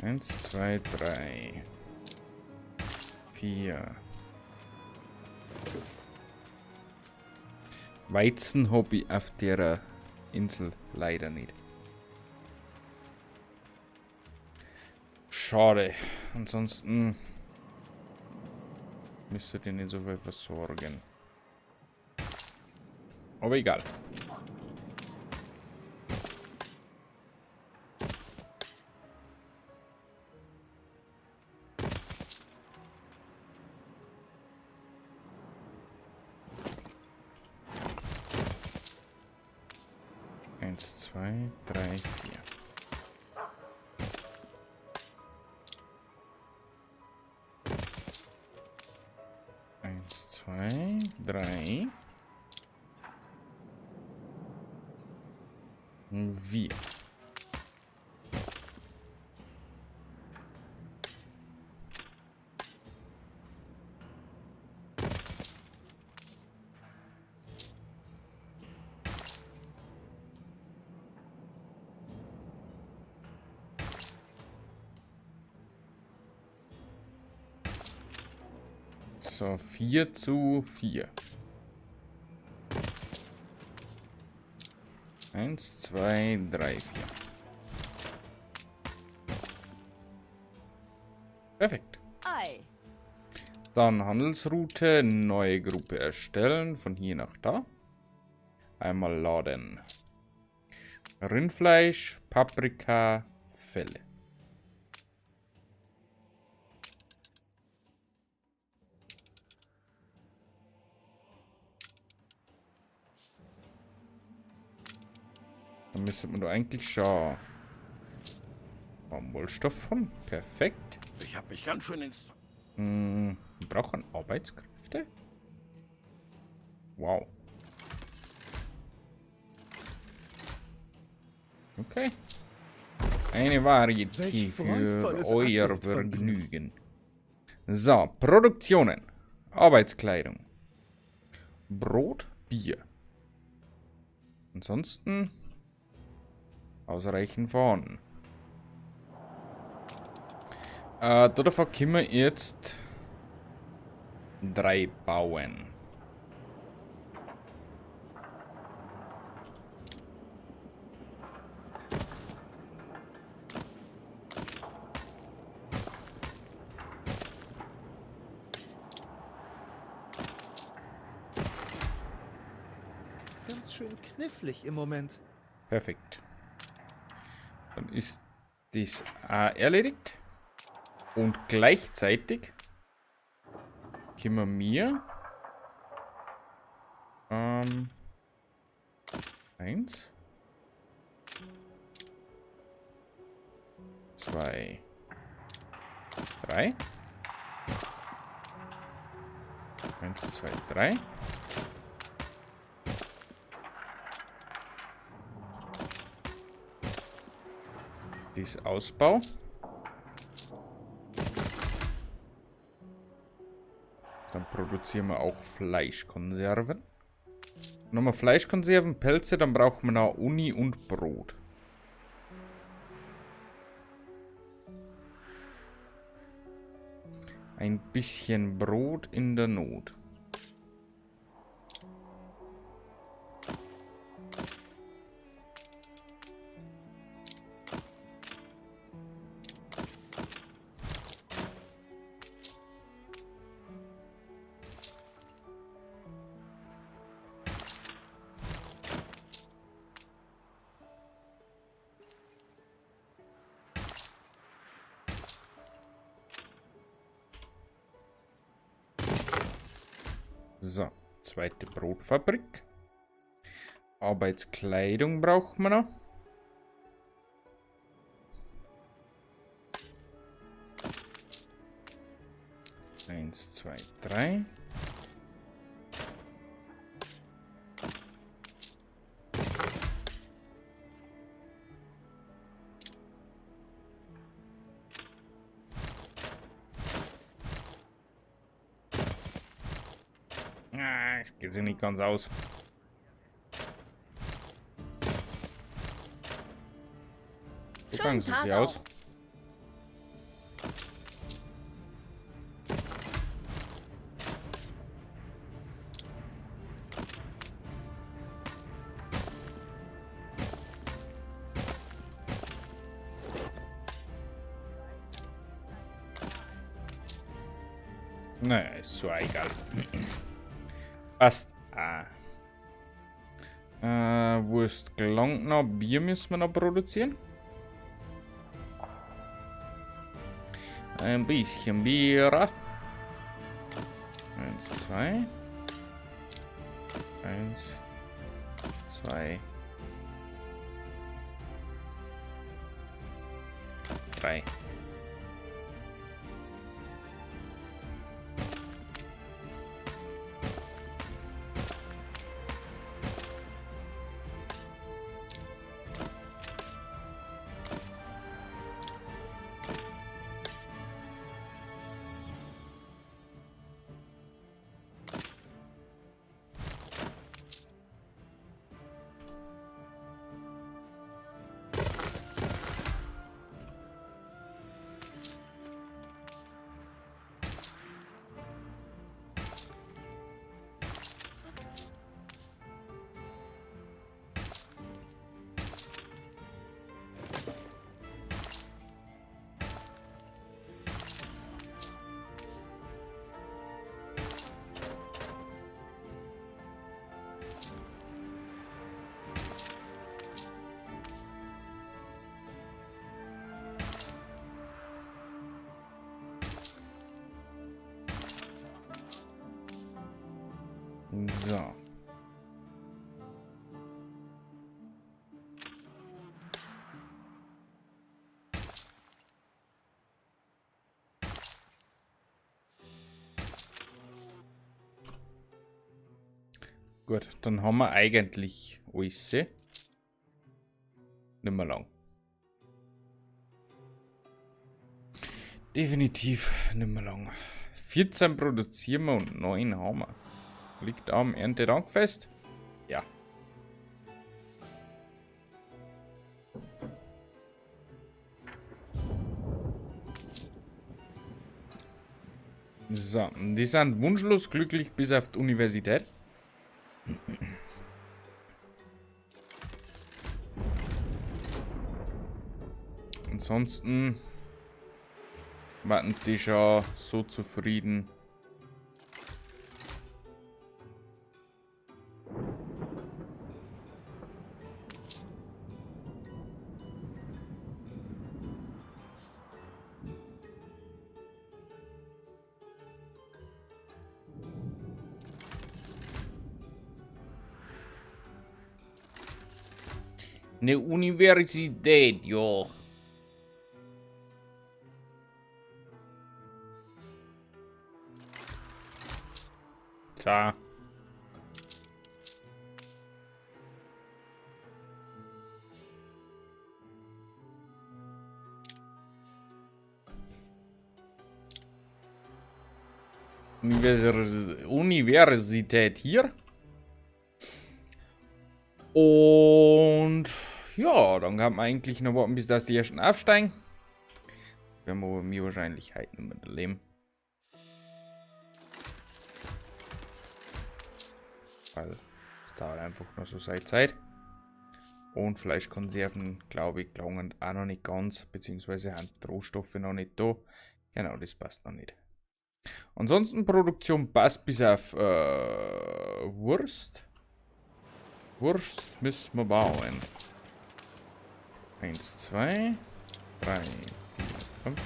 1, 2, 3, 4. Weizen hab ich auf der Insel leider nicht. Schade. Ansonsten müsste ihr nicht so viel versorgen. Aber egal. Eins, 2, 3, 4. Eins, 2, 3. 4. So, 4:4. 1, 2, 3, 4. Perfekt. Ei. Dann Handelsroute, neue Gruppe erstellen, von hier nach da. Einmal laden. Rindfleisch, Paprika, Felle. Dann müsste man doch eigentlich schon Baumwollstoff haben. Perfekt. Ich hab mich ganz schön ins Wir brauchen Arbeitskräfte. Wow. Okay. Eine Variety Welch für freudvolles euer Abbild von Ihnen. Vergnügen. So, Produktionen. Arbeitskleidung. Brot, Bier. Ansonsten ausreichend vorhanden. Davon können wir jetzt 3 bauen. Ganz schön knifflig im Moment. Perfekt. Dann ist das auch erledigt. Und gleichzeitig können wir mir, 1, 2, 3. 1, 2, 3. Dies Ausbau. Dann produzieren wir auch Fleischkonserven. Nochmal Fleischkonserven, Pelze, dann brauchen wir noch Uni und Brot. Ein bisschen Brot in der Not. So, zweite Brotfabrik. Arbeitskleidung braucht man noch. 1, 2, 3. Ah, es geht sich nicht ganz aus. So Schönen fangen sie Tag sich aus. auch. Naja, ist so egal. Passt. Ah. Wurst gelangt noch. Bier müssen wir noch produzieren. Ein bisschen Bier. 1, 2. 1, 2. 3. So. Gut, dann haben wir eigentlich alles. Nicht mehr lang. Definitiv nicht mehr lang. 14 produzieren wir und 9 haben wir. Liegt am Erntedankfest? Ja. So, die sind wunschlos glücklich bis auf die Universität. Ansonsten warten die schon so zufrieden. Eine Universität, ja. So. Universität hier. Und ja, dann kann man eigentlich noch warten, bis das die ersten aufsteigen. Werden wir mir wahrscheinlich heute nicht mehr erleben. Weil es dauert einfach noch so seine Zeit. Und Fleischkonserven, glaube ich, gelangen auch noch nicht ganz, beziehungsweise haben die Rohstoffe noch nicht da. Genau, das passt noch nicht. Ansonsten Produktion passt bis auf Wurst. Wurst müssen wir bauen. 1, 2, 3, 4, 5.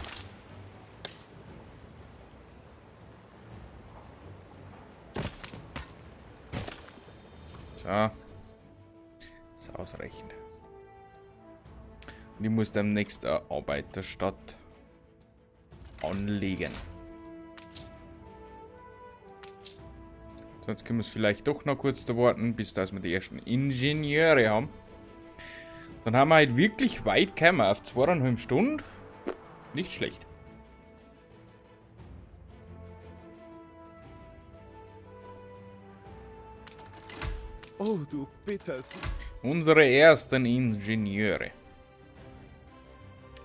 So. Ist ausreichend. Und ich muss demnächst eine Arbeiterstadt anlegen. Sonst können wir es vielleicht doch noch kurz da warten, bis dass wir die ersten Ingenieure haben. Dann haben wir halt wirklich weit gekommen, auf zweieinhalb Stunden. Nicht schlecht. Oh, du Bitters. Unsere ersten Ingenieure.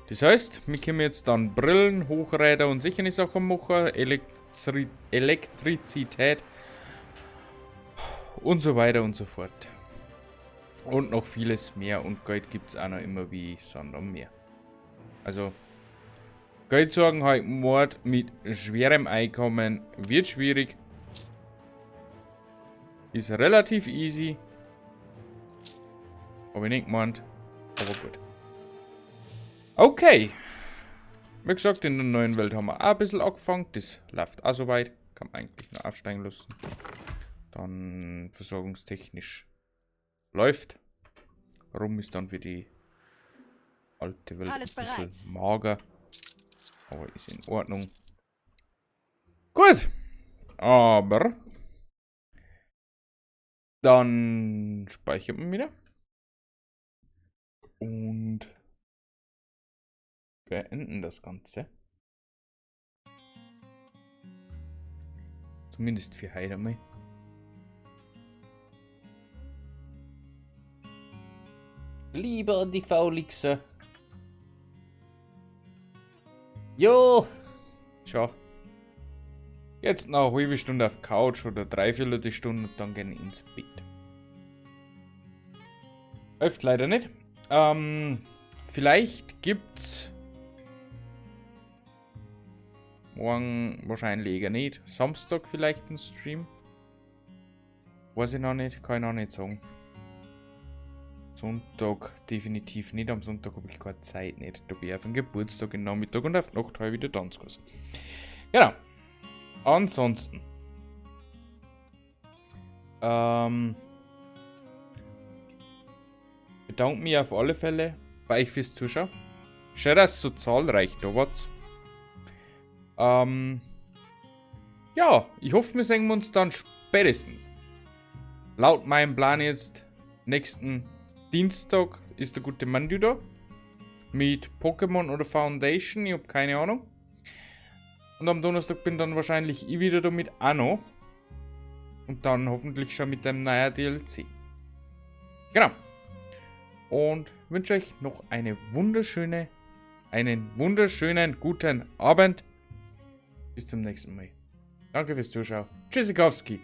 Das heißt, wir können jetzt dann Brillen, Hochräder und sichere Sachen machen, Elektrizität und so weiter und so fort. Und noch vieles mehr, und Geld gibt's auch noch immer wie Sand am Meer. Also, Geld sorgen halt Mord mit schwerem Einkommen wird schwierig. Ist relativ easy. Hab ich nicht gemeint. Aber gut. Okay. Wie gesagt, in der neuen Welt haben wir auch ein bisschen angefangen. Das läuft auch soweit. Kann man eigentlich nur aufsteigen lassen. Dann versorgungstechnisch läuft. Rum ist dann für die alte Welt Alles ein bisschen bereit. Mager. Aber ist in Ordnung. Gut. Aber dann speichert man wieder. Und beenden das Ganze. Zumindest für heute einmal. Lieber an die Faulixer. Jo! Schau. Jetzt noch eine halbe Stunde auf Couch oder dreiviertel Stunde und dann gehen ins Bett. Läuft leider nicht. Vielleicht gibt's morgen wahrscheinlich eher nicht. Samstag vielleicht einen Stream. Weiß ich noch nicht, kann ich noch nicht sagen. Sonntag definitiv nicht. Am Sonntag habe ich keine Zeit nicht. Da bin ich auf den Geburtstag im Nachmittag und auf die Nacht habe ich wieder Tanzkurs. Genau. Ansonsten. Bedanke mich auf alle Fälle bei euch fürs Zuschauen. Schön, dass ihr so zahlreich da wart. Ja, ich hoffe, wir sehen uns dann spätestens. Laut meinem Plan jetzt nächsten Dienstag ist der gute Mandu da. Mit Pokémon oder Foundation, ich hab keine Ahnung. Und am Donnerstag bin dann wahrscheinlich ich wieder da mit Anno. Und dann hoffentlich schon mit dem neuen DLC. Genau. Und wünsche euch noch einen wunderschönen guten Abend. Bis zum nächsten Mal. Danke fürs Zuschauen. Tschüssikowski.